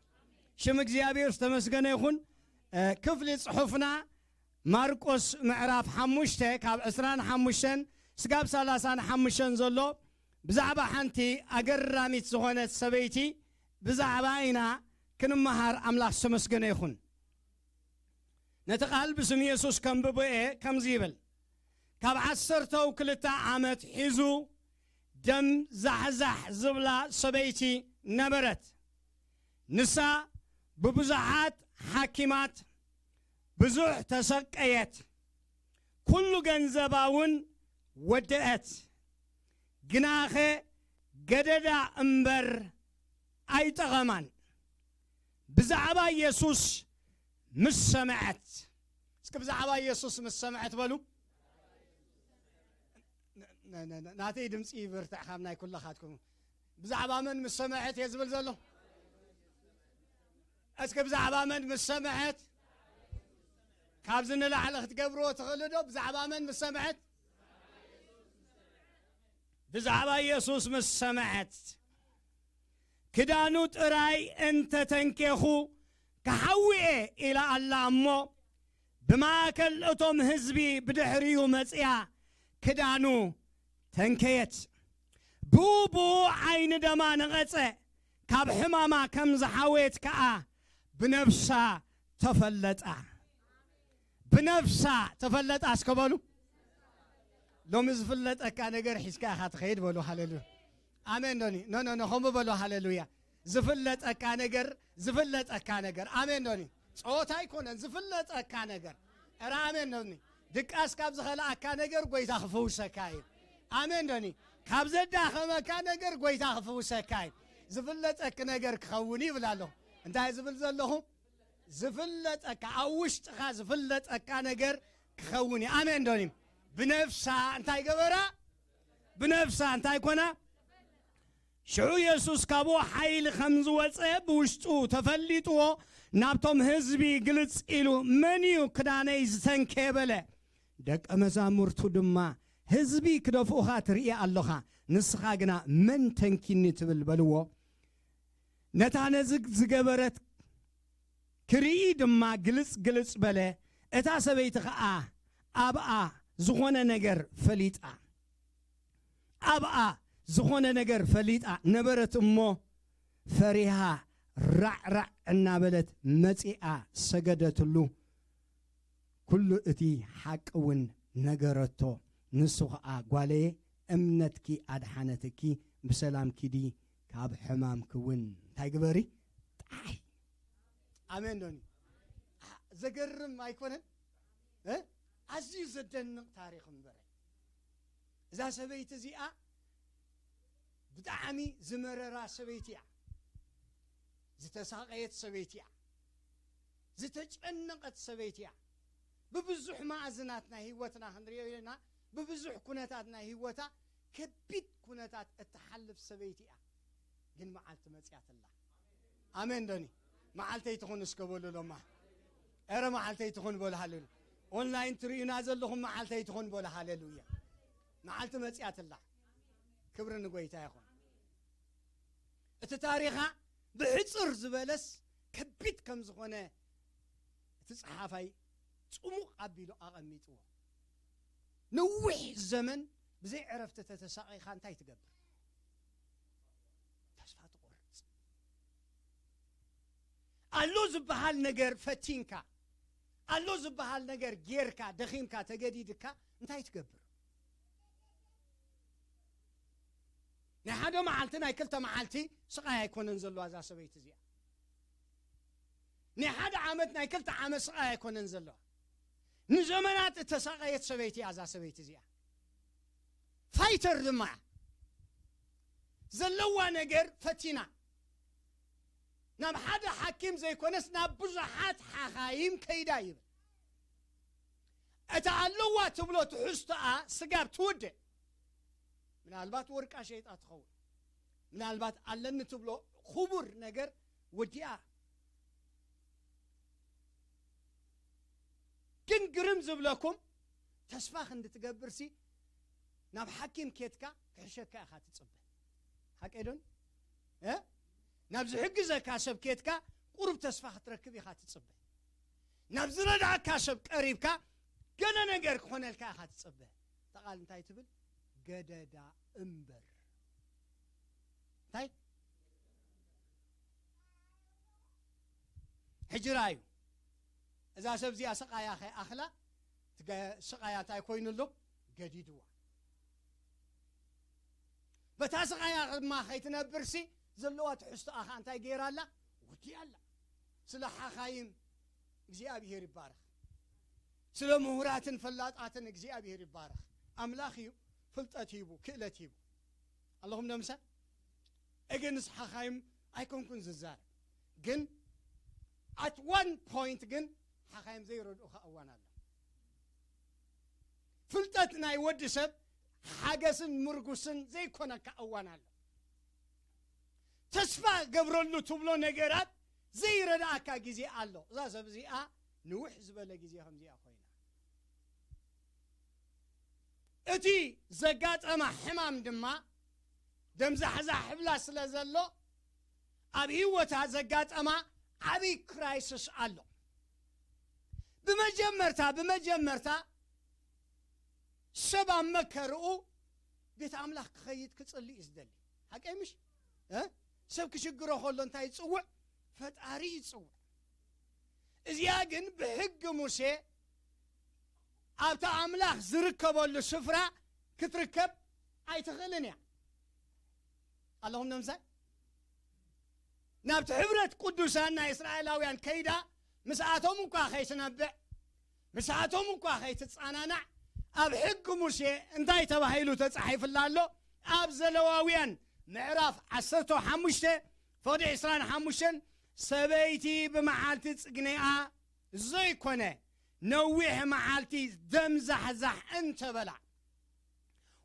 ሽም እግዚኣብሔር ዝተመስገነ ይኹን። እ፣ ክፍሊ ጽሑፍና ማርቆስ ምዕራፍ ሓሙሽተ ካብ ዕስራን ሓሙሽተን ስጋብ ሰላሳን ሓሙሽተን ዘሎ ብዛዕባ ሓንቲ ኣገራሚት ዝኾነት ሰበይቲ ብዛዕባ ኢና ክንመሃር። ኣምላኽ ዝተመስገነ ይኹን። ነቲ ቃል ብስም የሱስ ከንብቦ እየ፣ ከምዚ ይብል። ካብ ዓሰርተው ክልተ ዓመት ሒዙ ደም ዛሕዛሕ ዝብላ ሰበይቲ ነበረት። ንሳ ብብዙሓት ሓኪማት ብዙሕ ተሰቀየት፣ ኩሉ ገንዘባ እውን ወደአት። ግናኸ ገደዳ እምበር ኣይጠቐማን። ብዛዕባ የሱስ ምስ ሰምዐት፣ እስኪ ብዛዕባ የሱስ ምስ ሰምዐት በሉ። ነ-፣ ነ-፣ ነ-፣ ናተይ ድምፂ ይብርትዕ ካብ ናይ ኩለኻትኩም። ብዛዕባ መን ምስ ሰምዐት እየ ዝብል ዘሎ? እስኪ ብዛዕባ መን ምስ ሰምዐት? ካብዚ ንላዕሊ ክትገብርዎ ትኽእሉ ዶ? ብዛዕባ መን ምስ ሰምዐት? ብዛዕባ የሱስ ምስ ሰምዐት፣ ክዳኑ ጥራይ እንተ ተንኬኹ ክሓዊ እየ ኢላ ኣላ እሞ፣ ብማእከል እቶም ህዝቢ ብድሕሪኡ መጺኣ ክዳኑ ተንከየት። ብኡ ብኡ ዓይኒ ደማ ነቐጸ፣ ካብ ሕማማ ከም ዝሓወየት ከኣ ብነፍሳ ተፈለጣ። ብነፍሳ ተፈለጣ እስከ በሉ። ሎሚ ዝፍለጠካ ነገር ሒዝካ ኢኻ ትኸይድ በሉ። ሃሌሉያ። ኣሜን ዶኒ? ኖ፣ ኖ፣ ኖ፣ ከምኡ በሉ። ሃሌሉያ። ዝፍለጠካ ነገር፣ ዝፍለጠካ ነገር። ኣሜን ዶኒ? ጸወታ ኣይኮነን፣ ዝፍለጠካ ነገር። እረ ኣሜን ዶኒ? ድቃስ ካብ ዝኸልኣካ ነገር ጎይታ ክፍውሰካ እዩ። ኣሜን ዶኒ? ካብ ዘዳኸመካ ነገር ጎይታ ክፍውሰካ እዩ። ዝፍለጠክ ነገር ክኸውን ይብል ኣለኹ። እንታይ ዝብል ዘለኹ? ዝፍለጠካ፣ ኣብ ውሽጥኻ ዝፍለጠካ ነገር ክኸውን እዩ። ኣሜን ዶኒ? ብነፍሳ እንታይ ገበራ? ብነፍሳ እንታይ ኮና? ሽዑ የሱስ ካብኡ ሓይሊ ከም ዝወጸ ብውሽጡ ተፈሊጥዎ፣ ናብቶም ህዝቢ ግልጽ ኢሉ፣ "መን እዩ ክዳነይ ዝተንከየ?" በለ። ደቀ መዛሙርቱ ድማ፣ "ህዝቢ ክደፍኡኻ ትርኢ ኣሎኻ፣ ንስኻ ግና መን ተንኪኒ ትብል?" በልዎ። ነታ ነዚ ዝገበረት ክርኢ ድማ ግልጽ ግልጽ በለ። እታ ሰበይቲ ኸኣ ኣብኣ ዝኾነ ነገር ፈሊጣ፣ ኣብኣ ዝኾነ ነገር ፈሊጣ ነበረት እሞ፣ ፈሪሃ ራዕራዕ እናበለት መጺኣ ሰገደትሉ። ኩሉ እቲ ሓቂ እውን ነገረቶ። ንሱ ኸኣ፣ "ጓለየ፣ እምነትኪ ኣድሓነትኪ፣ ብሰላም ኪዲ፣ ካብ ሕማምኪ እውን እንታይ ግበሪ? ጥዓይ።" ኣሜን ዶኒ? ኣ-፣ ዘገርም ኣይኮነን? እ? ኣዝዩ ዘደንቕ ታሪኽ እምበረ። እዛ ሰበይቲ እዚኣ ብጣዕሚ ዝመረራ ሰበይቲ እያ። ዝተሳቐየት ሰበይቲ እያ። ዝተጨነቐት ሰበይቲ እያ። ብብዙሕ መኣዝናት ናይ ህይወትና ክንሪኦ ኢልና፣ ብብዙሕ ኩነታት ናይ ህይወታ ከቢድ ኩነታት እትሓልፍ ሰበይቲ እያ። ግን መዓልቲ መጽያትላ። ኣሜን ዶኒ? መዓልተይ ትኹን እስከ በሉ ሎማ። ኧረ መዓልተይ ትኹን በሉ፣ ሃሌሉያ። ኦንላይን ትርእዩና ዘለኹም መዓልተይ ትኹን በሉ፣ ሃሌሉያ። መዓልቲ መጽያትላ። ክብሪ ንጎይታ ይኹን። እቲ ታሪኻ ብሕጽር ዝበለስ ከቢድ ከም ዝኾነ እቲ ጸሓፋይ ጽሙቕ ኣቢሉ ኣቐሚጥዎ። ነዊሕ ዘመን ብዘይ ዕረፍቲ ተተሳቒኻ እንታይ ትገብር? ተስፋ ትቖርጽ። ኣሎ ዝበሃል ነገር ፈቲንካ፣ ኣሎ ዝበሃል ነገር ጌርካ፣ ደኺምካ፣ ተገዲድካ እንታይ ትገብር? ናይ ሓደ መዓልቲ፣ ናይ ክልተ መዓልቲ ስቓይ ኣይኮነን ዘለዋ እዛ ሰበይቲ እዚኣ። ናይ ሓደ ዓመት፣ ናይ ክልተ ዓመት ስቓይ ኣይኮነን ዘለዋ። ንዘመናት እተሳቐየት ሰበይቲ እያ እዛ ሰበይቲ እዚኣ። ፋይተር ድማ እያ። ዘለዋ ነገር ፈቲና፣ ናብ ሓደ ሓኪም ዘይኮነስ ናብ ብዙሓት ሓኻይም ከይዳ ይብል። እታ ኣለዋ ትብሎ ትሕዝቶኣ ስጋብ ትውድእ፣ ምናልባት ወርቃ ሸይጣ ትኸውን፣ ምናልባት ኣለኒ ትብሎ ክቡር ነገር ወዲኣ። ግን ግርም ዝብለኩም፣ ተስፋ ክንዲ ትገብርሲ ናብ ሓኪም ኬትካ ክሕሸካ ኢኻ ትጽበ። ሓቀይ ዶን? እ? ናብ ዝሕግዘካ ሰብ ኬትካ ቁሩብ ተስፋ ክትረክብ ኢኻ ትጽበ። ናብ ዝረድኣካ ሰብ ቀሪብካ ገለ ነገር ክኾነልካ ኢኻ ትጽበ። እታ ቃል እንታይ ትብል? ገደዳ እምበር። እንታይ? ሕጂ ራእዩ። እዛ ሰብ እዚኣ ስቓያ ከይኣኽላ፣ እቲ ገ-፣ ስቓያ እንታይ ኮይኑሉ? ገዲድዋ። በታ ስቓያ ድማ ከይትነብርሲ ዘለዋ ትሕዝቶኣ ኸዓ እንታይ ገይራ ኣላ? ወዲኣ ኣላ። ስለ ሓኻይም እግዚኣብሔር ይባረኽ። ስለ ምሁራትን ፈላጣትን እግዚኣብሔር ይባረኽ። ኣምላኽ እዩ ፍልጠት ሂቡ፣ ክእለት ሂቡ። ኣለኹም ዶ ምሳይ? እግንስ ሓኻይም ኣይኮንኩን ዝዛረብ። ግን at one point ግን ሓኻይም ዘይረድኡኻ እዋን ኣሎ። ፍልጠት ናይ ወዲ ሰብ ሓገስን ምርጉስን ዘይኮነካ እዋን ኣሎ። ተስፋ ገብረሉ ትብሎ ነገራት ዘይረድኣካ ግዜ ኣሎ። እዛ ሰብ እዚኣ ንውሕ ዝበለ ግዜ ከምዚኣ ኮይና። እቲ ዘጋጠማ ሕማም ድማ ደምዛሕዛሕ ሕብላ ስለ ዘሎ፣ ኣብ ህይወታ ዘጋጠማ ዓብይ ክራይስስ ኣሎ። ብመጀመርታ፣ ብመጀመርታ ሰብ ኣብ መከርኡ ቤት ኣምላኽ ክኸይድ ክጽሊ እዩ ዝደሊ። ሓቀይ ምሽ? እ? ሰብ ክሽግሮ ከሎ እንታይ ይጽውዕ? ፈጣሪ ይጽውዕ። እዚኣ ግን ብሕጊ ሙሴ ኣብታ ኣምላኽ ዝርከበሉ ስፍራ ክትርከብ ኣይትኽእልን እያ። ኣለኹም ነምሳይ? ናብቲ ሕብረት ቅዱሳን ናይ እስራኤላውያን ከይዳ ምስኣቶም እኳ ከይትነብዕ፣ ምስኣቶም እኳ ከይትጸናናዕ፣ ኣብ ሕጊ ሙሴ እንታይ ተባሂሉ ተጻሒፍላ ኣሎ? ኣብ ዘለዋውያን ምዕራፍ ዓሰርተ ሓሙሽተ ፍቕዲ ዕስራን ሓሙሽተን፣ ሰበይቲ ብመዓልቲ ጽግኒኣ ዘይኮነ ነዊሕ መዓልቲ ደምዛሕዛሕ እንተበላ፣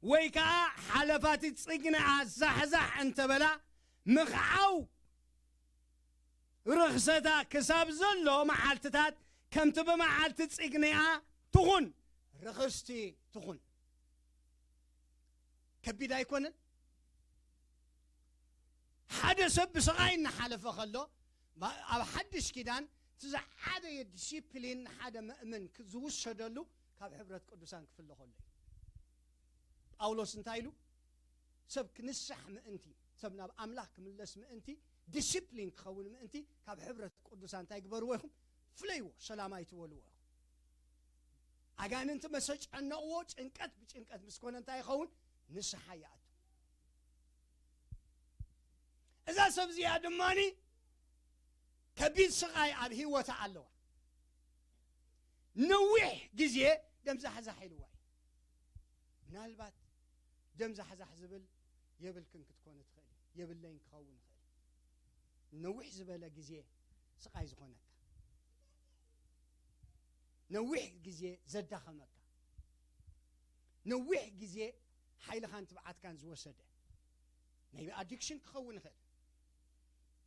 ወይ ከኣ ሓለፋቲ ጽግንኣ ዛሕዛሕ እንተበላ፣ ምኽዓው ርኽሰታ ክሳብ ዘሎ መዓልትታት ከምቲ ብመዓልቲ ጽግንኣ ትኹን፣ ርኽስቲ ትኹን። ከቢድ ኣይኮነን? ሓደ ሰብ ብስቓይ እናሓለፈ ከሎ፣ ማ-፣ ኣብ ሓድሽ ኪዳን እቲ ዝዓበየ ዲሲፕሊን ንሓደ መእመን ክ-፣ ዝውሰደሉ ካብ ሕብረት ቅዱሳን ክፍለ ከሎ እዩ። ጳውሎስ እንታይ ኢሉ? ሰብ ክንሳሕ ምእንቲ፣ ሰብ ናብ ኣምላኽ ክምለስ ምእንቲ፣ ዲሲፕሊን ክኸውን ምእንቲ፣ ካብ ሕብረት ቅዱሳን እንታይ ግበርዎ ኢኹም? ፍለይዎ፣ ሰላም ኣይትበልዎ ኢኹም። ኣጋንንቲ መሰጨነቕዎ፣ ጭንቀት ብጭንቀት ምስ ኮነ እንታይ ይኸውን? ንስሓ ይኣቱ። እዛ ሰብ እዚኣ ድማኒ ከቢድ ስቓይ ኣብ ህይወታ ኣለዋ። ነዊሕ ግዜ ደም ዛሕዛሕ ኢልዋ እዩ። ምናልባት ደም ዛሕዛሕ ዝብል የብልክን ክትኮኒ ትኽእል፣ የብለይን ክኸውን ይኽእል። ነዊሕ ዝበለ ግዜ ስቓይ ዝኾነካ፣ ነዊሕ ግዜ ዘዳኸመካ፣ ነዊሕ ግዜ ሓይልኻን ትብዓትካን ዝወሰደ፣ maybe ኣዲክሽን ክኸውን ይኽእል፣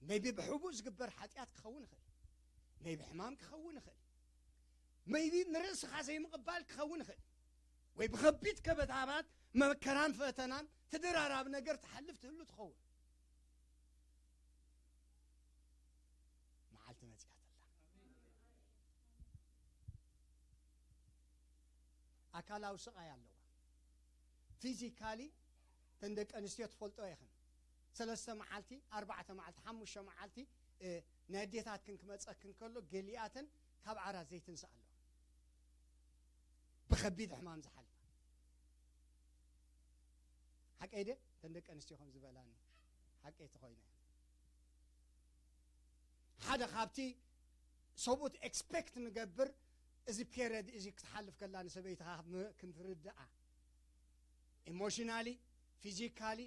maybe ብሕቡእ ዝግበር ሓጢኣት ክኸውን ይኽእል፣ maybe ሕማም ክኸውን ይኽእል፣ maybe ንርእስኻ ዘይምቕባል ክኸውን ይኽእል፣ ወይ ብኸቢድ ከበታባት መከራን ፈተናን ተደራራቢ ነገር ትሓልፍ ትህሉ ትኸውን። መዓልቲ መጺኣትላ። ኣካላዊ ስቓይ ኣለዋ። ፊዚካሊ፣ ተን ደቂ ኣንስትዮ ትፈልጦ ኢኽን። ሰለስተ መዓልቲ፣ ኣርባዕተ መዓልቲ፣ ሓሙሽተ መዓልቲ፣ እ፣ ናይ ኣዴታትክን ክመጸክን ከሎ፣ ገሊኣተን ካብ ዓራት ዘይትንስእ ኣለዋ። ብኸቢድ ሕማም ዝሓልፋ። ሓቀይ ድየ? እተን ደቂ ኣንስትዮ ከም ዝበላኒ ሓቀይ ተኾይነ ሓደ ካብቲ ሰብኡት ኤክስፔክት ንገብር እዚ ፔሪድ እዚ ክትሓልፍ ከላ ንሰበይትኻ ም- ክንትርድኣ ኢሞሽናሊ ፊዚካሊ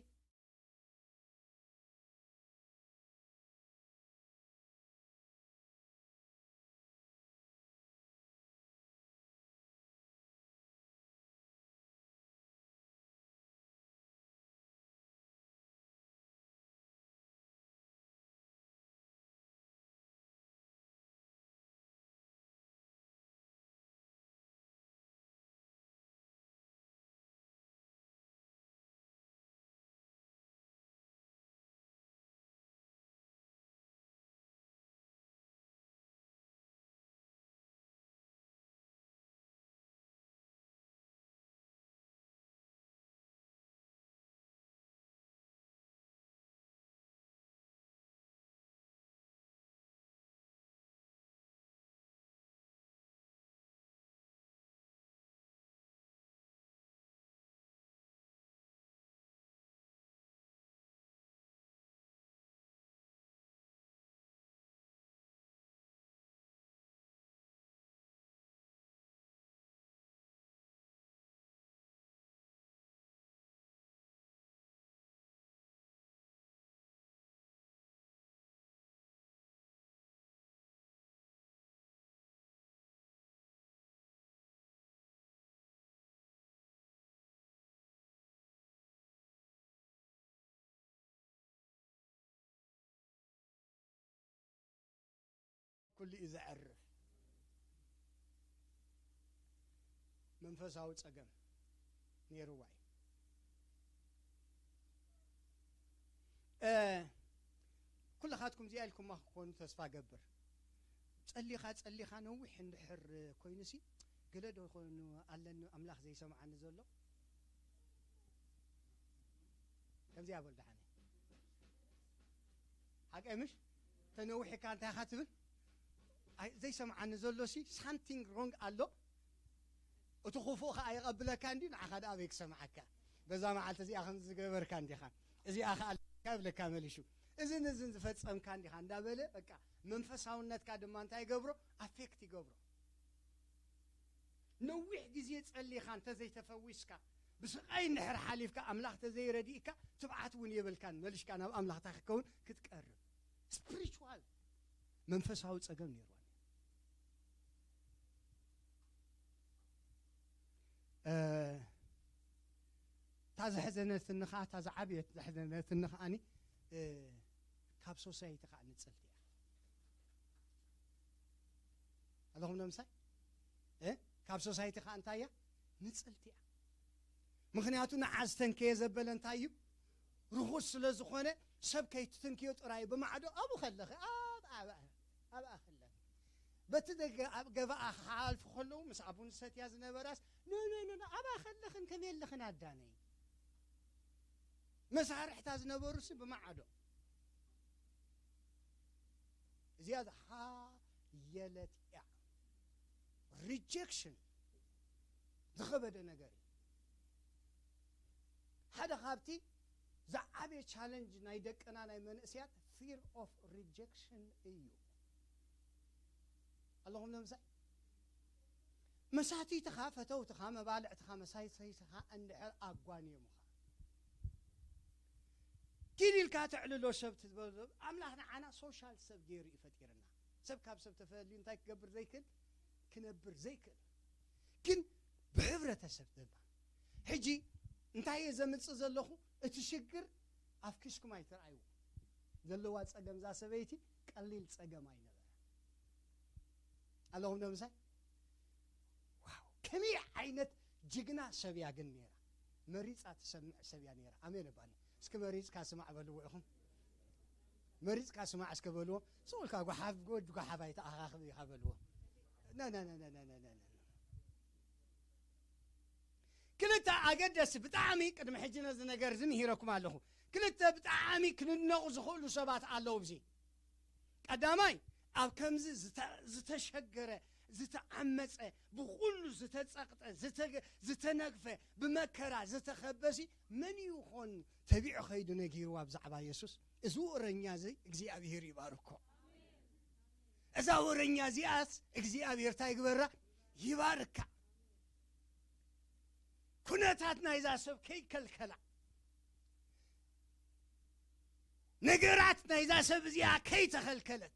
ኩሉ እዩ ዘዕርፍ። መንፈሳዊ ጸገም ነይርዋ እዩ። እ፣ ኩልኻትኩም እዚኣ ኢልኩማ ክኾኑ ተስፋ ገብር። ጸሊኻ ጸሊኻ ነዊሕ እንድሕር ኮይኑሲ ገለ ዶ ኮይኑ ኣለኒ ኣምላኽ ዘይሰምዓኒ ዘሎ? ከምዚኣ በል ደሓነ። ሓቀይ ምሽ? ተነዊሕካ እንታይ ኢኻ ትብል? ኣይ፣ ዘይሰምዓኒ ዘሎ ሲ ሳምቲንግ ሮንግ ኣሎ። እቲ ክፉእ ኸዓ ይቐብለካ እንዲ ንዓኻ ደኣ ኣበይ ክሰምዓካ? በዛ መዓልቲ እዚኣ ከም ዝገበርካ እንዲኻ፣ እዚኣ ኸዓ ኣለካ ይብለካ መሊሹ። እዝን እዝን ዝፈጸምካ እንዲኻ እንዳበለ በቃ መንፈሳውነትካ ድማ እንታይ ይገብሮ? ኣፌክት ይገብሮ። ነዊሕ ግዜ ጸሊኻ እንተዘይተፈዊስካ ብስቓይ እንድሕር ሓሊፍካ ኣምላኽ ተዘይረዲእካ ትብዓት እውን የብልካን። መልሽካ ናብ ኣምላኽታ ክትከውን ክትቀርብ ስፕሪቹዋል መንፈሳዊ ጸገም ነይርዋ። እ፣ እታ ዘሕዘነትኒ ኸዓ፣ እታ ዝዓበየት ዘሕዘነትኒ ኸዓኒ፣ እ፣ ካብ ሶሳይቲ ኸዓ ንጽልቲ እያ። ኣለኹም ዶ ምሳይ? እ? ካብ ሶሳይቲ ኸዓ እንታይ እያ? ንጽልቲ እያ። ምኽንያቱ ንዓ ዝተንከየ ዘበለ እንታይ እዩ? ርኹስ ስለ ዝኾነ ሰብ ከይትትንክዮ ጥራይ ብማዕዶ ኣብኡ ከለኺ ኣብ ኣብ ኣብኣ ከለኺ በቲ ደገ ኣብ ገባኣ ክሓልፉ ከለዉ ምስ ኣቡን ሰትያ ዝነበራስ ኖ ኖ ኖ ኖ፣ ኣብኣ ከለኽን ከመይ ኣለኽን ኣዳነይ መሳርሕታ ዝነበሩሲ ብማዕዶ እዚኣ ዝሓየለት እያ። ሪጀክሽን ዝኸበደ ነገር እዩ። ሓደ ካብቲ ዝዓበየ ቻለንጅ ናይ ደቅና ናይ መንእስያት ፊር ኦፍ ሪጀክሽን እዩ። ኣለኹም ነምሳይ መሳትይትኻ ፈተውትኻ መባልዕትኻ መሳይሰይትኻ እንድሕር ኣጓንዮምኻ ኪድ ኢልካ ተዕልሎ ሰብ ትበሎ ኣምላኽ ንዓና ሶሻል ሰብ ገይሩ እዩ ፈጢርና። ሰብ ካብ ሰብ ተፈልዩ እንታይ ክገብር ዘይክእል ክነብር ዘይክእል ግን ብሕብረተሰብ ድማ ሕጂ እንታይ እየ ዘምፅእ ዘለኹ እቲ ሽግር ኣፍኪስኩም ኣይትርኣይዎ ዘለዋ ጸገም እዛ ሰበይቲ ቀሊል ጸገም ኣይነበረ ኣለኹም ዶ ምሳይ ዋው ከመይ ዓይነት ጅግና ሰብ እያ ግን ነይራ መሪፃ ትሰምዕ ሰብ እያ ነይራ ኣሜን ባኒ እስኪ መሪፅካ ስማዕ በልዎ ኢኹም መሪፅካ ስማዕ እስከ በልዎ ስቑልካ ጓሓፍ ጎድ ጓሓፍ ኣይተኣኻኽብ ኢኻ በልዎ ክልተ ኣገደሲ ብጣዕሚ ቅድሚ ሕጂ ነዚ ነገር እዚ ምሂረኩም ኣለኹ ክልተ ብጣዕሚ ክንድነቑ ዝኽእሉ ሰባት ኣለዉ ብዚ ቀዳማይ ኣብ ከምዚ ዝተ-፣ ዝተሸገረ፣ ዝተዓመጸ፣ ብኹሉ ዝተጸቕጠ፣ ዝተገ-፣ ዝተነግፈ፣ ብመከራ ዝተኸበሲ መን ይኾን ተቢዑ ኸይዱ ነጊርዋ ብዛዕባ የሱስ? እዚ ወረኛ እዚ እግዚኣብሄር ይባርኮ። እዛ ወረኛ እዚኣስ እግዚኣብሄር እንታይ ይግበራ? ይባርካ። ኩነታት ናይዛ ሰብ ከይከልከላ፣ ነገራት ናይዛ ሰብ እዚኣ ከይተኸልከለት፣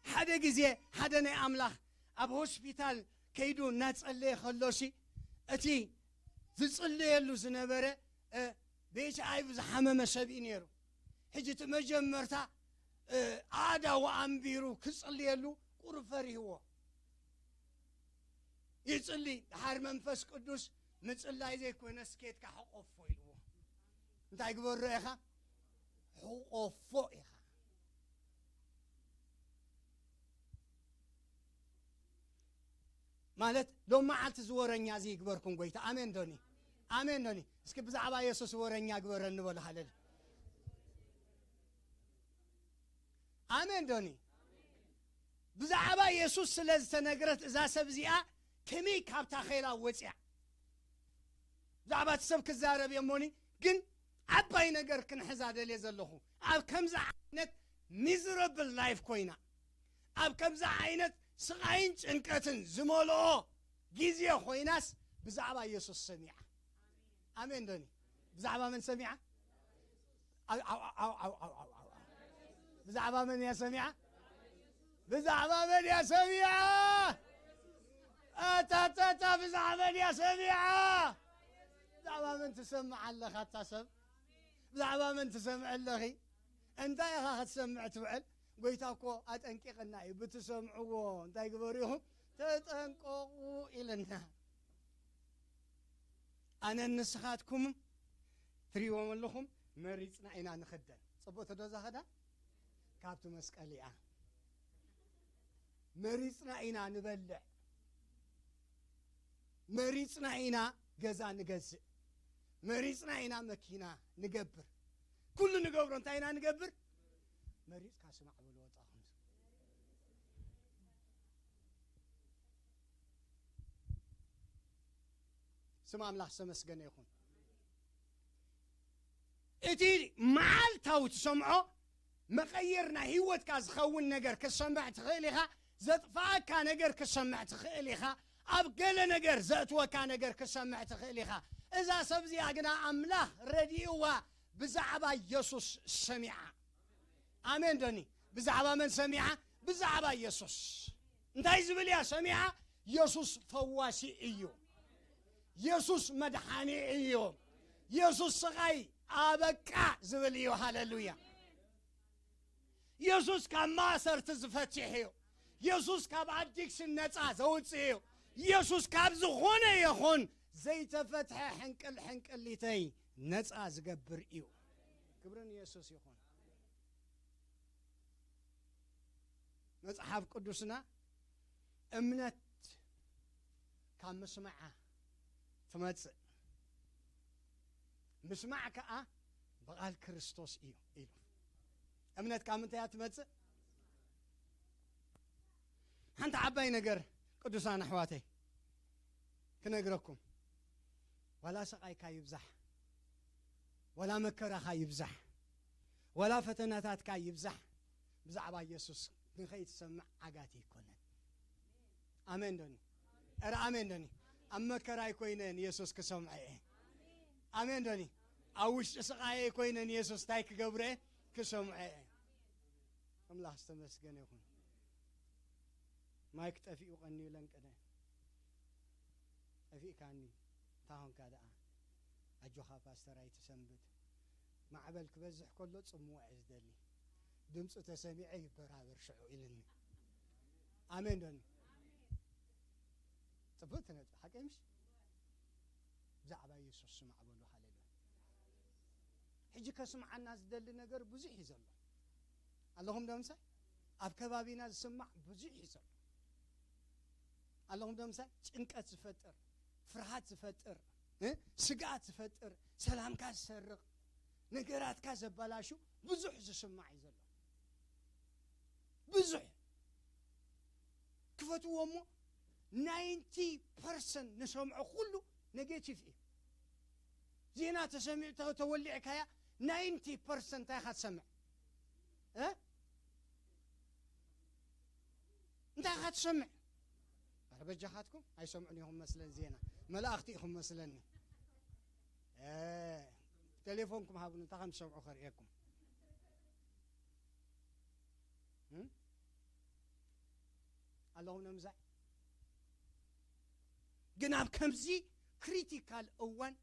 ሓደ ግዜ ሓደ ናይ ኣምላኽ ኣብ ሆስፒታል ከይዱ እናጸለየ ከሎሲ፣ እቲ ዝጽለየሉ ዝነበረ፣ እ፣ ብኤች ኣይ ቪ ዝሓመመ ሰብ እዩ ነይሩ። ሕጂ እቲ መጀመርታ፣ እ፣ ኣእዳዉ ኣንቢሩ ክጽልየሉ ቁሩብ ፈሪህዎ። ይጽሊ፣ ድሓር መንፈስ ቅዱስ ምጽላይ ዘይኮነስ ኬድካ ሕቆፎ ኢልዎ። እንታይ ግበሮ ኢኻ? ሕቆፎ ኢኻ። ማለት ሎም መዓልቲ ዝወረኛ እዚ ይግበርኩም ጎይታ። ኣሜን ዶኒ? ኣሜን ዶኒ? እስኪ ብዛዕባ የሱስ ወረኛ ግበረኒ በሉ። ሃለል። ኣሜን ዶኒ? ብዛዕባ የሱስ ስለ ዝተነግረት እዛ ሰብ እዚኣ ከመይ ካብታ ኸይላ ወፅያ? ብዛዕባ እቲ ሰብ ክዛረብ እየ እሞኒ፣ ግን ዓባይ ነገር ክንሕዛ ደልየ ዘለኹ። ኣብ ከምዚ ዓይነት ሚዝረብል ላይፍ ኮይና፣ ኣብ ከምዚ ዓይነት ስቓይን ጭንቀትን ዝመልኦ ግዜ ኮይናስ ብዛዕባ የሱስ ሰሚዓ። ኣሜን ዶኒ? ብዛዕባ መን ሰሚዓ? ኣው፣ ኣው፣ ኣው። ብዛዕባ መን እያ ሰሚዓ? ብዛዕባ መን እያ ሰሚዓ? ኣታታታ፣ ብዛዕባ መን እያ ሰሚዓ? ብዛዕባ መን ትሰምዕ ኣለኻ ኣታ ሰብ? ብዛዕባ መን ትሰምዕ ኣለኺ? እንታይ ኢኻ ክትሰምዕ ትውዕል? ጎይታ እኮ ኣጠንቂቕና እዩ። ብትሰምዕዎ እንታይ ግበሩ ኢኹም? ተጠንቀቑ ኢልና። ኣነን ንስኻትኩምን ትሪእዎም ኣለኹም፣ መሪጽና ኢና ንኽደን። ጽቡቕ ተዶ እዛ ኽዳን? ካብቲ መስቀል እያ። መሪጽና ኢና ንበልዕ። መሪጽና ኢና ገዛ ንገዝእ። መሪጽና ኢና መኪና ንገብር። ኩሉ ንገብሮ እንታይ ኢና ንገብር? መሪጽካ ስማዕ በልዎ ጣኹም። ስም ኣምላኽ ዝተመስገነ ይኹን። እቲ መዓልታዊ ትሰምዖ መቐየር ናይ ህይወትካ ዝኸውን ነገር ክሰምዕ ትኽእል ኢኻ። ዘጥፍኣካ ነገር ክሰምዕ ትኽእል ኢኻ። ኣብ ገለ ነገር ዘእትወካ ነገር ክሰምዕ ትኽእል ኢኻ። እዛ ሰብ እዚኣ ግና ኣምላኽ ረዲእዋ ብዛዕባ የሱስ ሰሚዓ። ኣሜን ዶኒ? ብዛዕባ መን ሰሚዓ? ብዛዕባ የሱስ። እንታይ ዝብል እያ ሰሚዓ? የሱስ ፈዋሲ እዩ። የሱስ መድሓኒ እዩ። የሱስ ስቓይ ኣበቃ ዝብል እዩ። ሃለሉያ። የሱስ ካብ ማእሰርቲ ዝፈትሕ እዩ። የሱስ ካብ ኣዲክሽን ነፃ ዘውፅእ እዩ። የሱስ ካብ ዝኾነ ይኹን ዘይተፈትሐ ሕንቅል ሕንቅሊተይ ነፃ ዝገብር እዩ። ክብሪ ንየሱስ ይኹን። መጽሓፍ ቅዱስና እምነት ካብ ምስማዓ ትመጽእ፣ ምስማዕ ከኣ ብቓል ክርስቶስ እዩ ኢሉ። እምነት ካብ ምንታይ እያ ትመጽእ? ሓንቲ ዓባይ ነገር ቅዱሳን ኣሕዋተይ ክነግረኩም፣ ዋላ ስቓይካ ይብዛሕ፣ ዋላ መከራኻ ይብዛሕ፣ ዋላ ፈተናታትካ ይብዛሕ፣ ብዛዕባ የሱስ ንኸይትሰምዕ ዓጋቲ ኣይኮነን። ኣሜን ዶኒ? ኧረ ኣሜን ዶኒ? ኣብ መከራ ኣይኮይነን የሱስ ክሰምዖ እየ። ኣሜን ዶኒ? ኣብ ውሽጢ ስቓየ ኣይኮይነን የሱስ እንታይ ክገብሮ እየ? ክሰምዖ እየ። ኣምላኽ ዝተመስገነ ይኹን። ማይክ ጠፊኡ ቀንዩ ለንቀደ። ጠፊእካኒ። እንታይ ኾንካ ደኣ? ኣጆኻ ፓስተር ኣይትሰንብድ። ማዕበል ክበዝሕ ከሎ ጽምዋ እየ ዝደሊ። ድምፁ ተሰሚዐ ይበራበር ሽዑ ኢልኒ። ኣሜን ዶኒ? ጽቡቅ ትነጥብ፣ ሓቀይ ምሽ? ብዛዕባ የሱስ ስማዕ በሉ። ሃሌሉያ። ሕጂ ከስምዓና ዝደሊ ነገር ብዙሕ እዩ ዘሎ። ኣለኹም ዶ ምሳይ? ኣብ ከባቢና ዝስማዕ ብዙሕ እዩ ዘሎ። ኣለኹም ዶ ምሳይ? ጭንቀት ዝፈጥር፣ ፍርሃት ዝፈጥር፣ እ? ስግኣት ዝፈጥር፣ ሰላምካ ዝሰርቕ፣ ነገራትካ ዘበላሹ ብዙሕ ዝስማዕ እዩ ዘሎ። ብዙሕ ክፈትዎ እሞ ናይንቲ ፐርሰንት ንሰምዖ ኩሉ ኔጌቲቭ እዩ። ዜና ተሰሚዑ ተ- ተወሊዕካያ ናይንቲ ፐርሰንት እንታይ ኢኻ ትሰምዕ? እ? እንታይ ኢኻ ትሰምዕ? ኣረ በጃኻትኩም ኣይሰምዑን ኢኹም መስለን፣ ዜና መላእኽቲ ኢኹም መስለኒ። እ፣ ቴሌፎንኩም ሃቡኒ እንታይ ከም ትሰምዑ ከርእየኩም። እም? ኣለኹም ነምዛይ ግን ኣብ ከምዚ ክሪቲካል እዋን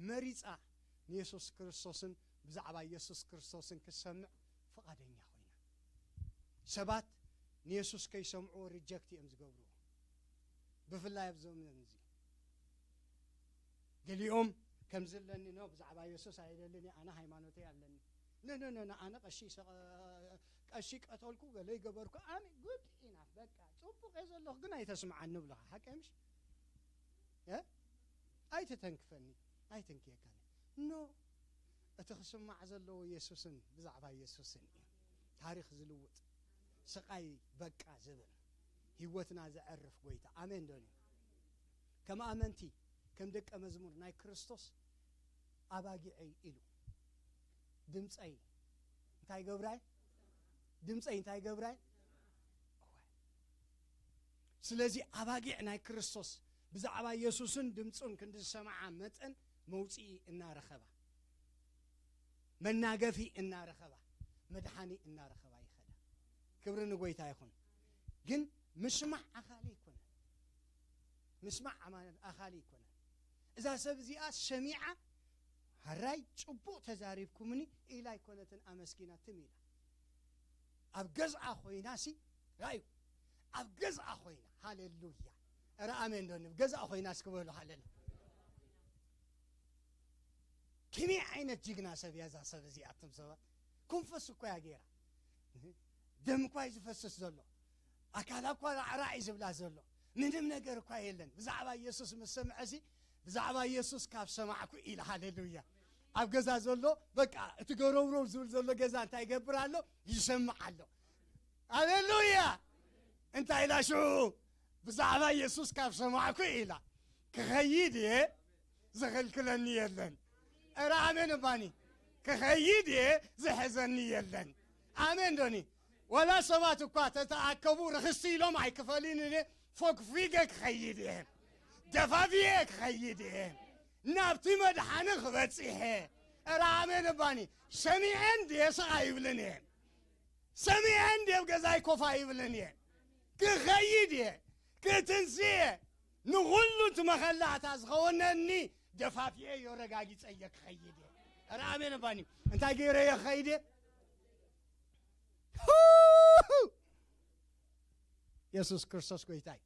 መሪፃ ንየሱስ ክርስቶስን ብዛዕባ የሱስ ክርስቶስን ክሰምዕ ፍቓደኛ ኮይና። ሰባት ንየሱስ ከይሰምዕዎ ሪጀክት እዮም ዝገብርዎ። ብፍላይ ኣብ ዘመን እዚ ገሊኦም ከምዚ ኣለኒ ኖ ብዛዕባ የሱስ ኣይደልን እየ፣ ኣነ ሃይማኖተይ ኣለኒ። ኖ ኖ ኖ ኖ፣ ኣነ ቀሺ ሰ- ቀሺ ቀተልኩ ገለ ይገበርኩ ኣነ ጉድ ኢና በቃ ጽቡቅ እየ ዘለኹ ግን ኣይተስምዓኒ ብለኻ ሓቀ ምሽ እ? ኣይተተንክፈኒ ኣይተንክየካኒ ኖ እቲ ክስማዕ ዘለዎ የሱስን ብዛዕባ የሱስን እዩ። ታሪኽ ዝልውጥ ስቃይ በቃ ዝብል ህይወትና ዘዕርፍ ጎይታ ኣሜን ዶኒ። ከም ኣመንቲ ከም ደቀ መዝሙር ናይ ክርስቶስ ኣባጊዐይ ኢሉ ድምፀይ እንታይ ገብራይ ድምፀይ እንታይ ገብራይ እወ። ስለዚ ኣባጊዕ ናይ ክርስቶስ ብዛዕባ የሱስን ድምፁን ክንዲ ዝሰምዓ መጠን መውፅኢ እናረኸባ መናገፊ እናረኸባ መድሓኒ እናረኸባ ይኸዳ። ክብሪ ንጎይታ ይኹን። ግን ምስማዕ ኣኻሊ ኣይኮነን። ምስማዕ ኣማ- ኣኻሊ ኣይኮነን። እዛ ሰብ እዚኣ ሰሚዓ ሃራይ ጽቡቕ ተዛሪብኩምኒ ኢላ ኣይኮነትን ኣመስጊና ትም ኢላ። ኣብ ገዝኣ ኮይና ሲ ራዩ ኣብ ገዝኣ ኮይና ሃሌሉያ። ኧረ ኣሜን ዶ ንብ ገዝኣ ኮይና እስኪ በሉ ሃሌሉያ። ከመይ ዓይነት ጅግና ሰብ እያ እዛ ሰብ እዚኣ። ኣቱም ሰባት ኮንፈስ እኮ እያ ገይራ። ደም እኳ እዩ ዝፈስስ ዘሎ። ኣካላ እኳ ራዕራዕ እዩ ዝብላ ዘሎ። ምንም ነገር እኳ የለን። ብዛዕባ ኢየሱስ ምስ ሰምዐ ሲ ብዛዕባ ኢየሱስ ካብ ሰማዕኩ ኢላ። ሃሌሉያ። ኣብ ገዛ ዘሎ በቃ እቲ ገረውረው ዝብል ዘሎ ገዛ እንታይ ይገብር ኣሎ? ይሰምዕ ኣሎ። ሃሌሉያ። እንታይ ኢላ ሽዑ? ብዛዕባ ኢየሱስ ካብ ሰማዕኩ ኢላ ክኸይድ እየ ዝኽልክለኒ የለን። ኧረ ኣሜን እባኒ። ክኸይድ እየ ዝሕዘኒ የለን። ኣሜን ዶኒ። ወላ ሰባት እኳ ተተኣከቡ ርኽስቲ ኢሎም ኣይክፈልን እየ። ፎግፊገ ክኸይድ እየ። ደፋፊየ ክኸይድ እየ። ናብቲ መድሓኒ ክበጽሕ እየ። ኧረ ኣሜን እባኒ። ሰሚዐ እንድየ ስቕ ኣይብልን እየ። ሰሚዐ እንድየ ኣብ ገዛይ ኮፍ ኣይብልን እየ። ክኸይድ እየ። ክትንስእ እየ። ንኹሉ እቲ መኸላእታ ዝኸወነኒ ደፋፊኤ እዮ ረጋጊጸ እየ ክኸይድ እየ። ኧረ ኣሜን እባኒ። እንታይ ገይረ እየ ክኸይድ እየ? የሱስ ክርስቶስ ጎይታይ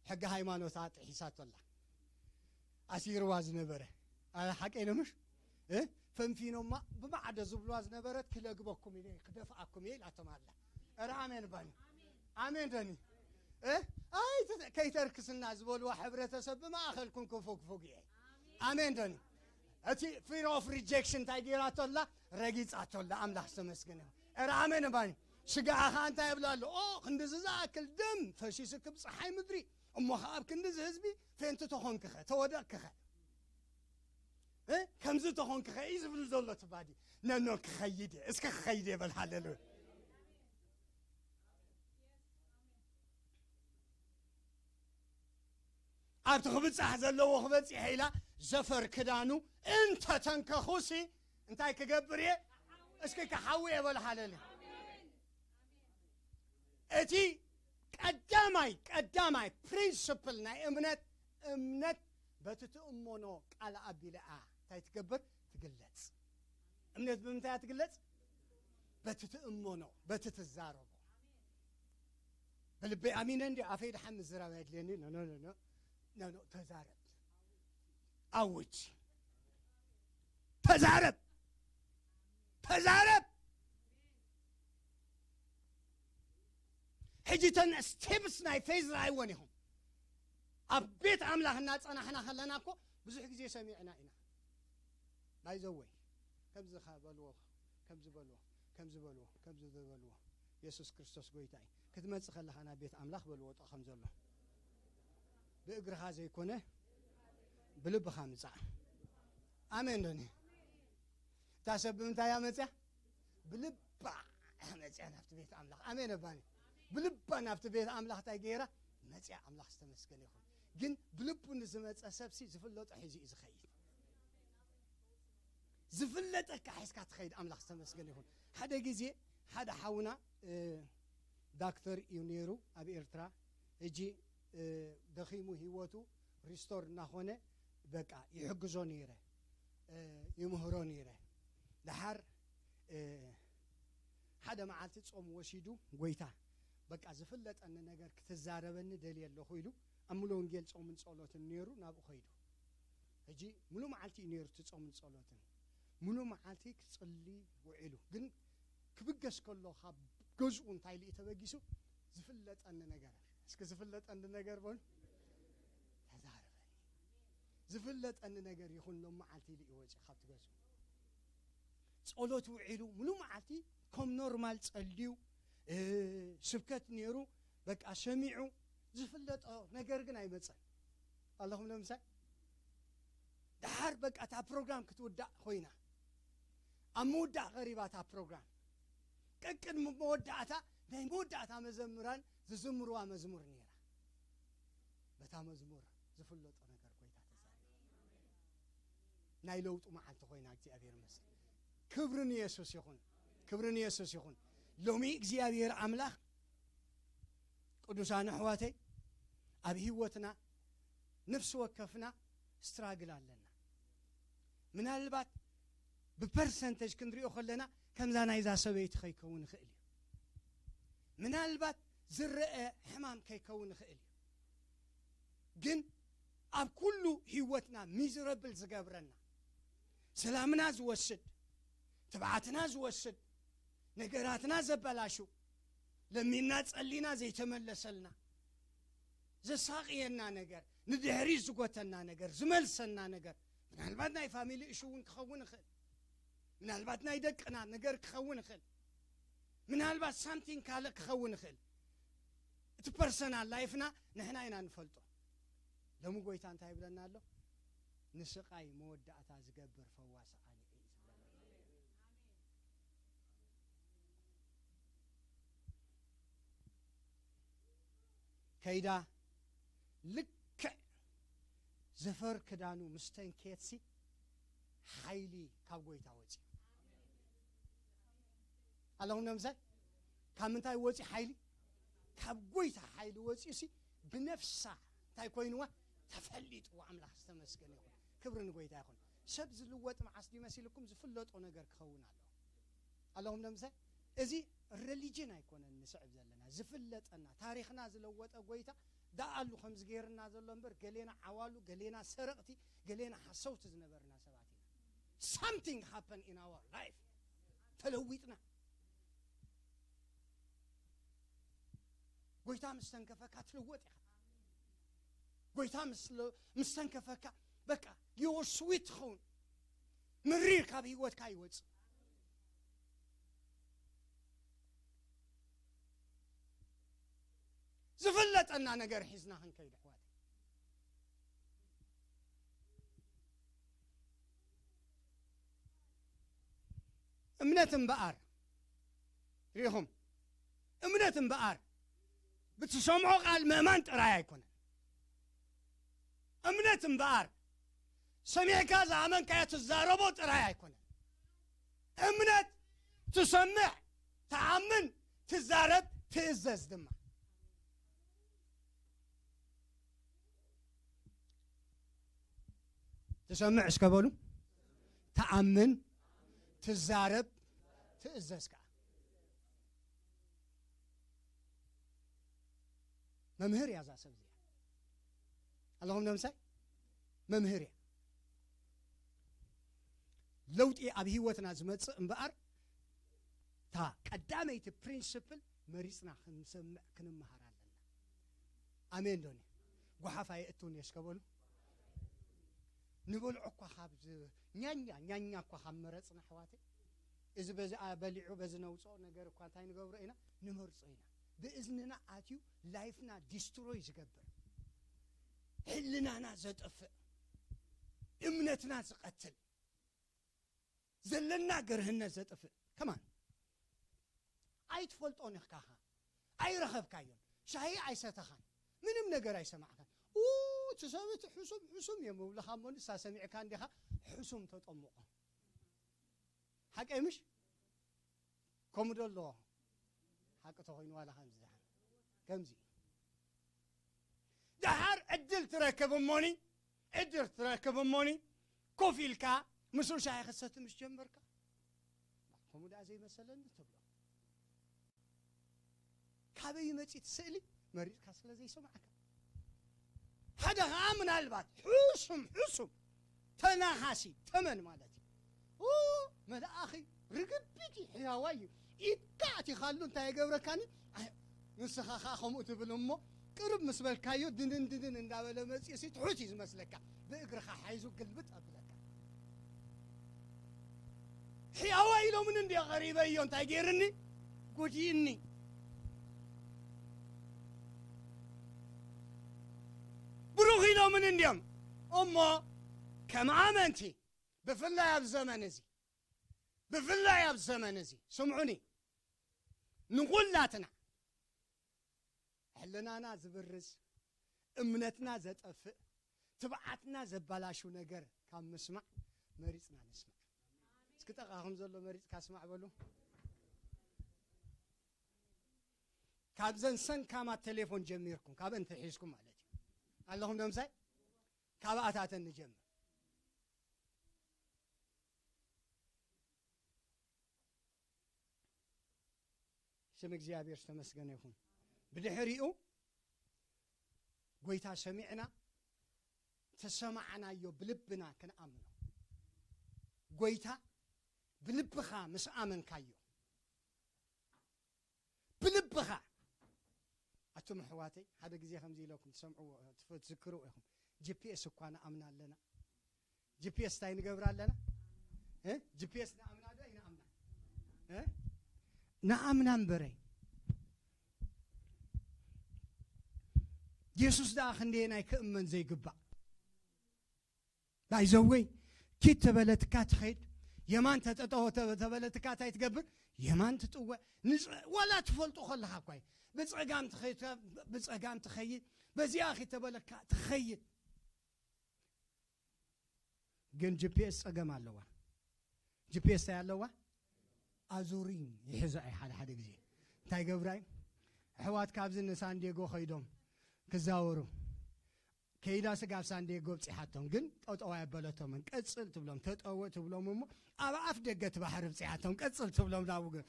ሕጊ ሃይማኖታ ጥሒሳቶ ኣላ። ኣሲርዋ ዝነበረ ኣነ ሓቀይ ነው ምሽ እ? ፈንፊኖማ ብማዕዶ ዝብልዋ ዝነበረት ክለግበኩም ኢለ ክደፍኣኩም እየ ኢላቶም ኣላ። ኧረ ኣሜን ባኒ ኣሜን ደኒ እ? ኣይ ተ- ከይተርክስና ዝበልዋ ሕብረተሰብ ብማእኸልኩም ክፉግፉግ እየ። ኣሜን ደኒ እቲ ፊር ኦፍ ሪጀክሽን እንታይ ገይራቶ ኣላ? ረጊጻቶ ኣላ። ኣምላኽ ዝተመስገነ ይሁን። ኧረ ኣሜን ባኒ ስጋኣ ኸዓ እንታይ የብላ ኣሎ? ኦ ክንድዚ ዝኣክል ደም ፈሲሱ ክብ ፀሓይ ምድሪ እሞ ኸዓ ኣብ ክንድዚ ህዝቢ ፌንቲ ተኾንክኸ ተወደቅክኸ እ? ከምዚ ተኾንክኸ እዩ ዝብል ዘሎ ትባዲ ነኖ ክኸይድ እየ እስከ ክኸይድ እየ በል ሃሌሉያ። ኣብቲ ክብጻሕ ዘለዎ ክበጺሐ ኢላ ዘፈር ክዳኑ እንተተንከኹሲ እንታይ ክገብር እየ? እስኪ ክሓዊ እየ በል ሃሌሉያ። እቲ ቀዳማይ ቀዳማይ ፕሪንስፕል ናይ እምነት እምነት በቲ ትእመኖ ቃል ኣቢልኣ እንታይ ትገብር ትግለጽ። እምነት ብምንታይ እያ ትግለጽ? በቲ ትእመኖ በቲ ትዛረቦ። ብልበይ ኣሚነ እንዲ ኣፈይ ድሓን ምዝራብ ኣየድልየኒ ኖ ኖ ኖ ኖ ኖ ተዛረብ ኣውጅ ተዛረብ ተዛረብ። ሕጂ እተን ስቴፕስ ናይ ፌዝ ረኣይወን ኢኹም። ኣብ ቤት ኣምላኽ እናጸናሕና ከለና እኮ ብዙሕ ግዜ ሰሚዕና ኢና። ባይዘወይ ከምዚ በልዎ ከምዚ በልዎ ከምዚ በልዎ ከምዚ ዝበልዎ የሱስ ክርስቶስ ጎይታ እዩ። ክትመጽእ ከለኻ ናብ ቤት ኣምላኽ በል ወጦ ከም ዘሎ። ብእግርኻ ዘይኮነ ብልብኻ ምጻእ። ኣሜን ዶኒ? እታ ሰብ ብምንታይ እያ መጽያ? ብልባ እያ መጽያ ናብቲ ቤት ኣምላኽ። ኣሜን ኣባኒ። ብልባ ናብቲ ቤት ኣምላኽ እንታይ ገይራ? መጽያ። ኣምላኽ ዝተመስገነ ይኹን። ግን ብልቡ ንዝመጸ ሰብሲ ዝፍለጦ ሒዙ እዩ ዝኸይድ። ዝፍለጠካ ሒዝካ ትኸይድ። ኣምላኽ ዝተመስገነ ይኹን። ሓደ ግዜ ሓደ ሓውና እ፣ ዳክተር እዩ ነይሩ ኣብ ኤርትራ። ሕጂ እ፣ ደኺሙ ህይወቱ ሪስቶር እናኾነ በቃ ይሕግዞ ነይረ፣ እ፣ ይምህሮ ነይረ። ደሓር እ፣ ሓደ መዓልቲ ጾም ወሲዱ፣ ጎይታ በቃ ዝፍለጠኒ ነገር ክትዛረበኒ ደልየ ኣለኹ ኢሉ ኣብ ሙሉ ወንጌል ጾምን ጸሎትን ነይሩ ናብኡ ኸይዱ። ሕጂ ሙሉ መዓልቲ እዩ ነይሩ እቲ ጾምን ጸሎትን። ሙሉ መዓልቲ ክጽሊ ውዒሉ። ግን ክብገስ ከሎ ካብ ገዝኡ እንታይ ኢሉ እዩ ተበጊሱ? ዝፍለጠኒ ነገር። እስኪ ዝፍለጠኒ ነገር በሉ። ተዛረበኒ። ዝፍለጠኒ ነገር ይኹን ሎም መዓልቲ ኢሉ እዩ ወፂኡ ካብቲ ገዝኡ። ጸሎት ውዒሉ ሙሉ መዓልቲ ከም ኖርማል ጸልዩ፣ እ፣ ስብከት ነይሩ፣ በቃ ሰሚዑ፣ ዝፍለጦ ነገር ግን ኣይመጸን። ኣለኹም ዶ ምሳይ? ደሓር በቃ እታ ፕሮግራም ክትውዳእ ኮይና፣ ኣብ ምውዳእ ቀሪባ እታ ፕሮግራም። ቀቅድሚ መወዳእታ ናይ መወዳእታ መዘምራን ዝዝምርዋ መዝሙር ነይራ። በታ መዝሙር ዝፍለጦ ነገር ጎይታ ተዛሪቡ። ናይ ለውጢ መዓልቲ ኮይና እግዚኣብሔር ይመስገን። ክብሪ ንየሱስ ይኹን። ክብሪ ንየሱስ ይኹን። ሎሚ እግዚኣብሔር ኣምላኽ ቅዱሳን ኣሕዋተይ ኣብ ህይወትና ነፍሲ ወከፍና ስትራግል ኣለና። ምናልባት ብፐርሰንተጅ ክንሪኦ ከለና ከምዛ ናይዛ ሰበይቲ ከይከውን ይኽእል እዩ። ምናልባት ዝረአ ሕማም ከይከውን ይኽእል እዩ። ግን ኣብ ኩሉ ህይወትና ሚዝረብል ዝገብረና፣ ሰላምና ዝወስድ፣ ትብዓትና ዝወስድ፣ ነገራትና ዘበላሹ፣ ለሚና ጸሊና ዘይተመለሰልና፣ ዘሳቕየና ነገር፣ ንድሕሪት ዝጎተና ነገር፣ ዝመልሰና ነገር፣ ምናልባት ናይ ፋሚሊ እሹ እውን ክኸውን ይኽእል። ምናልባት ናይ ደቅና ነገር ክኸውን ይኽእል። ምናልባት ሳምቲንግ ካልእ ክኸውን ይኽእል። እቲ ፐርሰናል ላይፍና ንሕና ኢና ንፈልጦ። ሎሚ ጎይታ እንታይ ይብለና ኣሎ? ንስቓይ መወዳእታ ዝገብር ፈዋሲ ኣነ እየ ዝብለና። ከይዳ ልክዕ ዘፈር ክዳኑ ምስ ተንከየትሲ ሓይሊ ካብ ጎይታ ወፂኡ። ኣለኹም ነምሳይ? ካብ ምንታይ ወፂ ሓይሊ? ካብ ጎይታ ሓይሊ ወፂኡሲ ብነፍሳ እንታይ ኮይንዋ? ተፈሊጥዋ። ኣምላኽ ዝተመስገነ ይኹን። ክብሪ ንጎይታ ይኹን። ሰብ ዝልወጥ መዓስ ድዩ መሲልኩም? ዝፍለጦ ነገር ክኸውን ኣለዎ። ኣለኹም ነምሳይ? እዚ ሪሊጅን ኣይኮነን ንስዕብ ዘለና። ዝፍለጠና፣ ታሪኽና ዝለወጠ ጎይታ ደኣሉ ከምዚ ገይርና ዘሎ እምበር፣ ገሌና ዓዋሉ፣ ገሌና ሰረቕቲ፣ ገሌና ሓሰውቲ ዝነበርና ሰባት ኢና። ሳምቲንግ ሃፐን ኢን ኣወር ላይፍ። ተለዊጥና። ጎይታ ምስ ተንከፈካ ትልወጥ ኢኻ። ጎይታ ምስ ለ-፣ ምስ ተንከፈካ በቃ ዮር ስዊት ትኸውን። ምሪር ካብ ህይወትካ ይወጽእ። ዝፍለጠና ነገር ሒዝና ክንከይድ ኣሕዋት። እምነት እምበኣር፣ ርኢኹም፣ እምነት እምበኣር ብትሰምዖ ቃል ምእማን ጥራይ ኣይኮነን። እምነት እምበኣር ሰሚዕካ ዝኣመንካዮ ትዛረቦ ጥራይ ኣይኮነን። እምነት ትሰምዕ፣ ትኣምን፣ ትዛረብ፣ ትእዘዝ ድማ። ትሰምዕ እስከ በሉ። ትኣምን፣ ትዛረብ፣ ትእዘዝ ከኣ። መምህር እያ እዛ ሰብ እዚኣ። ኣለኹም ነምሳይ? መምህር እያ። ለውጢ ኣብ ህይወትና ዝመጽእ እምበኣር፣ እታ ቀዳመይቲ ፕሪንስፕል መሪጽና ክንሰምዕ ክንመሃር ኣለና። ኣሜን ዶኒ? ጓሓፍ ኣየእትውን እየ እስከ በሉ። ንበልዖ እኳ ካብ ዝ-፣ ኛኛ፣ ኛኛ እኳ ካብ መረጽና ኣሕዋተይ፣ እዚ በዚ በሊዑ በዚ ነውፅኦ ነገር እኳ እንታይ ንገብሮ ኢና? ንመርፆ ኢና። ብእዝንና ኣትዩ ላይፍና ዲስትሮይ ዝገብር፣ ሕልናና ዘጠፍእ፣ እምነትና ዝቐትል፣ ዘለና ገርህነት ዘጥፍእ ከማን። ኣይትፈልጦን ኢኻ፣ ኣይረኸብካዮን፣ ሻሂ ኣይሰተኻን፣ ምንም ነገር ኣይሰማዕካን። ኡ እቲ ሰብ እቲ ሕሱም ሕሱም እዮም እብልኻ እሞ ንሳ ሰሚዕካ እንዲኻ ሕሱም ተጠምቖ። ሓቀይ ምሽ? ከምኡ ዶ ኣለዎ? ሓቂ ተኾይኑ ዋላ ከምዚ ደሓን ከምዚ ደሓር ዕድል ትረክብ እሞኒ፣ ዕድል ትረክብ እሞኒ ኮፍ ኢልካ ምስኡ ሻሂ ክትሰቲ ምስ ጀመርካ፣ ከምኡ ደኣ ዘይመሰለኒ ትብሎ። ካበይ መጺእ እቲ ስእሊ መሪጽካ ስለ ዘይሰማዕካ። ሓደ ኸኣ ምናልባት ሕሱም ሕሱም ተናኻሲ ተመን ማለት እዩ። ኡ፣ መልኣኺ ርግቢት እዩ፣ ሕያዋይ እዩ። ኢድካ ኣቲኻሉ እንታይ የገብረካኒ? ኣይ፣ ንስኻ ኸኣ ከምኡ ትብል እሞ ቅርብ ምስ በልካዮ ድንን ድንን እንዳበለ መጺኡ ሲ ትሑት እዩ ዝመስለካ። ብእግርኻ ሓይዙ ግልብጥ ኣብለካ። ሕያዋይ ኢሎምን እንድዮ ቀሪበዮ እንታይ ገይርኒ? ጎዲእኒ። ብሩኽ ኢሎምን እንድዮም እሞ ከም ኣመንቲ ብፍላይ ኣብ ዘመን እዚ፣ ብፍላይ ኣብ ዘመን እዚ፣ ስምዑኒ፣ ንኹላትና ሕልናና ዝብርዝ፣ እምነትና ዘጠፍእ፣ ትብዓትና ዘባላሹ ነገር ካብ ምስማዕ መሪጽና ንስማዕ። እስኪ ጠቓኹም ዘሎ መሪጽካ ስማዕ በሉ። ካብዘን ሰንካማት ቴሌፎን ጀሚርኩም፣ ካብአን ተሒዝኩም ማለት እዩ። ኣለኹም ዶ ምሳይ? ካብኣታተን ንጀምር። ስም እግዚኣብሔር ዝተመስገነ ይኹን። ብድሕሪኡ ጎይታ ሰሚዕና ተሰማዕናዮ ብልብና ክንኣምኖ። ጎይታ ብልብኻ ምስ ኣመንካዮ፣ ብልብኻ። ኣቱም ኣሕዋተይ፣ ሓደ ግዜ ከምዚ ኢለኩም ትሰምዕዎ፣ ትፍ-፣ ትዝክርዎ ኢኹም። ጂ ፒ ኤስ እኳ ንኣምና ኣለና። ጂ ፒ ኤስ እንታይ ንገብር ኣለና? እ? ጂ ፒ ኤስ ንኣምና ዶ ኣይንኣምና? እ? ንኣምና እምበረይ። የሱስ ደኣ ክንደየናይ ክእመን ዘይግባእ። ባይዘወይ ኪድ ተበለትካ ትኸይድ፣ የማን ተጠጠወ ተ-፣ ተበለትካ እንታይ ትገብር? የማን ትጥወ። ንጽ-፣ ዋላ ትፈልጡ ከለኻ እኳ እዩ። ብጸጋም ትኸይድ፣ ብጸጋም ትኸይድ፣ በዚኣ ኪድ ተበለካ ትኸይድ። ግን ጂ ፒ ኤስ ጸገም ኣለዋ። ጂ ፒ ኤስ እንታይ ኣለዋ? ኣዙሪን ይሕዛ እዩ ሓደ ሓደ ግዜ። እንታይ ገብራ እዩ? ኣሕዋት ካብዚ ንሳንዲየጎ ከይዶም ክዛወሩ። ከይዳ ስጋብ ሳንዲየጎ ኣብጺሓቶም፣ ግን ጠጠው ኣየበለቶምን። ቀጽል ትብሎም፣ ተጠወ ትብሎም እሞ ኣብ ኣፍ ደገ እቲ ባሕሪ ኣብጺሓቶም፣ ቀጽል ትብሎም ናብኡ። ግን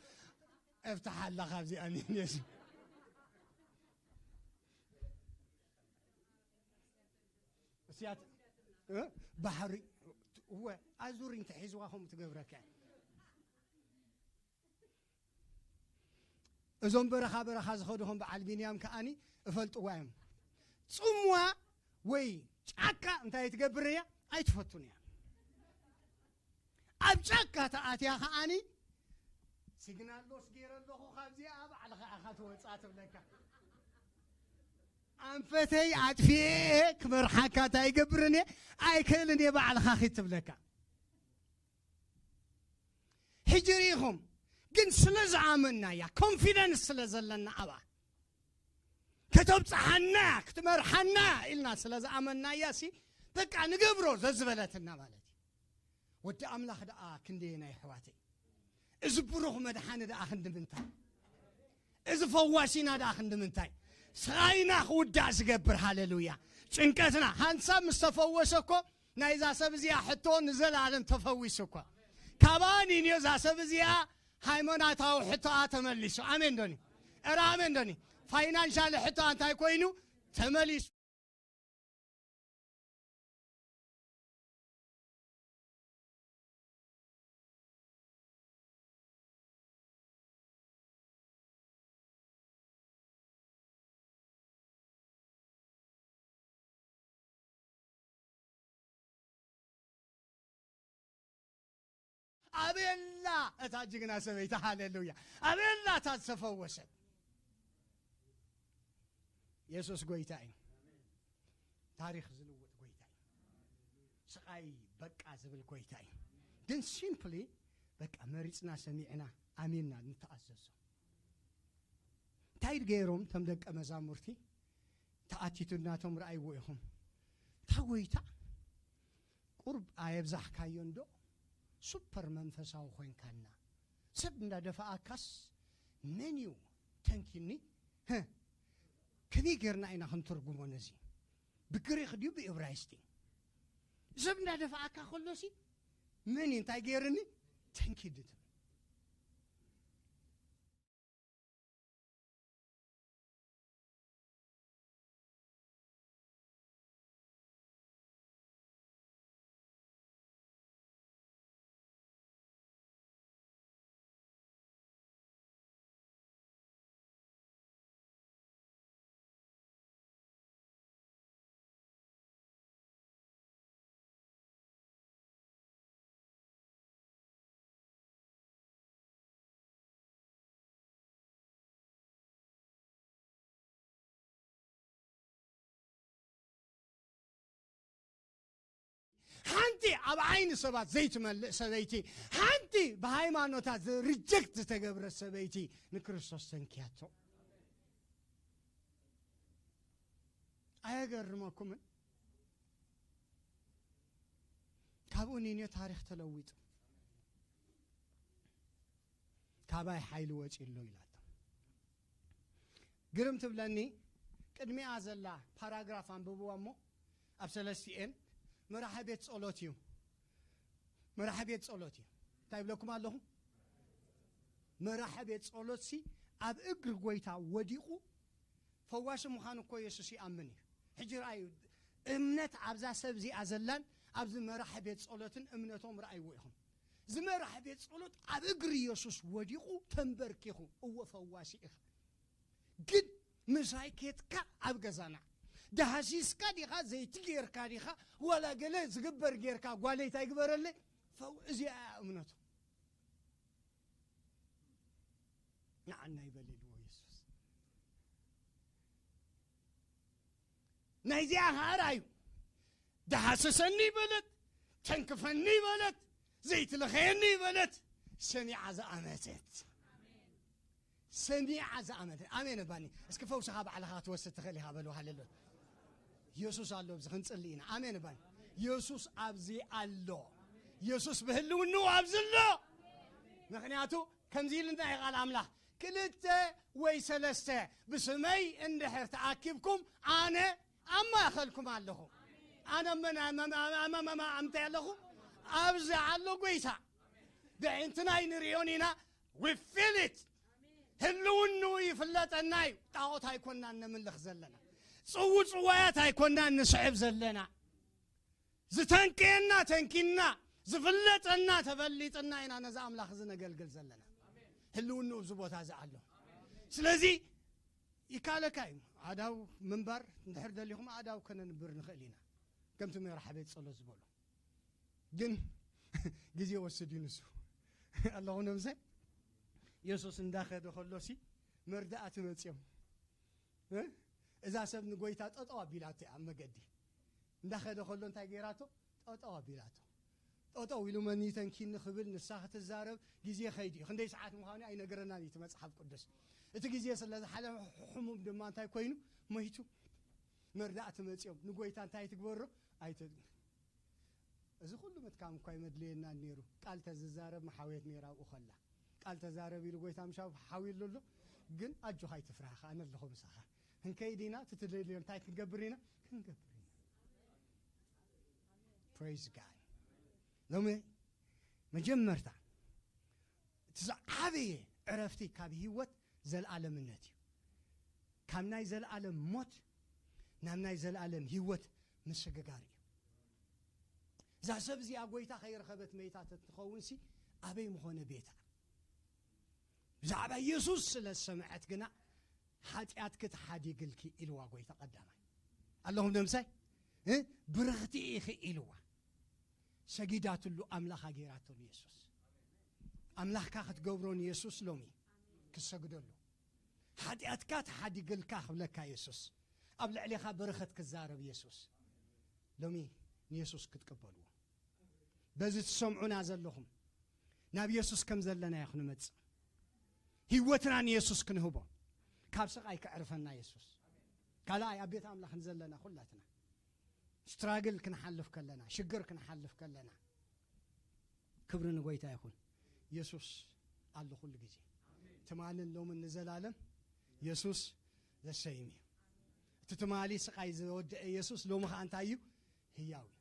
እፍትሓላ ካብዚኣ ኒኔስ። እስያት፣ እ? ባሕሪ፣ እወ፣ ኣዙሪን ተሒዝዋ ከምኡ ትገብረካ። እዞም በረኻ በረኻ ዝኸዱ ከም በዓል ቢንያም ከኣኒ እፈልጥዋ እዮም። ጽምዋ ወይ ጫካ እንታይ ትገብር እያ? ኣይትፈቱን እያ። ኣብ ጫካ ተኣትያ ከኣኒ ሲግናል ሎስ ገይረ ኣለኹ፣ ካብዚኣ ባዕልኻ ኢኻ ትወጻ ትብለካ። ኣንፈተይ ኣጥፊኤ ክመርሓካ እንታይ ይገብርን እየ? ኣይክእልን እየ፣ ባዕልኻ ኺድ ትብለካ። ሕጂ ርኢኹም፣ ግን ስለ ዝኣመንናያ፣ ኮንፊደንስ ስለ ዘለና ኣብኣ፣ ከተብጽሓና ክትመርሓና ኢልና ስለ ዝኣመንናያ ሲ፣ በቃ ንገብሮ ዘዝበለትና ማለት እዩ። ወዲ ኣምላኽ ደኣ ክንደየናይ ኣሕዋተይ፣ እዚ ብሩኽ መድሓኒ ደኣ ክንዲ ምንታይ፣ እዚ ፈዋሲና ደኣ ክንዲ ምንታይ፣ ስቓይና ክውዳእ ዝገብር። ሃሌሉያ። ጭንቀትና ሓንሳብ ምስ ተፈወሰ እኮ ናይዛ ሰብ እዚኣ ሕቶ ንዘለኣለም ተፈዊሱ እኮ። ካብኣ ኒንዮ እዛ ሰብ እዚኣ ሃይማኖታዊ ሕቶኣ ተመሊሱ። ኣሜን ዶኒ? እረ ኣሜን ዶኒ? ፋይናንሻል ሕቶኣ እንታይ ኮይኑ ተመሊሱ። ኣበላ እታ ጅግና ሰበይቲ፣ ሃሌሉያ፣ ኣበላ እታ ዝተፈወሰት። የሱስ ጎይታ እዩ። ታሪኽ ዝልውጥ ጎይታ እዩ። ስቓይ በቃ ዝብል ጎይታ እዩ። ግን ሲምፕሊ በቃ መሪጽና፣ ሰሚዕና፣ ኣሚንና ንተኣዘዞ። እንታይ ገይሮም እቶም ደቀ መዛሙርቲ? ተኣቲቱ ናቶም ረኣይዎ ኢኹም። እታ ጎይታ ቁርብ ኣየብዛሕካዮን ዶ? ሱፐር መንፈሳዊ ኮይንካና። ሰብ እንዳደፋኣካስ መን እዩ ተንኪኒ? ህህ። ከመይ ጌርና ኢና ክንትርጉሞ ነዚ? ብግሪኽ ድዩ ብእብራይስጢ? ሰብ እንዳደፋኣካ ከሎሲ መን እዩ እንታይ ገይርኒ? ተንኪኒ ትብል። ሓንቲ ኣብ ዓይኒ ሰባት ዘይትመልእ ሰበይቲ፣ ሓንቲ ብሃይማኖታ ሪጀክት ዝተገብረት ሰበይቲ ንክርስቶስ ተንክያቶ። ኣየገርመኩምን? ካብኡ ኒንዮ ታሪኽ ተለዊጡ። ካባይ ሓይሊ ወፂኡ ኣሎ ኢላቶ። ግርም ትብለኒ። ቅድሚኣ ዘላ ፓራግራፍ ኣንብብዋ እሞ፣ ኣብ ሰለስቲኤን መራሒ ቤት ጸሎት እዩ። መራሒ ቤት ጸሎት እዩ። እንታይ ይብለኩም ኣለኹ? መራሒ ቤት ጸሎትሲ ኣብ እግሪ ጎይታ ወዲቑ ፈዋሲ ምዃኑ እኮ የሱስ ይኣምን እዩ። ሕጂ ረኣዩ፣ እምነት ኣብዛ ሰብ እዚኣ ዘላን ኣብዚ መራሒ ቤት ጸሎትን እምነቶም ረኣይዎ ኢኹም። እዚ መራሒ ቤት ጸሎት ኣብ እግሪ የሱስ ወዲቑ ተንበርኪኹ፣ እወ ፈዋሲ ኢኻ። ግን ምሳይ ኬትካ ኣብ ገዛና፣ ዳሃሲስካ ዲኻ፣ ዘይቲ ጌርካ ዲኻ፣ ዋላ ገለ ዝግበር ጌርካ፣ ጓለይ እንታይ ግበረለይ? ፈው-፣ እዚኣ እያ እምነቱ። ንዓና ይበል ኢልዎ የሱስ። ናይዚኣ ኸኣ ርኣዩ። ዳሃስሰኒ በለት፣ ተንክፈኒ በለት፣ ዘይትለኸየኒ በለት፣ ሰሚዓ ዝኣመተት። ሰሚዓ ዝኣመተት። ኣሜን እባኒ። እስኪ ፈውስኻ ባዕልኻ ክትወስድ ትኽእል ኢኻ በሉ። ሃሌሉያ። የሱስ ኣሎ፣ ኣብዚ ክንጽሊ ኢና። ኣሜን እባኒ። የሱስ ኣብዚ ኣሎ። የሱስ ብህልውንኡ ኣብዚ ኣሎ። ምኽንያቱ ከምዚ ኢልና እዩ ቃል ኣምላኽ፣ ክልተ ወይ ሰለስተ ብስመይ እንድሕር ተኣኪብኩም ኣነ ኣብ ማእኸልኩም ኣለኹ። ኣነ መን-፣ ኣመ-፣ ኣመ-፣ ኣመ-፣ ኣመ-፣ ኣመ-፣ ኣምታይ ኣለኹ? ኣብዚ ኣሎ ጎይታ። ብዕንትና ኣይንሪኦን ኢና። We feel it። ህልውንኡ ይፍለጠና እዩ። ጣዖት ኣይኮናን ነምልኽ ዘለና። ጽዉ ጽዋያት ኣይኮናን ንስዕብ ዘለና። ዝተንከየና ተንኪና፣ ዝፍለጠና ተፈሊጥና ኢና ነዚ ኣምላኽ እዚ ነገልግል ዘለና። ህልውንኡ ኣብዚ ቦታ እዚ ኣሎ። ስለዚ ይካለካ እዩ። ኣእዳው ምንባር እንድሕር ደሊኹም ኣእዳው ከነንብር ንኽእል ኢና። ከምቲ መራሒ ቤት ጸሎት ዝበሎ። ግን ግዜ ወስድ እዩ ንሱ። ኣለኹም ነብሰ የሱስ እንዳኸደ ከሎሲ መርዳእቲ መጽዮም። እ? እዛ ሰብ ንጎይታ ጠጠው ኣቢላቶ እያ ኣብ መገዲ። እንዳኸደ ከሎ እንታይ ገይራቶ? ጠጠው ኣቢላቶ። ጠጠው ኢሉ መን ይተንኪኒ ክብል ንሳ ክትዛረብ ግዜ ከይዱ እዩ። ክንደይ ሰዓት ምዃኑ ኣይነገረናን እዩ እቲ መጽሓፍ ቅዱስ። እቲ ግዜ ስለ ዝሓለፈ ሕሙም ድማ እንታይ ኮይኑ? ሞይቱ። መርዳእቲ መጽዮም ንጎይታ እንታይ ትግበሮ? ኣይተ-፣ እዚ ኩሉ ምትካም እኳ ይመድልየና ነይሩ። ቃል ተዝዛረብ መሓውየት ነይራ ኣብኡ ከላ። ቃል ተዛረብ ኢሉ ጎይታ ምሻው ሓዊሉ ኣሎ። ግን ኣጆኻ ኣይትፍራህ፣ ኣነ ኣለኹ ምሳኻ። ክንከይድ ኢና፣ እቲ ትደልዮ እንታይ ክንገብር ኢና? ክንገብር ኢና። ፕሬዝ ጋድ። ሎሚ መጀመርታ እቲ ዝዓበየ ዕረፍቲ ካብ ህይወት ዘልኣለምነት እዩ። ካብ ናይ ዘልኣለም ሞት ናብ ናይ ዘልኣለም ህይወት ምስግጋር እዩ። እዛ ሰብ እዚኣ ጎይታ ከይረኸበት መይታ ተትኸውንሲ ኣበይ ምኾነ ቤታ? ብዛዕባ የሱስ ስለ ዝሰምዐት ግና ሓጢኣትኪ ተሓዲግልኪ ኢልዋ ጎይታ ቀዳማይ። ኣለኹም ደምሳይ? እ? ብርኽቲ ኢኺ ኢልዋ። ሰጊዳትሉ ኣምላኻ ገይራቶ ንየሱስ። ኣምላኽካ ክትገብሮ ንየሱስ ሎሚ ክትሰግደሉ። ሓጢኣትካ ተሓዲግልካ ክብለካ የሱስ። ኣብ ልዕሌኻ በረኸት ክዛረብ የሱስ። ሎሚ ንየሱስ ክትቅበልዎ። በዚ ትሰምዑና ዘለኹም ናብ የሱስ ከም ዘለና ኢና ክንመጽእ። ህይወትና ንየሱስ ክንህቦ። ካብ ስቓይ ከዕርፈና የሱስ። ካልኣይ ኣብ ቤት ኣምላኽ ንዘለና ኩላትና ስትራግል ክንሓልፍ ከለና፣ ሽግር ክንሓልፍ ከለና፣ ክብሪ ንጎይታ ይኹን። የሱስ ኣሎ ኩሉ ግዜ። ትማልን ሎምን ንዘላለም የሱስ ዘሰይም እዩ። እቲ ትማሊ ስቓይ ዝወደአ የሱስ ሎሚ ኸኣ እንታይ እዩ? ህያው እዩ።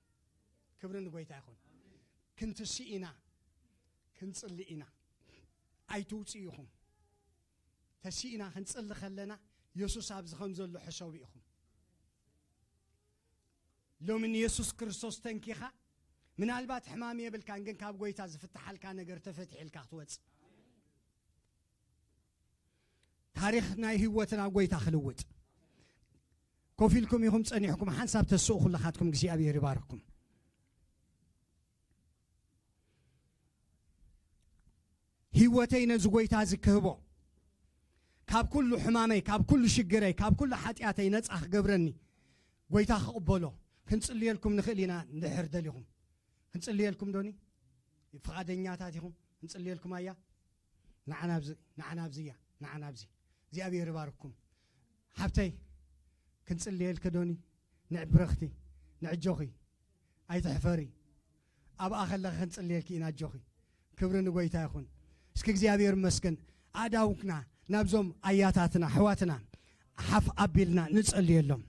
ክብሪ ንጎይታ ይኹን። ክንትስእ ኢና፣ ክንጽሊ ኢና። ኣይትውጽኡ ኢኹም። ተሲእና ክንጽሊ ከለና የሱስ ኣብዚ ከም ዘሎ ሕሰቡ ኢኹም። ሎሚ ንየሱስ ክርስቶስ ተንኪኻ ምናልባት ሕማም የብልካን፣ ግን ካብ ጎይታ ዝፍትሓልካ ነገር ተፈትሒልካ ክትወጽእ። ታሪኽ ናይ ህይወትና ጎይታ ክልውጥ። ኮፍ ኢልኩም ኢኹም ጸኒሕኩም፣ ሓንሳብ ተስኡ ኩለኻትኩም እግዚኣብሔር ይባርኽኩም። ህይወተይ ነዚ ጎይታ እዚ ክህቦ፣ ካብ ኩሉ ሕማመይ፣ ካብ ኩሉ ሽግረይ፣ ካብ ኩሉ ሓጢኣተይ ነጻ ክገብረኒ ጎይታ ክቕበሎ። ክንጽልየልኩም ንኽእል ኢና እንድሕር ደሊኹም። ክንጽልየልኩም ዶኒ? ፍቓደኛታት ኢኹም? ክንጽልየልኩም ኣያ? ንዓና ኣብዚ፣ ንዓና ኣብዚ እያ፣ ንዓና ኣብዚ። እግዚኣብሔር ይባርክኩም። ሓብተይ፣ ክንጽልየልኪ ዶኒ? ንዕብረኽቲ፣ ንዕጆኺ፣ ኣይትሕፈሪ። ኣብኣ ከለኺ ክንጽልየልኪ ኢና፣ ኣጆኺ። ክብሪ ንጎይታ ይኹን። እስኪ እግዚኣብሔር ይመስገን። ኣእዳውና ናብዞም ኣያታትና፣ ኣሕዋትና ሓፍ ኣቢልና ንጸልየሎም።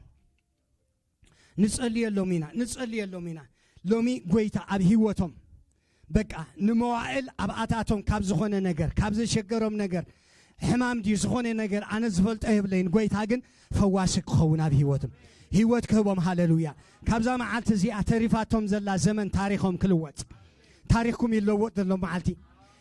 ንጸልየሎም ኢና፣ ንጸልየሎም ኢና። ሎሚ ጎይታ ኣብ ህይወቶም በቃ ንመዋእል ኣብ ኣታቶም ካብ ዝኾነ ነገር፣ ካብ ዘሸገሮም ነገር፣ ሕማም ድዩ ዝኾነ ነገር ኣነ ዝፈልጦ የብለይን። ጎይታ ግን ፈዋሲ ክኸውን ኣብ ህይወቶም፣ ህይወት ክህቦም። ሃሌሉያ። ካብዛ መዓልቲ እዚኣ ተሪፋቶም ዘላ ዘመን ታሪኾም ክልወጥ። ታሪኽኩም ይለወጥ ዘሎ መዓልቲ፣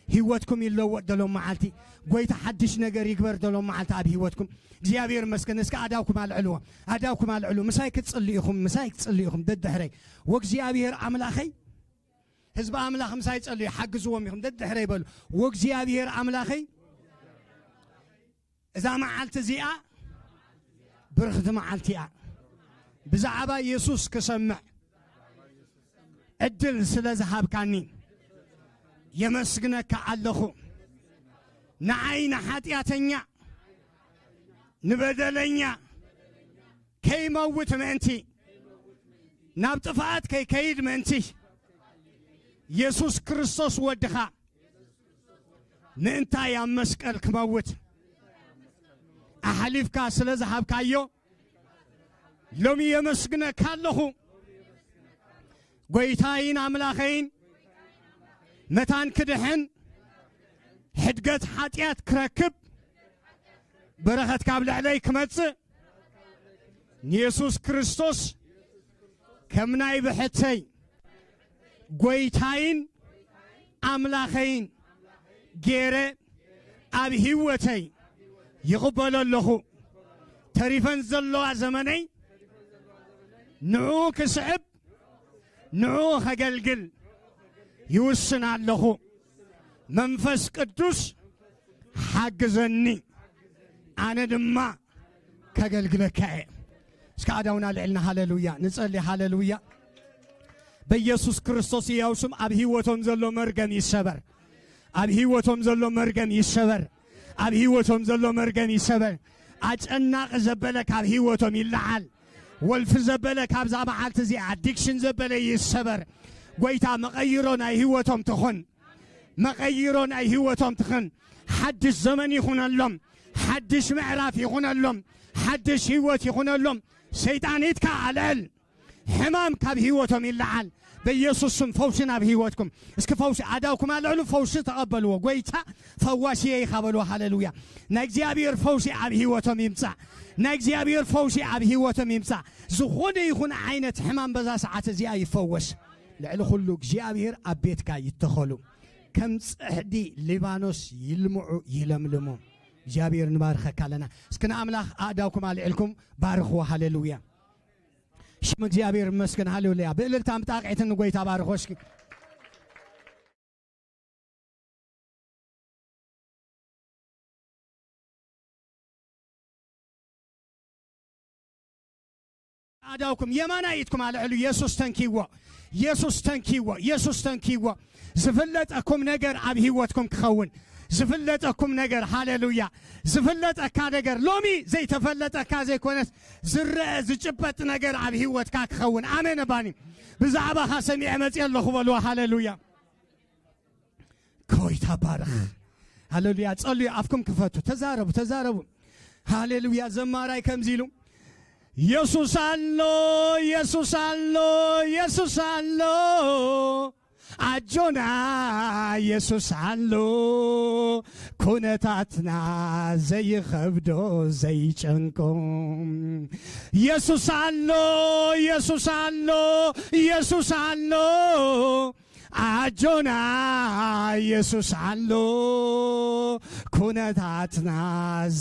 ህይወትኩም ይለወጥ ዘሎ መዓልቲ፣ ጎይታ ሓድሽ ነገር ይግበር ዘሎ መዓልቲ ኣብ ህይወትኩም። እግዚኣብሔር ይመስገን። እስከ ኣእዳውኩም ኣልዕልዎ፣ ኣእዳውኩም ኣልዕሉ። ምሳይ ክትጽልዩ ኢኹም፣ ምሳይ ክትጽልዩ ኢኹም ደድሕረይ። ወእግዚኣብሔር ኣምላኸይ፣ ህዝቢ ኣምላኽ ምሳይ ጸልዩ፣ ሓግዝዎም ኢኹም ደድሕረይ በሉ። ወእግዚኣብሔር ኣምላኸይ፣ እዛ መዓልቲ እዚኣ ብርኽቲ መዓልቲ እያ። ብዛዕባ የሱስ ክሰምዕ ዕድል ስለ ዝሃብካኒ የመስግነካ ኣለኹ። ንዓይ ንሓጢኣተኛ፣ ንበደለኛ ከይመውት ምእንቲ፣ ናብ ጥፍኣት ከይከይድ ምእንቲ፣ የሱስ ክርስቶስ ወድኻ ምእንታይ ኣብ መስቀል ክመውት ኣሕሊፍካ ስለ ዝሃብካዮ ሎሚ የመስግነካ ኣለኹ። ጎይታይን ኣምላኸይን፣ መታን ክድሕን፣ ሕድገት ሓጢኣት ክረክብ፣ በረኸት ካብ ልዕለይ ክመጽእ፣ ንየሱስ ክርስቶስ ከም ናይ ብሕተይ ጎይታይን ኣምላኸይን ገይረ ኣብ ህይወተይ ይቕበሎ ኣለኹ። ተሪፈን ዘለዋ ዘመነይ ንዕኡ ክስዕብ፣ ንዕኡ ከገልግል ይውስን ኣለኹ። መንፈስ ቅዱስ ሓግዘኒ፣ ኣነ ድማ ከገልግለካ እየ። እስከ ኣእዳውና ኣልዕልና ሃሌሉያ ንጸሊ። ሃሌሉያ። በኢየሱስ ክርስቶስ ሕያው ስም ኣብ ህይወቶም ዘሎ መርገም ይሰበር። ኣብ ህይወቶም ዘሎ መርገም ይሰበር። ኣብ ህይወቶም ዘሎ መርገም ይሰበር። ኣጨናቒ ዘበለ ካብ ህይወቶም ይለዓል። ወልፊ ዘበለ ካብዛ መዓልቲ እዚኣ፣ ኣዲክሽን ዘበለ ይሰበር። ጎይታ መቐይሮ ናይ ህይወቶም ትኹን። መቐይሮ ናይ ህይወቶም ትኹን። ሓድሽ ዘመን ይኹነሎም። ሓድሽ ምዕራፍ ይኹነሎም። ሓድሽ ህይወት ይኹነሎም። ሰይጣን ኢድካ ኣልዕል። ሕማም ካብ ህይወቶም ይለዓል። በኢየሱስ ስም ፈውሲ ናብ ህይወትኩም። እስኪ ፈውሲ ኣእዳውኩም ኣልዕሉ፣ ፈውሲ ተቐበልዎ። ጎይታ ፈዋሲየ ኢኻ በልዎ። ሃሌሉያ። ናይ እግዚኣብሔር ፈውሲ ኣብ ህይወቶም ይምጻእ። ናይ እግዚኣብሔር ፈውሲ ኣብ ህይወቶም ይምጻእ። ዝኾነ ይኹን ዓይነት ሕማም በዛ ሰዓት እዚኣ ይፈወስ። ልዕሊ ኩሉ እግዚኣብሔር ኣብ ቤትካ ይተኸሉ። ከም ጽሕዲ ሊባኖስ ይልምዑ ይለምልሙ። እግዚኣብሔር ንባርኸካ ኣለና። እስኪ ንኣምላኽ ኣእዳውኩም ኣልዕልኩም ባርኽዎ። ሃሌሉያ። ሽም እግዚኣብሔር ይመስገን። ሃሌሉያ። ብእልልታን ብጣቕዒትን ንጎይታ ባርኾ እስኪ። ኣዳውኩም የማናይ ኢድኩም ኣልዕሉ። የሱስ ተንኪዎ፣ የሱስ ተንኪዎ፣ የሱስ ተንኪዎ። ዝፍለጠኩም ነገር ኣብ ህይወትኩም ክኸውን፣ ዝፍለጠኩም ነገር፣ ሃሌሉያ፣ ዝፍለጠካ ነገር፣ ሎሚ ዘይተፈለጠካ ዘይኮነስ ዝረአ ዝጭበጥ ነገር ኣብ ህይወትካ ክኸውን። ኣሜን። ኣባኒ ብዛዕባኻ ሰሚዐ መፅእ ኣለኹ በልዎ። ሃሌሉያ። ኮይታ ባርኽ። ሃሌሉያ። ጸልዩ፣ ኣፍኩም ክፈቱ፣ ተዛረቡ፣ ተዛረቡ። ሃሌሉያ። ዘማራይ ከምዚ ኢሉ፣ የሱስ ኣሎ፣ የሱስ ኣሎ፣ የሱስ ኣሎ፣ ኣጆና የሱስ ኣሎ፣ ኩነታትና ዘይኸብዶ ዘይጨንቆ። የሱስ ኣሎ፣ የሱስ ኣሎ፣ የሱስ ኣሎ፣ ኣጆና የሱስ ኣሎ፣ ኩነታትና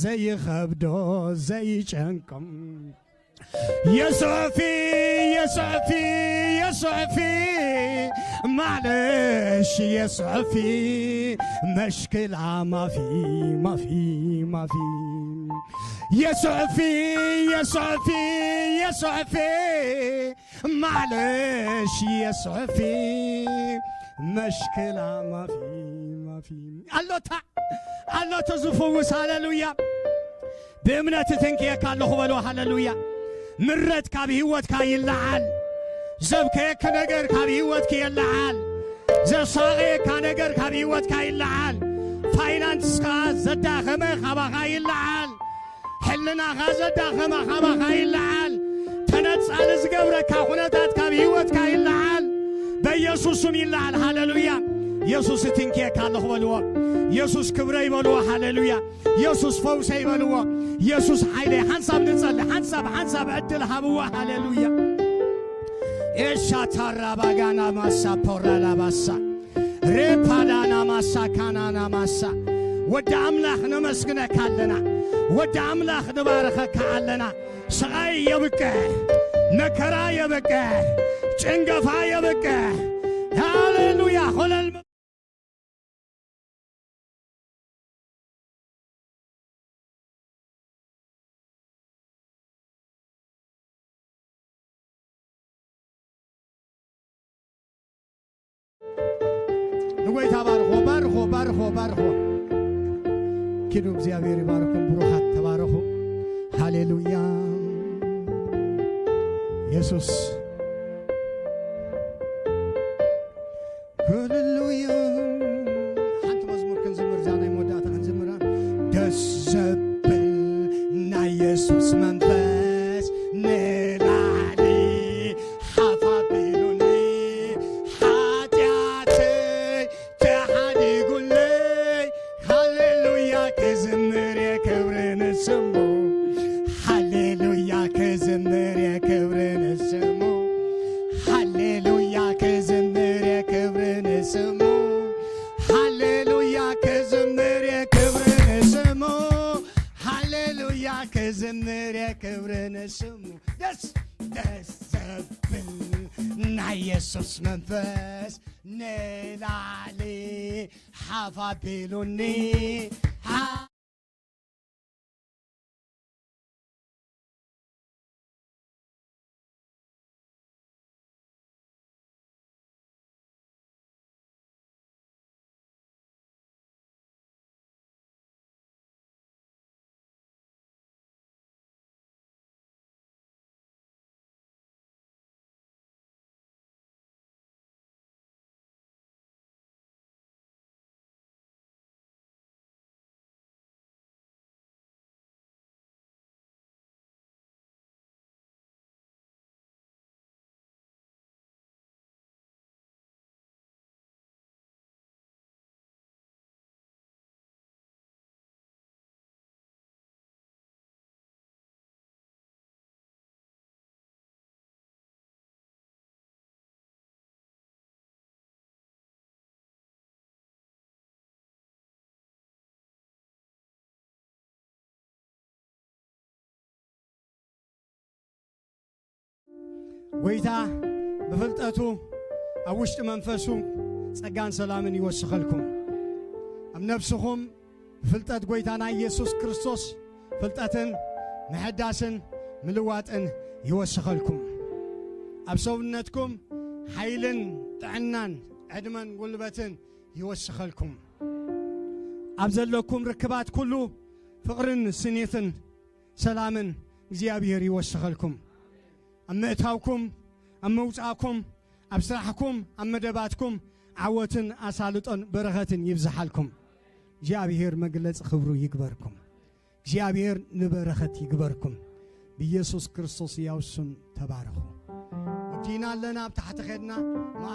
ዘይኸብዶ ዘይጨንቆ። የስዕፊ፣ የስዕፊ፣ የስዕፊ፣ ማለሽ የስዕፊ፣ መሽክላ ማፊ፣ ማፊ፣ ማፊ። የስዕፊ፣ የስዕፊ፣ የስዕፊ፣ ማለሽ የስዕፊ፣ መሽክላ ማፊ፣ ማፊ። ኣሎታ፣ ኣሎቶ ዝፍውስ። ሃሌሉያ። ብእምነት እትንክየካ ኣለኹ በልዎ። ሃሌሉያ። ምረት ካብ ህይወትካ ይለዓል። ዘብከየኪ ነገር ካብ ህይወትኪ ይለዓል። ዘሳቐየካ ነገር ካብ ህይወትካ ይለዓል። ፋይናንስካ ዘዳኸመ ካባኻ ይለዓል። ሕልናኻ ዘዳኸመ ካባኻ ይለዓል። ተነጻሊ ዝገብረካ ኩነታት ካብ ህይወትካ ይለዓል። በኢየሱስ ስም ይለዓል። ሃሌሉያ። የሱስ እትንክየካ ኣለኹ በልዎ። የሱስ ክብረይ በልዎ። ሃሌሉያ። የሱስ ፈውሰይ በልዎ። የሱስ ሓይለይ። ሓንሳብ ንጸሊ፣ ሓንሳብ፣ ሓንሳብ ዕድል ሃብዎ። ሃሌሉያ። ኤሻ ታራ ባጋና ማሳ ፖራ ላባሳ ሬፓዳና ማሳ ካናና ማሳ። ወዲ ኣምላኽ ነመስግነካ ኣለና። ወዲ ኣምላኽ ንባርኸካ ኣለና። ስቓይ የብቅዕ፣ መከራ የብቅዕ፣ ጭንገፋ የብቅዕ። ሃሌሉያ። ኾለል ንጎይታ ባርኾ፣ ባርኾ፣ ባርኾ፣ ባርኾ። ኪዱ እግዚኣብሔር ይባርኩም፣ ብሩኻት ተባረኹ። ሃሌሉያ። የሱስ። ሃሌሉያ። ሓንቲ መዝሙር ክንዝምር፣ እዛ ናይ መወዳእታ ክንዝምራ። ደስ ዘብል ናይ የሱስ መንፈስ ንላዕሊ ሓፍ ኣቢሉኒ፣ ሓጢኣተይ ተሓዲጉለይ። ሃሌሉያ ክዝምር እየ ክብሪ ንስሙ። ሃሌሉያ ክዝምር እየ ክብሪ ንስሙ። ሃሌሉያ ክዝምር እየ ክብሪ ንስሙ። ሃሌሉያ ክዝምር እየ ክብሪ ንስሙ። ሃሌሉያ ክዝምር እየ ክብሪ ንስሙ። ደስ ደስ ዘብል ናይ የሱስ መንፈስ ንላዕሊ ሓፍ ኣቢሉኒ። ጎይታ ብፍልጠቱ ኣብ ውሽጢ መንፈሱ ጸጋን ሰላምን ይወስኸልኩም። ኣብ ነፍስኹም ብፍልጠት ጎይታና ኢየሱስ ክርስቶስ ፍልጠትን ምሕዳስን ምልዋጥን ይወስኸልኩም። ኣብ ሰውነትኩም ሓይልን ጥዕናን ዕድመን ጉልበትን ይወስኸልኩም። ኣብ ዘለኩም ርክባት ኩሉ ፍቕርን ስኒትን ሰላምን እግዚኣብሔር ይወስኸልኩም። ኣብ ምእታውኩም፣ ኣብ ምውጻእኩም፣ ኣብ ስራሕኩም፣ ኣብ መደባትኩም ዓወትን ኣሳልጦን በረኸትን ይብዝሓልኩም። እግዚኣብሔር መግለጺ ክብሩ ይግበርኩም። እግዚኣብሔር ንበረኸት ይግበርኩም። ብኢየሱስ ክርስቶስ ሕያው ስም ተባረኹ። ወዲና ኣለና፣ ኣብ ታሕቲ ኸድና